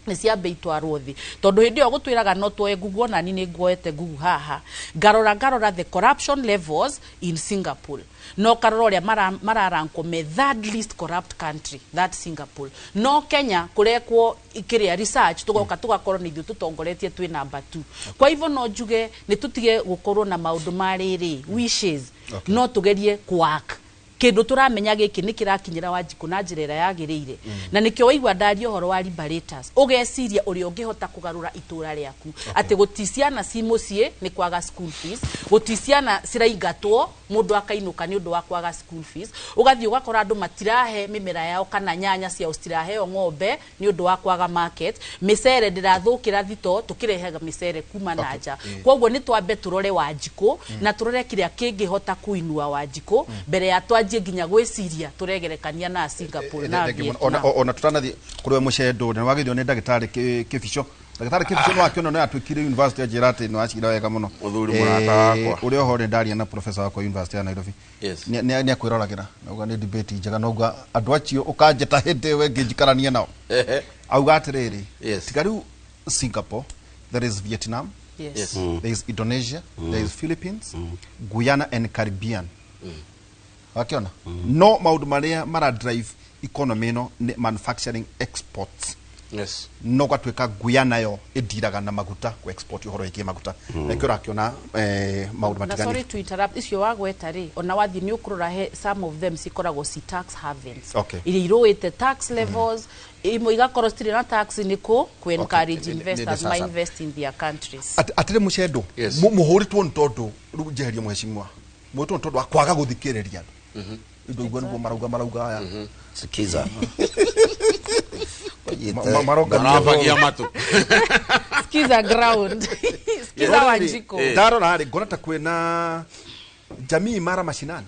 nĩ ciambe itwarwo thĩ, tondũ hĩndĩ ĩyo gũtwĩraga no tuoe Google, onani nĩ nguoete Google haha, ngarora the corruption levels in Singapore, no karora ũrĩa mararankwo me third least corrupt country, that Singapore. No Kenya kũrekwo kĩrĩa research, tũgoka tũgakorwo nĩ ithuĩ tũtongoretie, twĩ number 2. Kwa hivyo no njuge nĩ tũtige gũkorwo na maũndũ ma rĩrĩ wishes. No tũgerie kũwork kindu turamenya giki ni kirakinyira Wanjikũ na njĩra ĩrĩa yagĩrĩire. Na nĩkĩo waigua ndaria ũhoro wa liberators, ũgeciria ũrĩa ũngĩhota kũgarũra itũra rĩaku, atĩ gũti ciana ci mũciĩ nĩ kwaga school fees, gũti ciana ciraingatwo mũndũ akainũka nĩ ũndũ wa kwaga school fees, ũgathiĩ ũgakora andũ matirahe mĩmera yao kana nyanya ciao citiraheo ng'ombe nĩ ũndũ wa kwaga market, mĩcere ndĩrathũkĩra thito, tũkĩrehaga mĩcere kuma na nja. Koguo nĩ twambe tũrore Wanjikũ na tũrore kĩrĩa kĩngĩhota kuinua Wanjikũ mbere ya twanjie nginya gwĩciria tũregerekania na Singapore na Ona Vietnam. Ona tutanathi kuri we mucendo nĩ wagithio nĩ ndagĩtarĩ Kĩbico. Ndagĩtarĩ Kĩbico nĩ wakĩona nĩ atuĩkire university, anjĩra atĩ nĩ wacira wega mũno. Mũthuri mũrata wakwa. Ũrĩa oho nĩ ndaria na professor wakwa university ya Nairobi. Nĩ akwĩroragĩra, nauga nĩ debate njega, nauga andũ acio ũkanjĩta hĩndĩ ĩyo ĩngĩ njikaranie nao. Auga atĩrĩrĩ, tiga rĩu Singapore, there is Vietnam, there is Indonesia, there is Philippines, Guyana and Caribbean. Wakiona no maũndũ marĩa mara drive economy ĩno nĩ manufacturing exports. No gwatuĩka Guyana yo ĩndiraga na maguta, ku export ũhoro wĩgiĩ maguta. Nakĩo ũrakĩona maũndũ Na sorry matiganĩte. to interrupt, icio wagweta rĩ, ona wathiĩ nĩ ũkũrora he some of them cikoragwo ci tax havens, iria irũĩte tax levels, imwe igakorwo citirĩ na tax, nĩ kũ encourage investors Nĩ ma sasa. invest in their countries. Atĩrĩ mũcendo, mũhũrĩtwo nĩ tondũ rĩu njeherie mũhecimiwa, mũhũrĩtwo nĩ tondũ wa kwaga gũthikĩrĩria andũ. Indo igua nĩguo marauga aya. Sikiza. Maronga Marabagia matũ. Skiza ground, skiza Wanjikũ. Ndarora rĩ, ngona ta kwĩna jamii mara mashinani.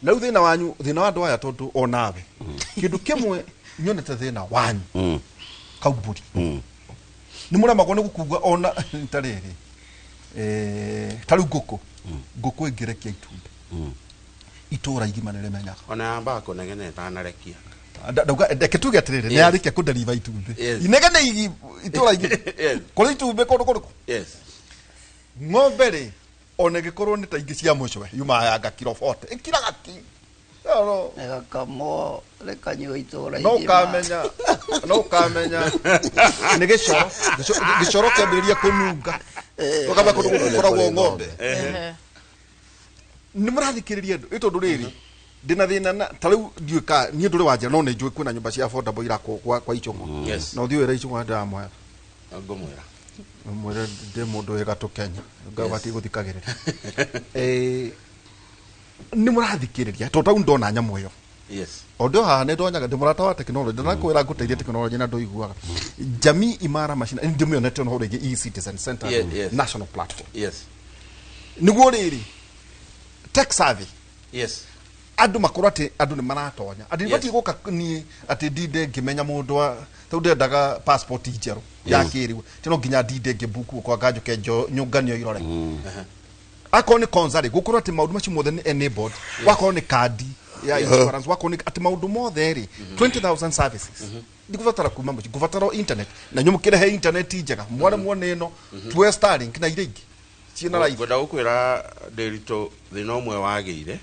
Na rĩu thĩna wanyu, thĩna wa andũ aya, tondũ onawe kĩndũ kĩmwe nyonete thĩna wanyu kaumbũri nĩ mũremagwo nĩ gũkuga ona ta rĩrĩ, ta rĩu ngũkũ ĩngĩrekia itumbĩ, itũra igima nĩ rĩmenyaga. Ona yambaga kũnegena ĩtanarekia. Ndauga reke tuge atĩrĩrĩ, nĩ yarĩkia kũderiva itumbĩ, inegene itũra igima kũrĩ itumbĩ kũndũ kũrĩkũ. Ng'ombe rĩ, ona ĩngĩkorwo nĩ ta ingĩ cia mũcwe, yumaga yanga kiro 40, ĩkiraga ki. No. Rĩgakamwo rĩkanyuo itũũra. No ũkamenya, no ũkamenya nĩ gĩcoro. Gĩcoro kĩambĩrĩria kũnunga, ũkamba kũndũ gũkũ gũkoragwo ng'ombe. Nĩ mũrathikĩrĩria andũ ĩ tondũ rĩrĩ ndĩna thĩna na ta rĩu ndiũĩ ka niĩ ndũrĩ wa njĩra, no nĩ njũĩ kwĩna nyũmba cia affordable irakwo kwa Ichũng'wa. Yes. Na ũthiĩ wĩra Ichũng'wa ndĩramwĩra. Ngũmwĩra. Mwĩre ndĩ mũndũ wĩ gatũ Kenya ngabatiĩ gũthikagĩrĩria. Nĩ mũrathikĩrĩria tondũ tau ndona nyamũ ĩyo. Yes. O ndĩ o haha nĩ ndonyaga ndĩ mũrata wa tekinoronjĩ, ndanakwĩra ngũteithie tekinoronjĩ na ndũiguaga. Jamii Imara Machine ndĩmĩonete ona hau rĩngĩ e-Citizen Center. Yeah, yes. National platform. Yes. Nĩguo rĩrĩ tech savvy. Yes. Andũ makorwo atĩ andũ nĩ maratonya andũ Yes. ibatiĩ gũka niĩ atĩ ndinde ngĩmenya mũndũ wa tondũ ndendaga passport njerũ ya Yes. kĩrĩu ti no nginya ndinde ngĩmbuku kwa nganjũke nyũnganio irore akorwo nĩ konza rĩ gũkorwo atĩ maũndũ macio mothe nĩ enabled, wakorwo nĩ kandi ya insurance, wakorwo nĩ atĩ maũndũ mothe rĩ 20,000 services ndikubatara kuma mũciĩ, ngũbatara o internet na inyuĩ mũkĩrehe internet njega mware muone ĩno tuoe Starlink na iria ingĩ ciĩna raithi. Ngwenda gũkwĩra Ndĩritũ thĩna ũmwe wagĩire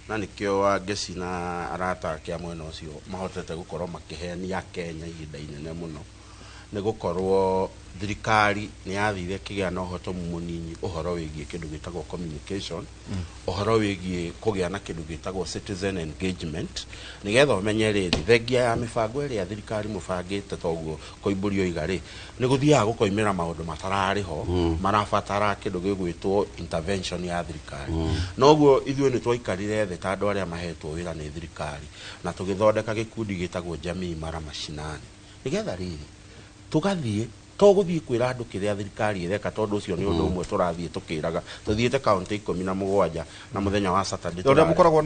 na nĩkĩo Wangeci na arata ake a mwena ũcio mahotete gũkorwo makĩhenia Kenya ihinda inene mũno nĩ gũkorwo thirikari nĩ yathire ĩkĩgĩa na ũhotomu mũnini ũhoro wĩgiĩ kĩndũ gĩtagwo communication, ũhoro wĩgiĩ kũgĩa na kĩndũ gĩtagwo citizen engagement, nĩgetha ũmenye rĩrĩ thengia ya mĩbango ĩrĩa thirikari mũbangĩte toguo Koimbũri oiga rĩ nĩ gũthiaga gũkoimĩra maũndũ matararĩ ho marabatara kĩndũ gĩgwĩtwo intervention ya thirikari. Noguo ithuĩ nĩ twaikarire thĩ ta andũ arĩa mahetwo wĩra nĩ thirikari na tũgĩthondeka gĩkundi gĩtagwo Jamii Imara Mashinani nĩgetha rĩrĩ tũgathiĩ to gũthiĩ kwĩra andũ kĩrĩa thirikari ĩreka tondũ ũcio nĩ ũndũ ũmwe tũrathiĩ tũkĩraga tũthiĩte kaũntĩ 17 na mũthenya wa Saturday ũrĩa mũkoragwo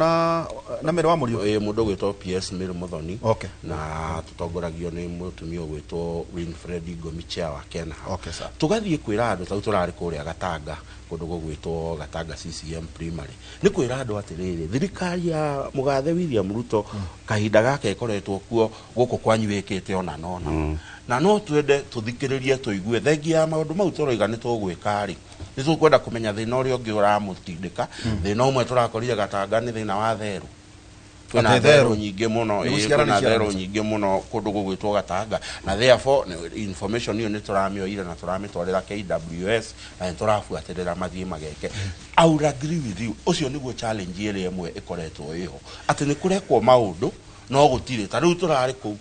na Mary wa Mũriũ. Ĩĩ, mũndũ ũgwĩtwo PS Mary Muthoni. Okay. Na tũtongoragio nĩ mũtumia ũgwĩtwo Winfred Ngomi, chair wa Kenha. Okay, sir. Tũgathiĩ kwĩra andũ tau tũrarĩ kũrĩa Gatanga kũndũ gũgwĩtwo Gatanga CCM Primary nĩ kwĩra andũ atĩrĩrĩ thirikari ya mũgathe William Ruto kahinda gaka ĩkoretwo kuo gũkũ kwanyu ĩkĩte ona nona na no twende tũthikĩrĩrie tũigue thengia ya maũndũ mau tũroiga nĩ tũgwĩka rĩ nĩ tũkwenda kũmenya thĩna ũrĩa ũngĩ ũramũtindĩka. Thĩna ũmwe tũrakorire Gatanga nĩ thĩna wa therũ, kwĩna Atĩ therũ therũ. nyingĩ mũno. Nĩ Ĩĩ, gũciara kwĩna nĩ therũ ciaranĩte. nyingĩ mũno kũndũ gũgwĩtwo Gatanga na therefore information ĩyo nĩ tũramĩoire na tũramĩtwarĩra KWS na nĩ tũrabuatĩrĩra mathiĩ mageke. I would agree with you, ũcio nĩguo challenge ĩrĩa ĩmwe ĩkoretwo ĩho atĩ nĩ kũrekwo maũndũ no gũtirĩ ta rĩu tũrarĩ kũu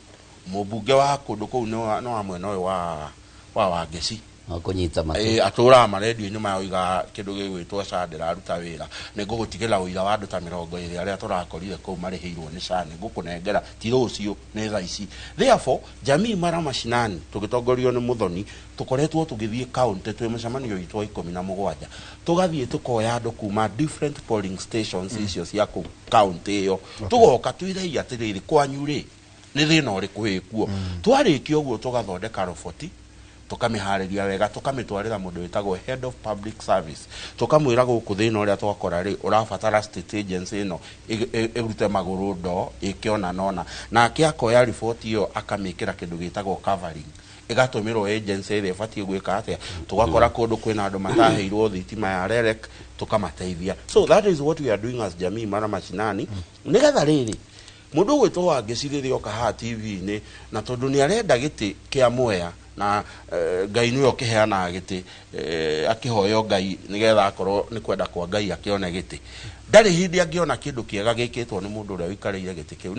mũmbunge wa kũndũ kũu nĩ wa mwena ũyũ wa Wangeci. No kũnyita matũ. Ĩĩ, atũraga marendio-inĩ maya oiga kĩndũ gĩgwĩtwo SHA ndĩraruta wĩra nĩ ngũgũtigĩra ũira wa andũ ta 20 arĩa tũrakorire kũu marĩhĩirwo nĩ SHA nĩ ngũkũnengera ti rũciũ nĩ thaa ici. Therefore Jamii Imara Mashinani tũgĩtongorio nĩ Muthoni tũkoretwo tũgĩthiĩ kaũntĩ twĩ mũcemanio witũ wa 17 tũgathiĩ tũkoya andũ kuma different polling stations icio cia kũu kaũntĩ ĩyo tũgoka twĩrei atĩrĩrĩ kwanyu rĩ nĩ thĩna ũrĩkũ wĩkuo. Twarĩkia ũguo tũgathondeka roboti tũkamĩharĩria wega tũkamĩtwarĩra mũndũ wĩtagwo head of public service tũkamwĩra gũkũ thĩna ũrĩa twakora rĩ ũrabatara state agency ĩno ĩrute magũrũ ndo ĩke ona nona nake akoya riboti ĩyo akamĩkĩra kĩndũ gĩtagwo covering ĩgatũmĩrwo agency ĩrĩa ĩbatiĩ gwĩka atĩa tũgakora kũndũ kwĩna andũ mataheirwo thitima ya REREC tũkamateithia. So that is what we are doing as Jamii Imara Mashinani nĩgetha rĩrĩ mũndũ ũgwĩtwo Wangeci rĩrĩa oka haha TV-inĩ na tondũ nĩ arenda gĩtĩ kĩa Mwea na Ngai nĩwe ũkĩheanaga gĩtĩ, akĩhoyo Ngai nĩgetha akorwo nĩ kwenda kwa Ngai akĩone gĩtĩ ndarĩ hĩndĩ angĩona kĩndũ kĩega gĩkĩtwo nĩ mũndũ ũrĩa ũikarĩire gĩtĩ kĩu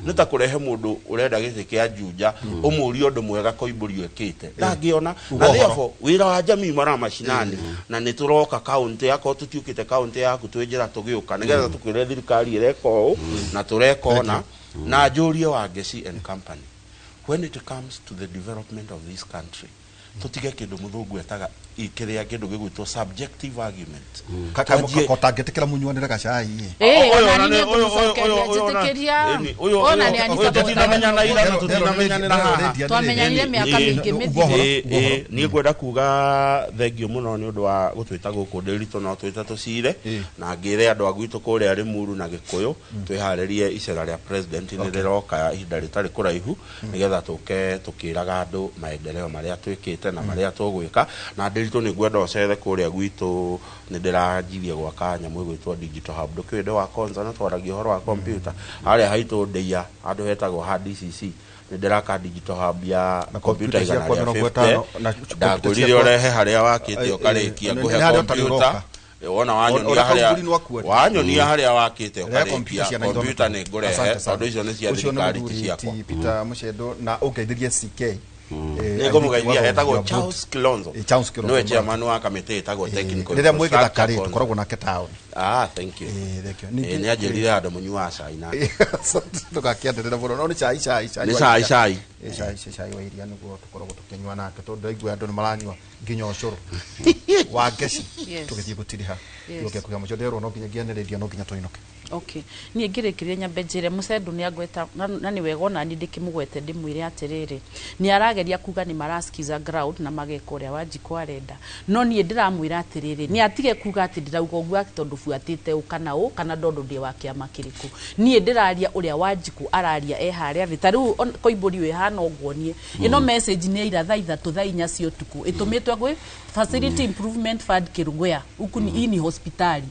nĩ ta kũrehe mũndũ ũrenda gĩtĩ kĩa Juja ũmũrie ũndũ mwega Koimbũri ĩkĩte ndangĩona. Uga Na ũhoro. therefore wĩra wa Jamii Imara Mashinani na nĩ tũroka kaũntĩ akorwo tũtiũkĩte kaũntĩ yaku twĩ njĩra tũgĩũka nĩgetha tũkwĩre thirikari ĩreka ũũ na tũreka ũna na njũrie Wangeci and company, when it comes to the development of this country tũtige kĩndũ mũthũngũ etaga kĩrĩa kĩndũ gĩgwĩtwo subjective argument. Kotangĩtĩkĩra mũnyuanĩre gacai. Ĩĩ, Ũyũ ona ona niĩ nĩ- ũyũ- ũyũ- ngũmũcokeria, ũyũ- ũyũ ona- njĩtĩkĩria. Ĩni, ũyũ- Ona ũyũ- nĩ ũyũ tũtinamenyana ira na tũtinamenyanĩra haha. Twamenyanire mĩaka mĩingĩ mĩthiru. Ĩĩ, niĩ ngwenda kuga thengio mũno nĩ ũndũ wa gũtwĩta gũkũ Ndĩritũ no twĩte tũcire na ngĩre andũ a gwitũ kũrĩa Rĩmuru na Gĩkũyũ twĩharĩrie icera rĩa president nĩ rĩroka ihinda rĩtarĩ kũraihu nĩgetha tũke tũkĩraga andũ maendeleo marĩa twĩkĩte. twĩkĩte na marĩa tũgwĩka. Na Ndĩritũ, nĩ ngwenda ũcere kũrĩa gwitũ, nĩ ndĩranjirie gwaka nyamũ ĩgwĩtwo digital hub. Ndũkĩũĩ ndĩ wa Konza na twaragia ũhoro wa computer harĩa haitũ Ndĩia, handũ hetagwo ha DCC, nĩ ndĩraka digital hub ya Na computer computer igana ciakwa rĩa mĩrongo 50. ĩtano, na computer Ndangũrire ciakwa- ũrehe harĩa wakĩte ũkarĩkia nĩ ngũhe harĩa ũtarĩ computer. ũroka. Wona wanyonia Ona harĩa kaũmbũri nĩwaku atĩ. wanyonia harĩa wakĩte Rehe computer ũkarĩkia ciana computer ithondekwo. nĩ ngũrehe, Asante sana. tondũ icio nĩ cia Ũcio nĩ thirikari, ti mũthuri ciakwa. ti Peter Mucendo, na ũngeithirie CK. Nĩ ngũmũgeithia, etagwo Charles Kilonzo. Charles Kilonzo. Nĩwe chairman wa kamĩtĩ ĩtagwo technical Rĩrĩa mwĩ infrastructure gĩthaka rĩ, Konza. tũkoragwo nake taũni. Ah, thank you. Thank you. Nĩ anjĩrire handũ mũnyuaga cai nake. Ndũgakĩenderera mũno, no nĩ cai cai cai Nĩ wa cai, iria. cai. Cai cai cai wa iria nĩguo tũkoragwo tũkĩnyua nake, tondũ ndaigua andũ nĩ maranyua nginya ũcũrũ wa ngeci. Yes. Tũgĩthiĩ gũtiriha Yes. gĩũke kũgĩa mũico, nderwo no nginya ngianĩrĩria, no nginya tũinũke. Okay, niĩ ngĩrĩkĩria nyambe njĩre Mũcendo nĩ angweta na nĩ wega ona niĩ ndĩkĩmũgwete ndĩmwĩre atĩrĩrĩ, nĩ arageria kuga nĩ marasikiza ground na mageka ũrĩa Wanjikũ arenda, no niĩ ndĩramwĩra atĩrĩrĩ, nĩ atige kuga atĩ ndĩrauga ũguo atĩ tondũ buatĩte ũ kana ũ kana tondũ ndĩ wa kĩama kĩrĩkũ. Niĩ ndĩraria ũrĩa Wanjikũ araria e harĩa thĩ. Ta rĩu Koimbũri ũyũ ĩhana ũguo, niĩ ĩno message nĩ ya ira thaa 3, thaa 4 cia ũtukũ, ĩtũmĩtwo gwĩ Facility Improvement Fund Kĩrũgũya. Huku ni, hii ni hospitali.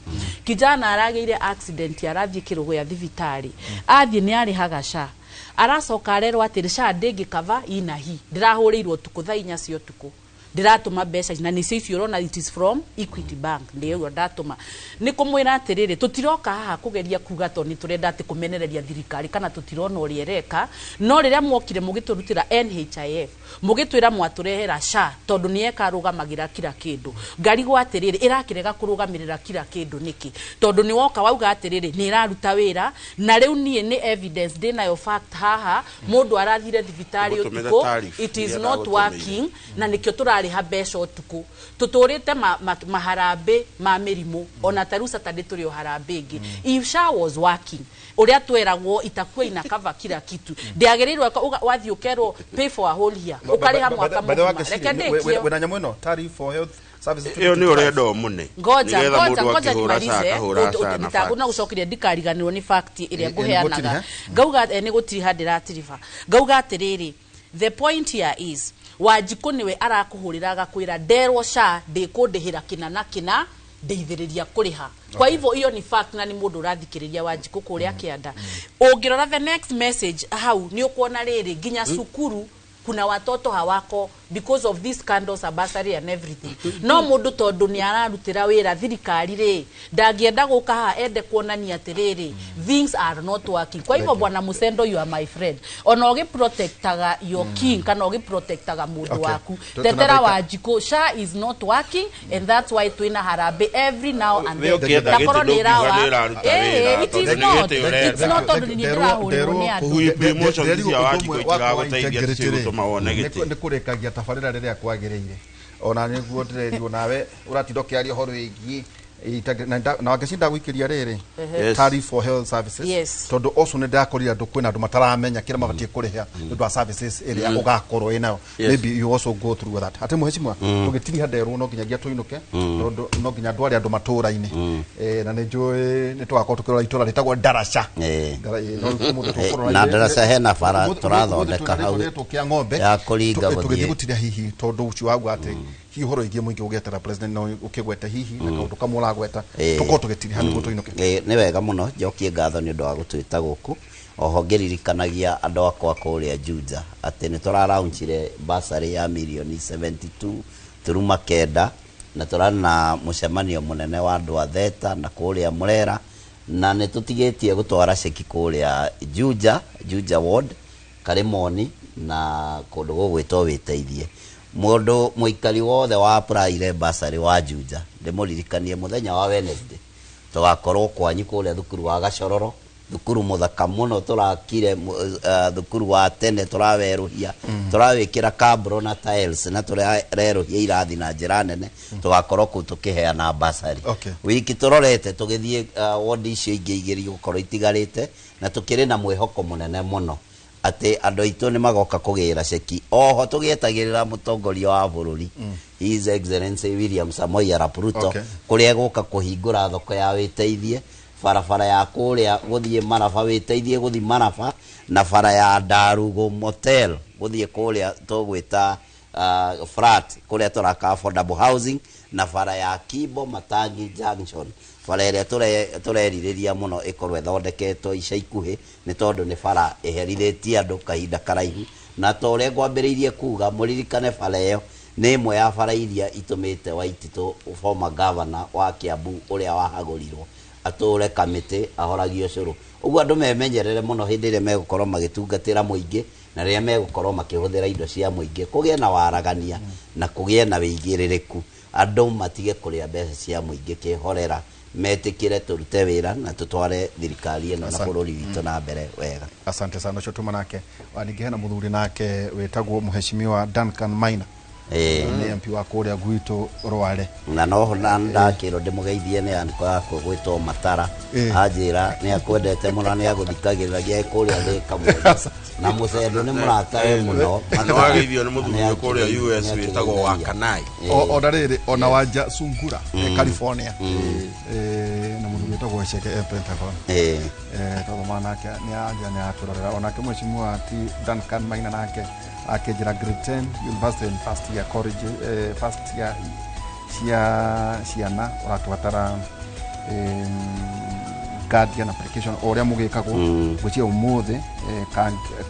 Kijana aragĩire accident, arathiĩ Kĩrũgũya thibitarĩ, athiĩ nĩ arĩhaga SHA, aracoka arerwo atĩrĩ SHA ndĩngĩkava ina hi. Ndĩrahũrĩirwo ũtukũ thaa 4 cia ũtukũ, ndĩratũma mbeca ici, na nĩcio icio ũrona, it is from Equity Bank, nĩyo ndatũma. Nĩ kũmwĩra atĩrĩrĩ, tũtiroka haha kũgeria kuga tondũ nĩ tũrenda atĩ kũmenereria thirikari kana tũtirona ũrĩa ĩreka, no rĩrĩa mwokire mũgĩtũrutĩra NHIF, mũgĩtwĩra mwatũrehera SHA tondũ nĩ ĩkarũgamagĩra kila kĩndũ, ngarigwo atĩrĩrĩ, ĩrakĩrega kũrũgamĩrĩra kila kĩndũ nĩkĩ? Tondũ nĩ woka wauga atĩrĩrĩ, nĩ ĩraruta wĩra, na rĩu niĩ nĩ evidence ndĩnayo, fact haha, mũndũ arathire thibitarĩ Ũgũtũmĩra ũtukũ, tariff it is iria not ndagũtũmĩire. working, na nĩkĩo tũrarĩha mbeca ũtukũ. Tũtũrĩte maharambĩ ma mĩrimũ, ona ta rĩu Saturday tũrĩ o harambĩ ĩngĩ. If SHA was working ũrĩa tweragwo itakuwa ina cover kila kitu, ndĩagĩrĩirwo wathiĩ ũkerwo pay for a whole year, ũkarĩha mwaka mũgima. Reke ndĩkie. Wĩna nyamũ ĩno, tariff for health services Ĩyo nĩ ũrenda ũmũne Ngoja, nĩgetha ngoja, mũndũ ngoja akĩhũra nimalize. ca akahũra ca na facts. Na gũcokeria ndikariganĩrwo nĩ fact ĩrĩa ngũheanaga. Nĩgũtiriha? Ngauga nĩ gũtiriha ndĩratiriba. Ngauga atĩrĩrĩ, the point here is Wanjikũ nĩwe arakũhũrĩra agakwĩra nderwo SHA ndĩkũndĩhĩra kĩna na kĩna, ndeithĩrĩria kũrĩha. Kwa hivyo hiyo ni fact, na nĩ mũndũ ũrathikĩrĩria Wanjikũ kũrĩa kĩanda. Ũngĩrora the next message hau nĩ ũkuona rĩrĩ, nginya cukuru kuna watoto hawako because of these scandals, a bursary and everything. No mũndũ tondũ nĩ ararutĩra wĩra thirikari rĩ, ndangĩenda gũka haha ende kuonania atĩrĩrĩ, things are not working. Kwa hivyo, bwana Musendo, you are my friend, ona ũgĩprotectaga your king kana ũgĩprotectaga mũndũ waku, tetera Wanjikũ. SHA is not working and that's why twĩna harambĩ every now and We then. ũkĩenda Na gĩtĩ korwo nĩ ndũngiuga ĩrawa nĩ ĩraruta wĩra, it is tondũ nĩ not. gĩtĩ ũrenda. It's not, tondũ nĩ ndĩrahũrĩrwo nĩ andũ. Kũhuip emotions cia Wanjikũ itiragũteithia, ticio igũtũma wone gĩtĩ. Nĩ kũrĩkagia tabarĩra rĩrĩa kwagĩrĩire, ona nĩguo ndĩrerirwo nawe ũratinda ũkĩaria ũhoro wĩgiĩ na Wangeci, ndagũikĩria rĩrĩ. Yes. Tariff for health services. Yes. Tondũ ũcio nĩ ndakorire andũ, kwĩna andũ mataramenya kĩrĩa mabatiĩ kũrĩha nĩ ũndũ wa services ĩrĩa ũgakorwo ĩnayo. Maybe you also go through that atĩ mũhecimwa tũgĩtiriha, nderwo no nginyagia tũinũke, tondũ no nginya ndware andũ matũra-inĩ. Na nĩ njũĩ nĩ tũgakorwo tũkĩrora itũra rĩtagwo Ndaraca. No rĩu ũmũthĩ tũkũrora Na Ndaraca hena bara tũrathondeka ũmũthĩ hau twĩna rĩtwa kĩa ng'ombe ya kũringa tũgĩthiĩ gũthiĩ. Gũtira hihi tondũ ũcio wauga atĩ hihi ũhoro wĩgiĩ mũingĩ ũgĩetera president no ũkĩgwete hihi na kaũndũ kamwe ũragweta, tũkorwo tũgĩtiriha nĩguo tũinũke. Nĩ wega mũno, njokie ngatho nĩ ũndũ wa gũtwĩta gũkũ. Oho ngĩririkanagia andũ akwa kũrĩa Juja atĩ nĩ tũraraunchire basarĩ ya mirioni 72 turuma kenda, na tũrarĩ na mũcemanio mũnene wa andũ a Theta na kũrĩa Mũrera, na nĩ tũtigĩtie gũtwara ceki kũrĩa Juja, Juja ward, Karimoni na kũndũ gũgwĩtwo Wĩteithie. Mũndũ mũikari wothe wa applyire basarĩ wa Juja, ndĩmũririkanie mũthenya wa Wednesday tũgakorwo kwanyu kũrĩa thukuru wa Gacororo, thukuru mũthaka mũno tũrakire, thukuru wa tene tũrawerũhia, tũrawĩkĩra kabro na tiles na tũrerũhia irathi na njĩra nene. Tũgakorwo kũu tũkĩheana basarĩ. Wiki tũrorete tũgĩthiĩ wodi icio ingĩ igĩrĩ igũkorwo itigarĩte, na tũkĩrĩ na mwĩhoko mũnene mũno atĩ andũ aitũ nĩ magoka kũgĩra ceki. Oho tũgĩetagĩrĩra mũtongoria wa bũrũri, His Excellency William Samoei Arap Ruto, kũrĩa egũka kũhingũra thoko ya Wĩteithie, barabara ya kũrĩa gũthiĩ Maraba, Wĩteithie gũthiĩ Maraba, na bara ya Ndarugo Motel gũthiĩ kũrĩa tũgwĩta flat kũrĩa tũraka affordable housing, na bara ya Kimbo Matangi Junction, bara ĩrĩa tũrerirĩria mũno ĩkorwo ĩthondeketwo ica ikuhĩ, nĩ tondũ nĩ bara ĩherithĩtie andũ kahinda karaihu. Na ta ũrĩa ngwambĩrĩirie kuga, mũririkane bara ĩyo nĩ ĩmwe ya bara iria itũmĩte Waititũ, former governor wa Kiambu ũrĩa wahagũrirwo, atũre kamĩtĩ ahoragio cũrũ. Ũguo andũ memenyerere mũno hĩndĩ ĩrĩa megũkorwo magĩtungatĩra mũingĩ na rĩrĩa megũkorwo makĩhũthĩra indo cia mũingĩ, kũgĩe na waragania na kũgĩe na wĩigĩrĩrĩku. Andũ matige kũrĩa mbeca cia mũingĩ kĩhorera, metĩkĩre tũrute wĩra na tũtware thirikari ĩno na bũrũri witũ na mbere wega. Asante sana. Ũcio tuma nake. Ningĩ hena mũthuri nake wĩtagwo Mheshimiwa Duncan Maina, nĩ MP wa kũrĩa gwitũ Rware. Na noho na ndakĩrwo ndĩmũgeithie nĩ anko yakwa gwĩtwo Matara, anjĩra nĩ akwendete mũno, nĩ agũthikagĩrĩria kũrĩa Thĩka mũno, na mũcendo nĩ mũratawe mũno. Nĩ wageithio nĩ mũthuri kũrĩa US wĩtagwo Wakanai. Ona rĩrĩ, ona Wanja Sungura California, na mũthuri wĩtagwo Cheke Pentagon, twathoma nake nĩ anja nĩ atũrorera. Onake Mheshimiwa ti Duncan Maina nake akĩnjĩra grade 10 university and first year college, first year cia ciana ũratũbatara guardian application o ũrĩa mũgĩkagwo gwĩcia ũmũthĩ,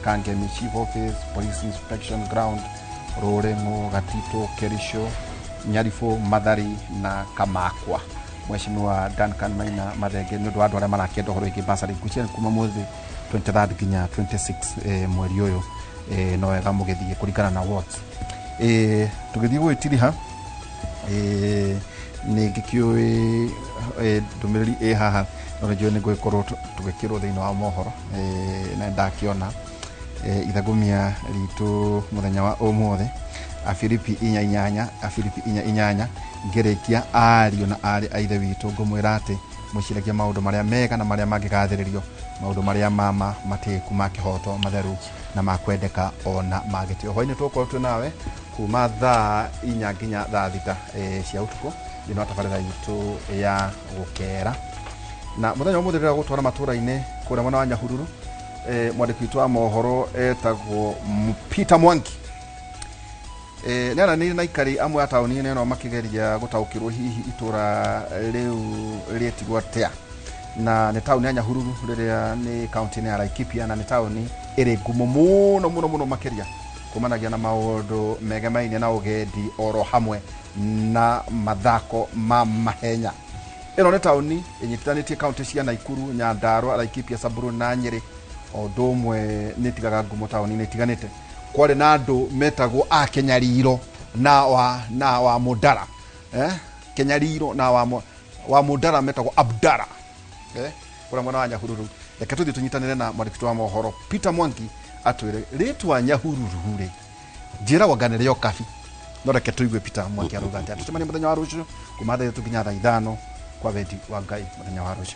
Kangemi Chief Office, Police Inspection Ground, Rũrĩng'o, Gatito, Kericho, Nyaribũ, Mathari na Kamakwa. Mheshimiwa Duncan Maina Mathenge, nĩ ũndũ wa andũ arĩa marakĩenda ũhoro wĩgiĩ basarĩ, ngwĩciria kuma mũthĩ 23 nginya 26 mweri ũyũ, no wega mũgĩthiĩ kũringana na wards. Tũgĩthiĩ gwĩtiriha, nĩ ngĩkĩũĩ ndũmĩrĩri ĩ haha, no nĩ njũĩ nĩ ngũgĩkorwo tũgĩkĩrwo thĩinĩ wa mohoro, na ndakĩona ithagumia ritũ mũthenya wa ũmũthĩ, Afilipi 4:8, Afilipi 4:8. Ngĩrĩkia, ariũ na arĩ a ithe witũ, ngũmwĩra atĩ mwĩciragie maũndũ marĩa mega na marĩa mangĩgathĩrĩrio, maũndũ marĩa mama matĩku, ma kĩhoto, matheru na makwendeka ona ma gĩtĩo. Hwainĩ tũgũkorwo twĩ nawe kuma thaa 4 nginya thaa 6 cia ũtukũ thĩinĩ wa tabarĩra itũ ya gũkera. Na mũthenya ũmũthĩ rĩrĩa gũtwara matũra-inĩ kũrĩa mwena wa Nyahururu, mwandĩki witũ wa mohoro etagwo Peter Mwangi, nĩ aranĩirie na aikari amwe a taũni-inĩ ĩno makĩgeria gũtaũkĩrwo hihi itũra rĩu rĩetirwo atĩa. Na nĩ taũni ya Nyahururu rĩrĩa nĩ kaunti-inĩ ya Laikipia, na nĩ taũni ĩrĩ ngumo mũno mũno mũno makĩria kumanagia na maũndũ megemainie na ũgendi oro hamwe na mathako ma mahenya. Ĩno nĩ taũni ĩnyitithanĩtie kaunti cia Naikuru, Nyandarua, Laikipia, Samburu na Nyĩrĩ. O ũndũ ũmwe nĩ ĩtigaga ngumo taũni-inĩ itiganĩte. Kwarĩ na andũ metagwo a Kenyariro na wa Mũndara, Kenyariro na wa Mũndara metagwo Abdara, kũrĩa mwena wa Nyahururu. Reke tũthiĩ tũnyitanĩre na mwandĩki wa mohoro Peter Mwangi atwĩre rĩtwa Nyahururu rĩ njĩragwo anga nĩ rĩo kabi, no reke tũigue Peter Mwangi arauga atĩa. Tũcemanie mũthenya wa rũciũ kuma thaa 3 nginya thaa 5 kwa wendi wa Ngai mũthenya wa rũciũ.